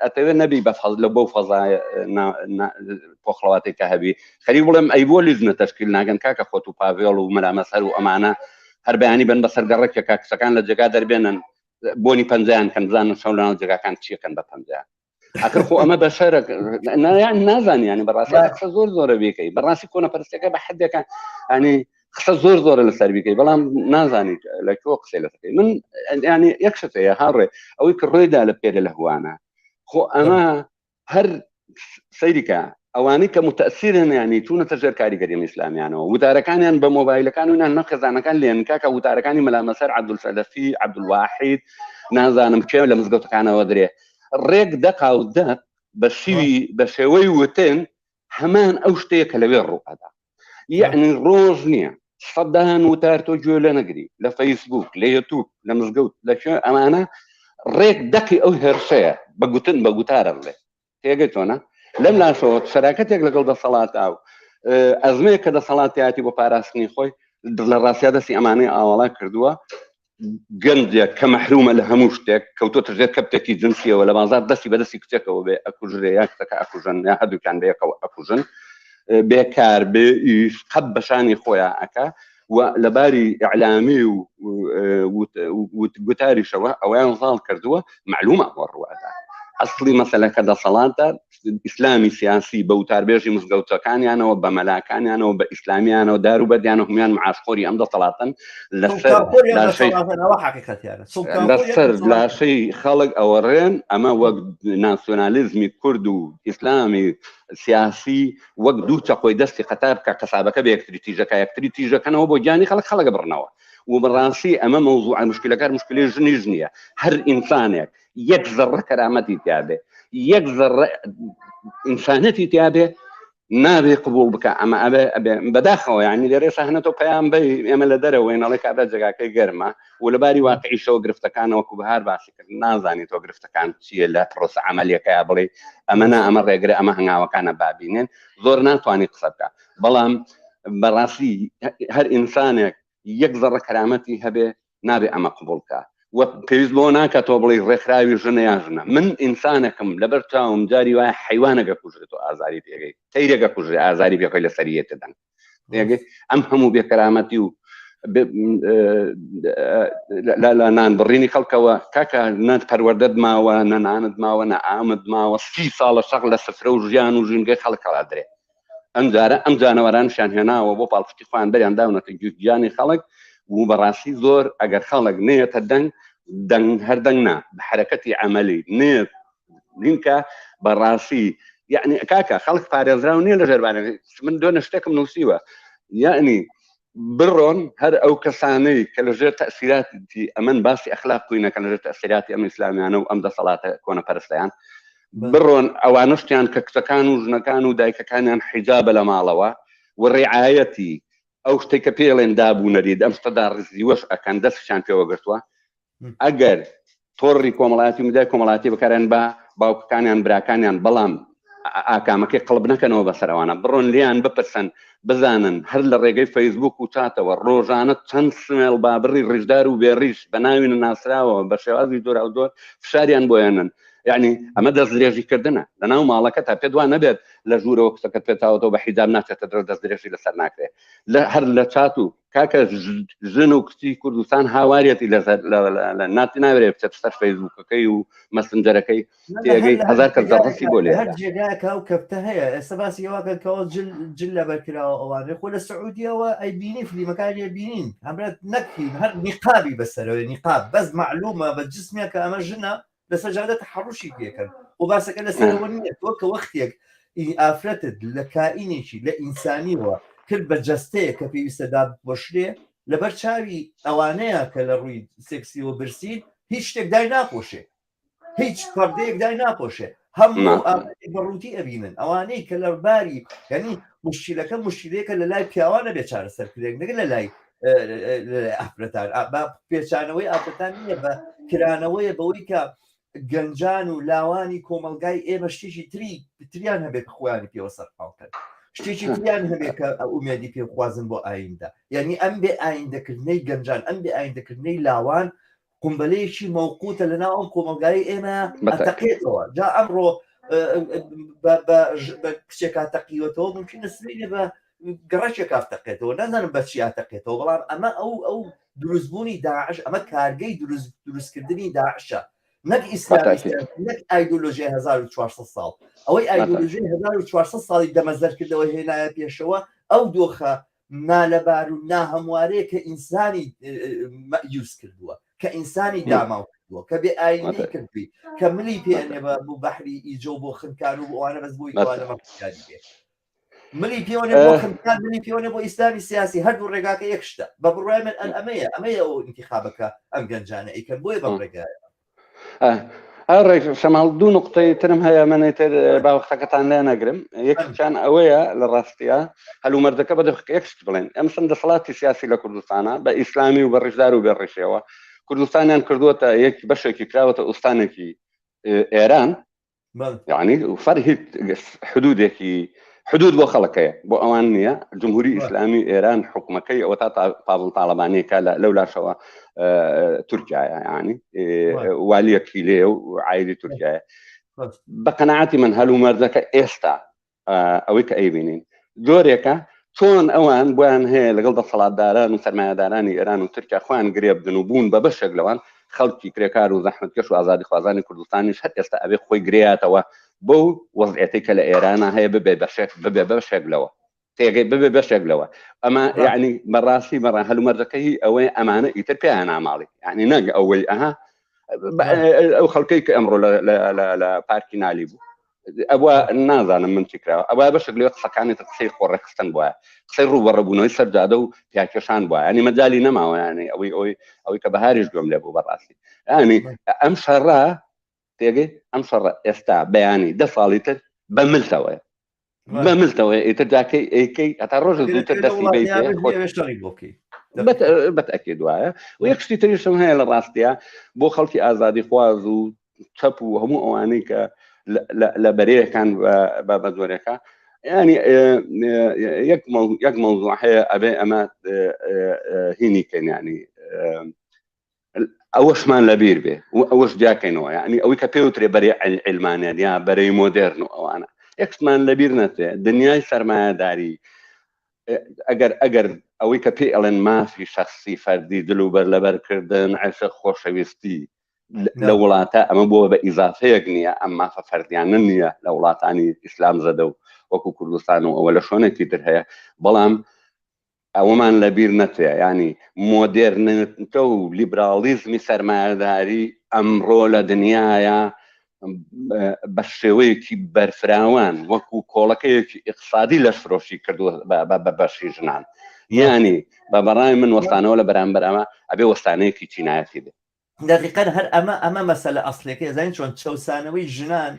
ئەتەوێت نەبی بە فەز لە بەو فەزای پۆخڵەواتێک کە هەبی خەریک بڵێم ئەی بۆ لیژنە تەشکیل ناگەن کاکە خۆت و پاڤێڵ و مەلامەسەر و ئەمانە هەر بەیانی بن بەسەر گەڕەکێکا کچەکان لە جێگا دەربێنن بۆنی پەنجەیان کەن بزانن شەو لەناو جێگاکان چیەکەن بە پەنجەیان ئەخر خۆ ئەمە بەشەرە نازانی ینی بەڕاستی قسە زۆر زۆرە بیکەی بەڕاستی کۆنە پەرستەکە بە حدێکە ینی قسە زۆر زۆرە لەسەر بیکەی بەڵام نازانی لە کۆ قسەی لەسەر من ینی یەک شت هەیە هاوڕێ ئەوەی کە ڕێدا لە پێرە لە هوانە خۆ ئەمە هەر سەیریکە ئەوانەی کە متەسیرن ینی چوونەتە ژێر کاریگەری ئیسلامیانەوە وتارەکانیان بە مۆبایلەکان و نان خێزانەکان لێن کاکە وتارەکانی مەلا مەسەر عەبدولسەلەفی عەبدولواحید نازانم کێ لە مزگەوتەکانەوە درێ ڕێک دەقا و دەق بە شیوی بە شێوەی وتن هەمان ئەو شتەیە کە لەوێ ڕوو ئەدا یعنی ڕۆژ نییە سەدان وتار تۆ گوێ لە نەگری لە فەیسبوک لە یوتوب لە مزگەوت لە کوێ ئەمانە ڕێک دەقی ئەو هێرشەیە بە گوتن بە گوتارە بڵێ تێگەی چۆنە لەم لاشەوە شەراکەتێک لەگەڵ دەسەڵاتا و ئەزمەیە کە دەسەڵاتیاتی بۆ پاراستنی خۆی لە ڕاستیا دەستی ئەمانەی ئاواڵا کردووە. گەنجێک کە مەحرومە لە هەموو شتێک کەوتۆتە ژێر کەپتێکی جنسیەوە لە بازار دەستی بەدەستی کچێکەوە بێ ئەکوژرێ یا کچەکە ئەکوژن یا هەردووکیان بەیەکەوە ئەکوژن بێکار بێ ئیش قەت بەشانی خۆیان ئەکا و لەباری ئیعلامی و گوتاریشەوە ئەویان زاڵ کردووە معلومە ئەوە ڕوئەدا ئەسڵی مەسەلەکە دەسەڵاتە ئیسلامی سیاسی بە وتاربێژی مزگەوتەکانیانەوە بە مەلاکانیانەوە بە ئیسلامیانەوە دار و بەردیانە هەمویان معاشخۆری ئەم دەسەڵاتن لەسەر لەسەر لاشەی خەڵک ئەوەڕێن ئەمە وەک ناسیۆنالیزمی کورد و ئیسلامی سیاسی وەک دوو چەقۆی دەستی قەتار بکە قەسابەکە بە یەکتری تیژەکە یەکتری تیژەکەنەوە بۆ گیانی خەڵک خەڵک بڕنەوە و بەڕاستی ئەمە مەوزوع مشکلەکار مشکلی ژنیش نییە هەر ئینسانێک یەک زەڕە کەرامەتی تیاابێ یەک زەڕە ئینسانەتی تیاابێ نابێ قبول بکە ئەمە ئەبێ ئەبێ بەداخەوە یعنی لێرە سەهنەتەوە پەیام بەی ئێمە لە دەرەوەی نەڵێ کابرا جێگاکەی گەرمە و لەباری واقعیشەوە گرفتەکانەوە وەکو بەهار باسی کرد نازانیت تۆ گرفتەکان چییە لە پرۆسە عملیەکەیا بڵێ ئەمە نا ئەمە ڕێگرە ئەمە هەنگاوەکانە بابینێن زۆر ناتوانانی قسە بکە بەڵام بەڕاستی هەر ئینسانێک یەک زەڕە کەرامەتی هەبێ نابێ ئەمە قبوڵ بکە و پێویست بۆ ناکە تۆ بڵێ ڕێکخراوی ژنە یان ژنە من ئینسانێکم لەبەر چاوم جاری وایە حیوانەکە کوژرێت و ئازاری پێگەی تەیرێکە کوژرێ ئازاری پێخۆی لە سەریەتە دەنگ ئەم هەموو بێکەرامەتی و لە نان بڕینی خەڵکەوە کاکە نە پەروەردەت ماوە نە نانت ماوە نە ئامد ماوە سی ساڵە شەق لە سفرە و ژیان و ژینگەی خەڵک هەڵادرێ ئەمجارە ئەم جانەوەرانشیان هێناوە بۆ پاڵپشتی خۆیان بەریان داونەتە گیانی خەڵک و بەڕاستی زۆر ئەگەر خەڵک نێتە دەنگ دەنگ هەر دەنگ نا بە حرەکەتی عملی نێت لینکە بەڕاستی یعنی کاکە خەڵک پارێزراو نییە لە ژێربانە من دوێنێ شتێکم نووسیوە یعنی بڕۆن هەر ئەو کەسانەی کە لە ژێر تەسیراتی ئەمن باسی ئەخلاق کوینەکە لە ژێر تەسیراتی ئەم ئیسلامیانە و ئەم دەسەڵاتە کۆنەپەرستیان بڕۆن ئەوانشتیان کە کچەکان و ژنەکان و دایکەکانیان حیجابە لە ماڵەوە و ڕعایەتی ئەو شتێک کە پێڵێن دابوو نەریت ئەم شتەدا ڕزیوەش ئەکەن دەستیان پێوە گرتووە ئەگەر تۆڕی کۆمەڵایەتی و میدیای کۆمەڵایەتی بەکارێن بە باوکەکانیان براکانیان بەڵام ئاکامەکەی قڵب نەکەنەوە بەسەرەوانە بڕۆن لیان بپرسن بزانن هەر لە ڕێگەی فەیسبوک و چاتەوە ڕۆژانە چەند سمێڵ بابڕی ڕیشدار و بێڕیش بە ناوی نەناسراوە بە شێوازی جۆراوجۆر فشاریان بۆیانن یعنی ئەمە دەستدرێژی کردنە لە ناو ماڵەکە تا پێت وا نەبێت لە ژوورەوە کچەکەت پێتاوەتەوە بە حیجاب ناچێتە دەرەوە دەستدرێژی لەسەر ناکرێت لە هەر لە چات و کاکە ژن و کچی کوردستان هاواریەتی لەسەر ناتی ناوێ بچێت سەر فەیسبوکەکەی و مەسنجەرەکەی تێگەی هەزار کەس دەڕسی بۆ لێ هەر جێگایەکە و کەپتە هەیە ئێستا باسی ئەوە کەەوە جل جل لەبەر کراوە ئەوانەی خۆ لە سعودیەوە ئەی بینی فلیمەکانی بینین هەمرات نەک فیلم هەر نیقابی بەسەرەوەی نیقاب بەس معلومە بە جسمیان کە ئەمە ژنە لەسەر جادە تەحەڕوشی پێکەن و باسەکە لەسەرەوە نییە تۆ کە وەختێک ئافرەتت لە کائینێکی لە ئینسانیەوە کرد بە جەستەیە کە پێویستە دابپۆشرێ لەبەر چاوی ئەوانەیە کە لە ڕووی سێکسیەوە برسین هیچ شتێک دای ناپۆشێ هیچ پەردەیەک دای ناپۆشێ هەموو ئافرەتێک بە ڕووتی ئەبینن ئەوانەی کە لە باری یعنی مشکلەکە مشکلەیەکە لە لای پیاوانە بێ چارەسەر کرێک نەگە لە لای ئافرەتان بە پێچانەوەی ئافرەتان نییە بە کرانەوەیە بەوەی کە گەنجان و لاوانی کۆمەلگای ئێمە شتێکی تری تریان هەبێت خۆیانی پێوە سەرقاڵکەن شتێکی تریان هەبێت کە ئومێدی پێخوازن بۆ ئایندە یعنی ئەم بێ ئایندەکردنەی گەنجان ئەم بێ ئایندەکردنەی لاوان قومبەلەیەکی مەوقوتە لە ناو ئەم کۆمەڵگای ئێمە ئەتەقێتەوە جا ئەمڕۆ بە کچێکا تەقیوەتەوە ممکنە سبەینێ بە گەڕەکێکا تەقێتەوە نازانم بە چیا تەقێتەوە بەڵام ئەمە ئەو ئەو دروستبوونی داعش ئەمە کارگەی دروست دروستکردنی داعشە نەک ئیسلامی نەک ئایدۆلۆژیای 1400 ساڵ ئەوەی ئایدۆلۆژیای 1400 ساڵی دەمەزەرکردەوە هێنایە پێشەوە ئەو دۆخە نالەبار و ناهەموارەیە کە ئینسانی مەیوس کردووە کە ئینسانی داماو کردووە کە بێ ئاینی کردووی کە ملی پێنێ بە بۆ بەحری ئیجە و بۆ خنکان و ئەوانە بەس بۆی ئەوانە مەکاری بێ ملی پێوەێ بۆ خنکان ملی پێوەێ بۆ ئیسلامی سیاسی هەردوو ڕێگاکە یەک شتە بە بڕای من ئەن ئەمەیە ئەمەیە ئەو انتخابەکە ئەم گەنجانە ئەیکەن بۆیە بەم ڕێگایە ڕێک شەماڵ دوو نقطەی ترم هەیە منی تر با وەختەکەتان لێ نەگرم یەکیان ئەوەیە لە ڕاستیە هەلومەرجەکە بە دەخ یەک شت بڵێن ئەمسن دەسەڵاتی سیاسی لە کوردستانە بە ئیسلامی و بە ڕیشدار و بێ ڕیشەوە کوردستانیان کردووەتە یەک بەشێکی کراوەتە ئوستانێکی ئێران یعنی فەر هیچ حدودێکی حدود بۆ خەڵک هەیە بۆ ئەوان نییە جمهوری ئیسلامی ئێران حکومەکەی ئەوە تا پاڤڵ تاڵەبانیەکە لەو لاشەوە تورکایە ینی والیەکی لێ و عیری تورکایە بە قەنەعاتی من هەلومەرجەکە ئێستا ئەوەی کە ئەیبینین جۆرێکە چۆن ئەوان بۆیان هەیە لەگەڵ دەسەڵاتداران و سەرمایەدارانی ئێران و تورکیا خۆیان گرێ بدەن و بوون بە بەشێک لەوان خەڵکی کرێکار و زەحمەتکەش و ئازادیخوازانی کوردستانیش هەر ئێستا ئەبێ خۆی گرێیاتەوە بەو وەزعێتەی کە لە ئێرانە هەیە ببێ بەشێک ببێ بەشێک لەوە تێگەی ببێ بەشێک لەوە ئەمە یعنی بەڕاستی بەڕا هەلومەرجەکە هی ئەوەی ئەمانە ئیتر پێیان ناماڵی یعنی نەک ئەوەی ئەها ئەو خەڵکەی کە ئەمڕۆ لە پارکی نالی بوو ئەوە نازانم من چی کراوە ئەوە بەشێک لێ قسەکانی تر قسەی خۆڕێکخستن بووە قسەی ڕووبەڕبوونەوەی سەرجادە و پیاکێشان بووە ینی مەجای نەماوە ینی ئەوەی ئەوەی ئەوەی کە بەهاریش گوێم لێ بوو بەڕاستی ینی ئەم شەڕە تێگەی ئەم شەڕە ئێستا بەیانی دە ساڵی تر بە ملتەوەیە بە ملتەوەیە ئیتر جاکەی ئەیکەی هەتا ڕۆژە زووتر دەستی بیت بەتەکید وایە و یەک شتی تریشم هەیە لە ڕاستیە بۆ خەڵکی ئازادی خواز و چەپ و هەموو ئەوانەی کە لە بەرەیەکان بە بە جۆرێکە ینی یەک مەوزوع هەیە ئەبێ ئەمە هینی کەین ینی ئەوەشمان لەبیر بێ و ئەوەش جیاکەینەوە یعنی ئەوەی کە پێوترێ بەرەی عیلمانیان یا بەرەی مۆدێرن و ئەوانە یەکشمان لەبیر نەچێ دنیای سەرمایەداری ئەگەر ئەگەر ئەوەی کە پێی ئەڵێن مافی شخصی فەردی دل و بەر لەبەرکردن عشق خۆشەویستی لە وڵاتە ئەمە بۆ بە ئیزافەیەک نییە ئەم مافە فەردیانە نییە لە وڵاتانی ئیسلام زەدە و وەکو کوردستان و ئەوە لە شوێنێکی تر هەیە بەڵام ئەوەمان لەبیر نەچێ یانی مۆدێرنێتە و لیبراڵیزمی سەرمایەداری ئەمڕۆ لە دنیاە بە شێوەیەکی بەرفراوان وەکو کۆڵەکەیەکی ئیقسادی لە فرۆشی کردووە بە بەشی ژنان یانی بە بەڕای من وەستانەوە لە بەرامبەر ئەمە ئەبێ وەستانەیەکی چینایەتی بێ دقیقا هەر ئەمە ئەمە مەسەلە ئەسلەکەی زانین چۆن چەسانەوەی ژنان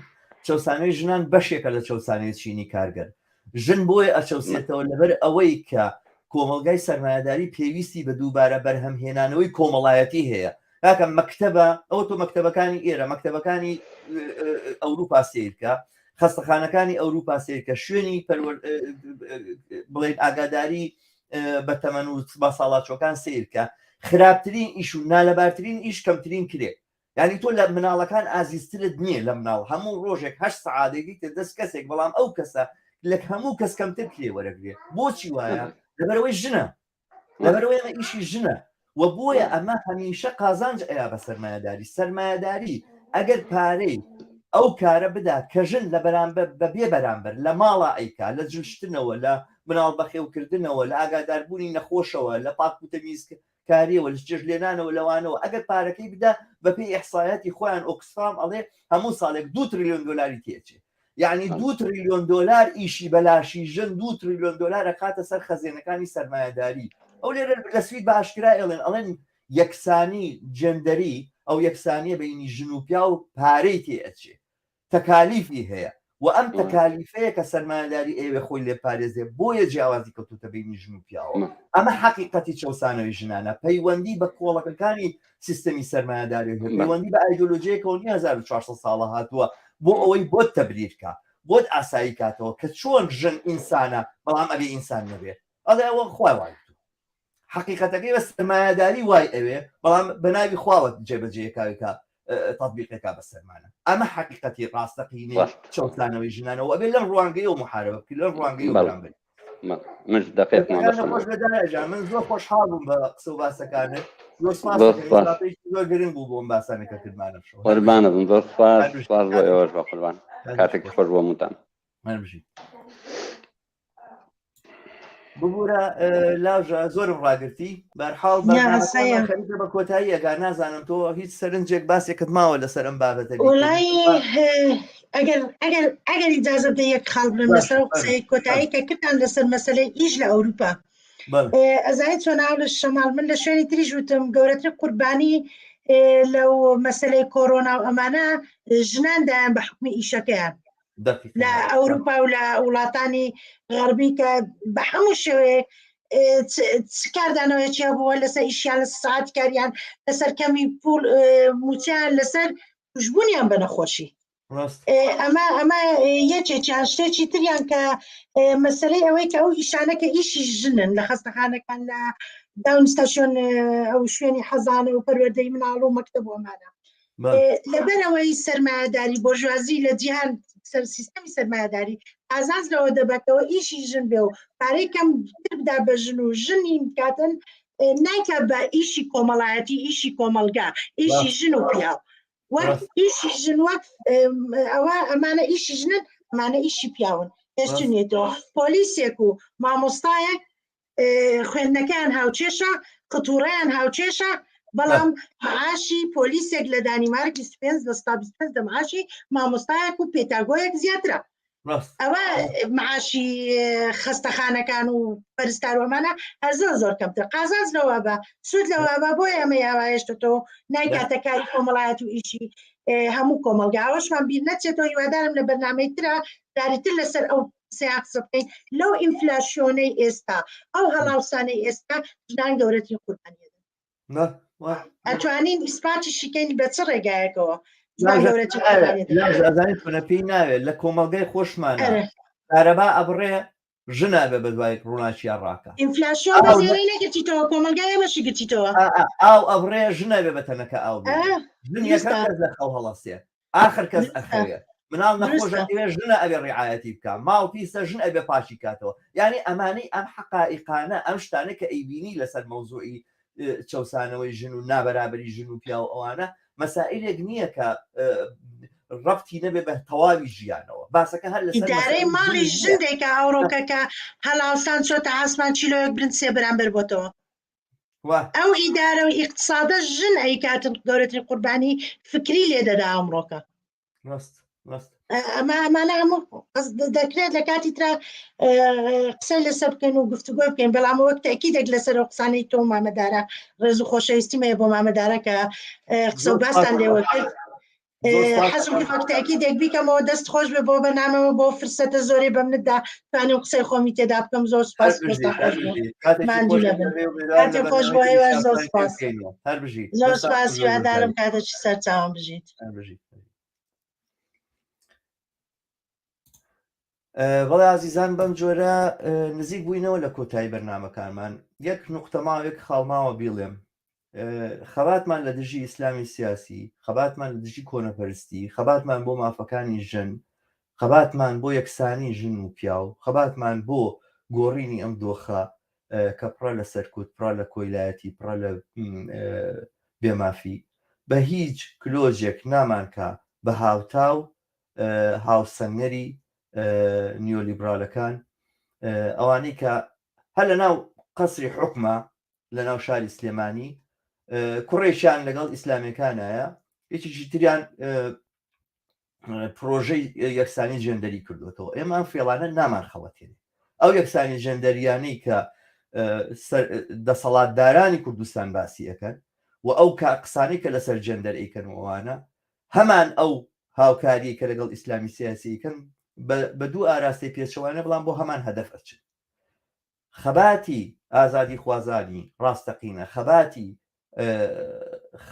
چەسانەوەی ژنان بەشێکە لە چەسانەوەی چینی کارگەر ژن بۆیە ئەچەوسێتەوە لەبەر ئەوەی کە کۆمەلگای سەرمایەداری پێویستی بە دووبارە بەرهەمهێنانەوەی کۆمەڵایەتی هەیە کاکە مەکتەبە ئەوە تۆ مەکتەبەکانی ئێرە مەکتەبەکانی ئەوروپا سیرکە خەستەخانەکانی ئەوروپا سیرکە شوێنی پەروەر بڵێن ئاگاداری بە تەمەن و بە ساڵاچۆکان سیرکە خراپترین ئیش و نالەبارترین ئیش کەمترین کرێ یعنی تۆ لە مناڵەکان ئازیزترت نییە لە مناڵ هەموو ڕۆژێک هەش سەعادێکی دەست کەسێک بەڵام ئەو کەسە لە هەموو کەس کەمتر کرێ وەرەگرێ بۆچی وایە لەبەرەوەی ژنە لەبەرەوەی ئەمە ئیشی ژنە و بۆیە ئەمە هەمیشە قازانج ئەیا بە سەرمایەداری سەرمایەداری ئەگەر پارەی ئەو کارە بدا کە ژن لە بەرامبەر بە بێ بەرامبەر لە ماڵا ئەیکا لە جلشتنەوە لە مناڵ بەخێوکردنەوە لە ئاگاداربوونی نەخۆشەوە لە پاک و تەمیز کاریەوە لە چێژ لێنانەوە لەوانەوە ئەگەر پارەکەی بدا بەپێی ئیحسایاتی خۆیان ئۆکسفام ئەڵێ هەموو ساڵێک دو تریلیۆن دۆلاری تێچێ یعنی دو تریلیۆن دۆلار ئیشی بەلاشی ژن دو تریلیۆن دۆلار ئەخاتە سەر خەزێنەکانی سەرمایەداری ئەو لێرە لە سوید بە ئاشکرا ئەڵێن ئەڵێن یەکسانی جێندەری ئەو یەکسانیە بینی ژن و پیاو پارەی تێ ئەچێ تەکالیفی هەیە و ئەم تەکالیفەیە کە سەرمایەداری ئەیەوێ خۆی لێ پارێزێ بۆیە جیاوازی کەوتوتە بینی ژن و پیاوە ئەمە حەقیقەتی چەوسانەوەی ژنانە پەیوەندی بە کۆڵەکەکانی سیستەمی سەرمایەداری هەیە پەیوەندی بە ئایدۆلۆژیەکەوە نیە 1400 ساڵە هاتووە بۆ ئەوەی بۆت تەبریر کا بۆت ئاسایی کاتەوە کە چۆن ژن ئینسانە بەڵام ئەبێ ئینسان نەبێ ئەڵێ ئەوە خوای وای حقیقەتەکەی بە سەرمایەداری وای ئەوێ بەڵام بە ناوی خواوە جێبەجێکاوێکە تطبیقێکا بە سەرمانە ئەمە حقیقەتی ڕاستەقینەی چەوسانەوەی ژنانەوە ئەبێ لەم ڕوانگەیەوە محاربە بکەی لەم ڕوانگەیەوە بەرامبەر من دقیق من زۆر خۆشحاڵ بووم بە قسە و باسەکانت زۆر سپاس زۆر گرنگ بوو بۆم باسانەکە کردمانە قوربانە بم زۆر سپاس سپاس بۆ ئێوەش بە قوربان کاتێکی خۆش بۆ متان ببوورە لاژە زۆرم ڕاگرتی بەرحاڵ خەریکە بە کۆتایی ئەگا نازانم تۆ هیچ سەرنجێک باسێکت ماوە لەسەر ئەم بابەتە وڵی ئەگەر ئەگەر ئەگەر ئیجازە بدە یەک خاڵ بڵێم لەسەر قسەی کۆتایی کە کردتان لەسەر مەسەلەی ئیش لە ئەوروپا ئەزای چۆناو لە شەماڵ من لە شوێنی تریش وتم گەورەترین قوربانی لەو مەسلەی کۆرۆنا و ئەمانە ژنان دایان بە حکومی ئیشەکەیان لە ئەوروپا و لە وڵاتانی غەربی کە بە هەموو شێوەیەک چ کاردانەوەیەکی هەبووە لەسەر ئیشیان لە ساعت کاریان لەسەر کەمی پول موچیان لەسەر توشببوونیان بە نەخۆشی. ئەمە ئەمە یەکێکیان شتێکی تریان کە مەسلەی ئەوەی کە ئەو ئیشانە کە ئیشی ژنن لە خەستەخانەکان لە داونستاسیۆن ئەو شوێنی حەزانە و پەروەردەی مناڵ و مەکتەب ئەمانە لەبەرەوەی سەرمایەداری بۆرژوازی لە جیهان سەر سیستەمی سەرمایەداری ئازاز لەوە دەبەکەوە ئیشی ژن بێ و پارەی کەم بدا بە ژن و ژنی کاتن نایکا بە ئیشی کۆمەڵایەتی ئیشی کۆمەڵگا ئیشی ژن و پیاو وەک ئیشی ژن وەک ئەوە ئەمانە ئیشی ژنن ئەمانە ئیشی پیاون هێشتنێتەوە پۆلیسێک و مامۆستایەک خوێندنەکەیان هاوچێشە قوتوڕیان هاوچێشە بەڵام معاشی پۆلیسێک لە دانیمارک 25 لە 25 لە معاشی مامۆستایەک و پێتاگۆیەک زیاترە ئەوە معاشی خەستەخانەکان و پەرستاروەمانە هەر زۆر زۆر کەمتر قازانج لەوە بە سوود لەوە بە بۆیە ئەمە یاوایشتەوە نایکاتە کاری کۆمەڵایەت و ئیشی هەموو کۆمەڵگا ئەوەشمان بیر نەچێتەوە هیوادارم لە بەرنامەی ترا داریتر لەسەر ئەو قسەیان قسە بکەین لەو ئینفلاسیۆنەی ئێستا ئەو هەڵاوسانەی ئێستا ژنان گەورەترین قوربانی ئەتوانین ئیسپاتی شکەین بە چ ڕێگایەکەوە ئەزانین چۆنە پێی ناوێت لە کۆمەڵگای خۆشمان کارەبا ئەبڕێ ژنە بە بەدوای ڕووناکیان ڕاکە ئینفلاسیۆن بە زێرەی نەگرتیتەوە کۆمەڵگای ئێمەشی گرتیتەوە ئاو ئەبڕێ ژنە بێ بە تەنەکە ئاو ژن یەکەم کەس لە خەو هەڵەسێ ئاخر کەس ئەخەوێ مناڵ نەخۆشە ئەوێ ژنە ئەبێ ڕعایەتی بکە ماڵ پیسە ژن ئەبێ پاکی کاتەوە یعنی ئەمانەی ئەم حەقائیقانە ئەم شتانە کە ئەیبینی لەسەر مەوزوعی چەوسانەوەی ژن و نابەرابەری ژن و پیاو ئەوانە مەسائلێک نییە کە ڕەبتی نەبێ بە تەواوی ژیانەوە باسەکە هەر لەسەر ئیدارەی ماڵی ژن دەیکا ئەوڕۆکە کە هەڵاوسان چۆتە ئاسمان چیلۆیەک برنج سێ بەرامبەر بۆتەوە ئەو ئیدارە و ئیقتسادە ژن ئەیکاتن گەورەترین قوربانی فکری لێ دەدا ئەمڕۆکە ئەمە ئەمانە هەموو دەکرێت لە کاتی ترا قسەی لەسەر بکەین و گفتوگۆ بکەین بەڵام وەک تاکیدێک لەسەر ئەو قسانەی تۆ مامەدارە ڕێز و خۆشەویستیم هەیە بۆ مامەدارە کە قسە و باستان لێوە کرد حەزم کرد وەک تاکیدێک بیکەمەوە دەست خۆش بێ بۆ بەنامەوە بۆ فرسەتە زۆری بە منتدا توانیم قسەی خۆمی تێدا بکەم زۆر سپاس ماندوو نەبن کاتێ خۆش بۆ ئێوە زۆر سپاس زۆر سپاس هیوادارم کاتێکی سەرچاوم بژیت بەڵێ ئازیزان بەم جۆرە نزیک بووینەوە لە کۆتایی بەرنمەکانمان یەک نقطە ماوێک خاڵماوە بیڵێم خەباتمان لە دژی ئیسلامی سیاسی خەباتمان لە دژی کۆنەپەرستی خەباتمان بۆ مافەکانی ژن خەباتمان بۆ یەکسانی ژن و پیاو خەباتمان بۆ گۆڕینی ئەم دۆخە کە پڕە لە سەرکوت پڕە لە کۆیلایەتی پڕە لە بێمافی بە هیچ کلۆجێک نامانکا بە هاوتا و هاوسەنگەری نیۆلیبرالەکان ئەوانەی کە هەر لە ناو قەسری حکومە لە ناو شاری سلێمانی کوڕێکیان لەگەڵ ئیسلامیەکانایە یەکێکی تریان پرۆژەی یەکسانی جێندەری کردوێتەوە ئێمە ئەم فێڵانە نامان خەڵەتێنێ ئەو یەکسانی جێندەریانەی کە دەسەڵاتدارانی کوردستان باسی ئەەکەن و ئەو قسانی کە لەسەر جێندەر ئەیکەن و ئەوانە هەمان ئەو هاوکاریە کە لەگەڵ ئیسلامی سیاسیکەن بە دوو ئاراستەی پێچەوانە بەڵام بۆ هەمان هەدەف ئەچن خەباتی ئازادیخوازانی ڕاستەقینە، خەباتی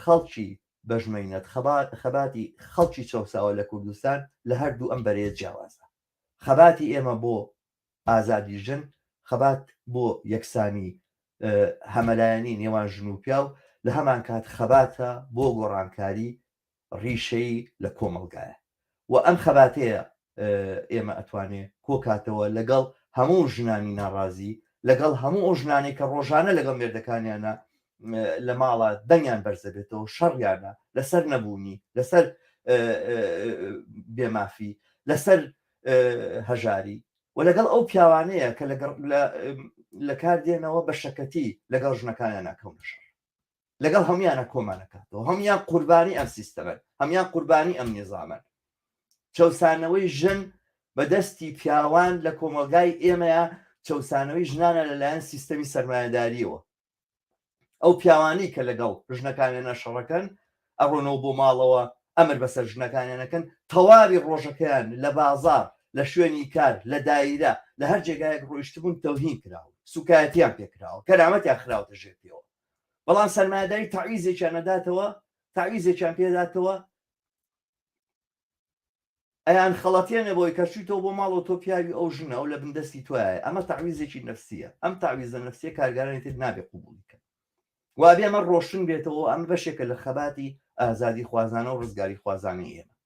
خەڵکی بەژمەینەت، خەباتی خەڵکی چەوساوە لە کوردستان لە هەردوو ئەم بەرەیە جیاوازە. خەباتی ئێمە بۆ ئازادی ژن، خەبات بۆ یەکسانی هەمەلایەنی نێوان ژن و پیاو، لە هەمانکات خەباتە بۆ گۆڕانکاری ڕیشەیی لە کۆمەڵگایە و ئەم خەباتەیە ئێمە ئەتوانێ کۆکاتەوە لەگەڵ هەموو ژنانی ناڕازی لەگەڵ هەموو ئەو ژنانەی کە ڕۆژانە لەگەڵ مێردەکانیانە لە ماڵە دەنگیان بەرزەبێتەوە شەڕیانە لەسەر نەبوونی لەسەر بێمافی لەسەر هەژاری و لەگەڵ ئەو پیاوانەیە کە لە کار دێنەوە بە شەکەتی لەگەڵ ژنەکانیان ناکەونە شەڕ لەگەڵ هەمویانە کۆمانەکاتەوە هەمویان قوربانی ئەم سیستەمەن هەمویان قوربانی ئەم نیزامەن چەوسانەوەی ژن بە دەستی پیاوان لە کۆمەڵگای ئێمەیە چەوسانەوەی ژنانە لەلایەن سیستەمی سەرمایەداریەوە ئەو پیاوانی کە لەگەڵ ژنەکانیانە شەڕەکەن ئەڕۆنەوە بۆ ماڵەوە ئەمر بەسەر ژنەکانیانەکەن تەواوی ڕۆژەکەیان لە بازار لە شوێنی کار لە دایرە لە هەر جێگایەک ڕۆیشتبوون تەوهین کراون سوکایەتیان پێکراوە کەرامەتیان خراوەتە ژێر پێوە بەڵام سەرمایەداری تەعویزێکیان نەداتەوە تەعویزێکیان پێداتەوە. ئەیان خەڵەتێنێ بۆی کە چویتەوە بۆ ماڵەوە تۆ پیاوی ئەو ژنە ئەو لە بن دەستی تۆیایە ئەمە تەعویزێکی نەفسیە ئەم تەعویزە نەفسیە کارگەرانی تر نابێ قبوڵی کەن وابێ ئەمە ڕۆشن بێتەوە ئەمە بەشێکە لە خەباتی ئازادی خوازانە و ڕزگاری خوازانەی ئێمە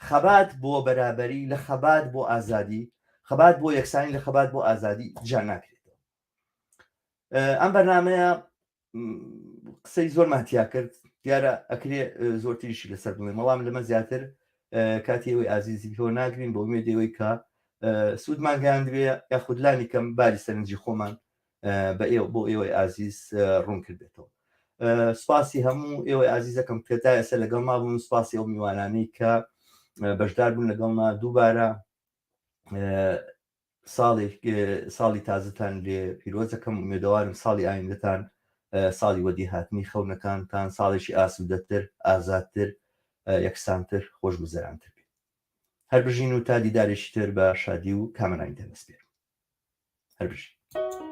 خەبات بۆ بەرابەری لە خەبات بۆ ئازادی خەبات بۆ یەکسانی لە خەبات بۆ ئازادی جیا ناکرێتەوە ئەم بەرنمەیە قسەی زۆرمان تیا کرد دیارە ئەکرێ زۆرتریشی لەسەر بڵێم بەڵام لەمە زیاتر کاتی ئەوەی ئازیزی پێوە ناگرین بۆ ئومێدەوەی کە سوودمان گەیاندبێ یاخود لانی کەم باری سەرنجی خۆمان بە ئێوە بۆ ئێوەی ئازیز ڕوون کردێتەوە سپاسی هەموو ئێوەی ئازیزەکەم کە تا ئێستا لەگەڵما بوون سپاسی ئەو میوانانەی کە بەشدار بوون لەگەڵما دووبارە ساڵێک ساڵی تازەتان لێ پیرۆزەکەم ئومێدەوارم ساڵی ئایندەتان ساڵی وەدی هاتنی خەونەکانتان ساڵێکی ئاسوودەتر ئازادتر یەکسانتر خۆشگوزەرانتر بێت هەر بژین و تا دیدارێکی تر بە شادی و کامەرانی دەنەسپێرم هەر بژین.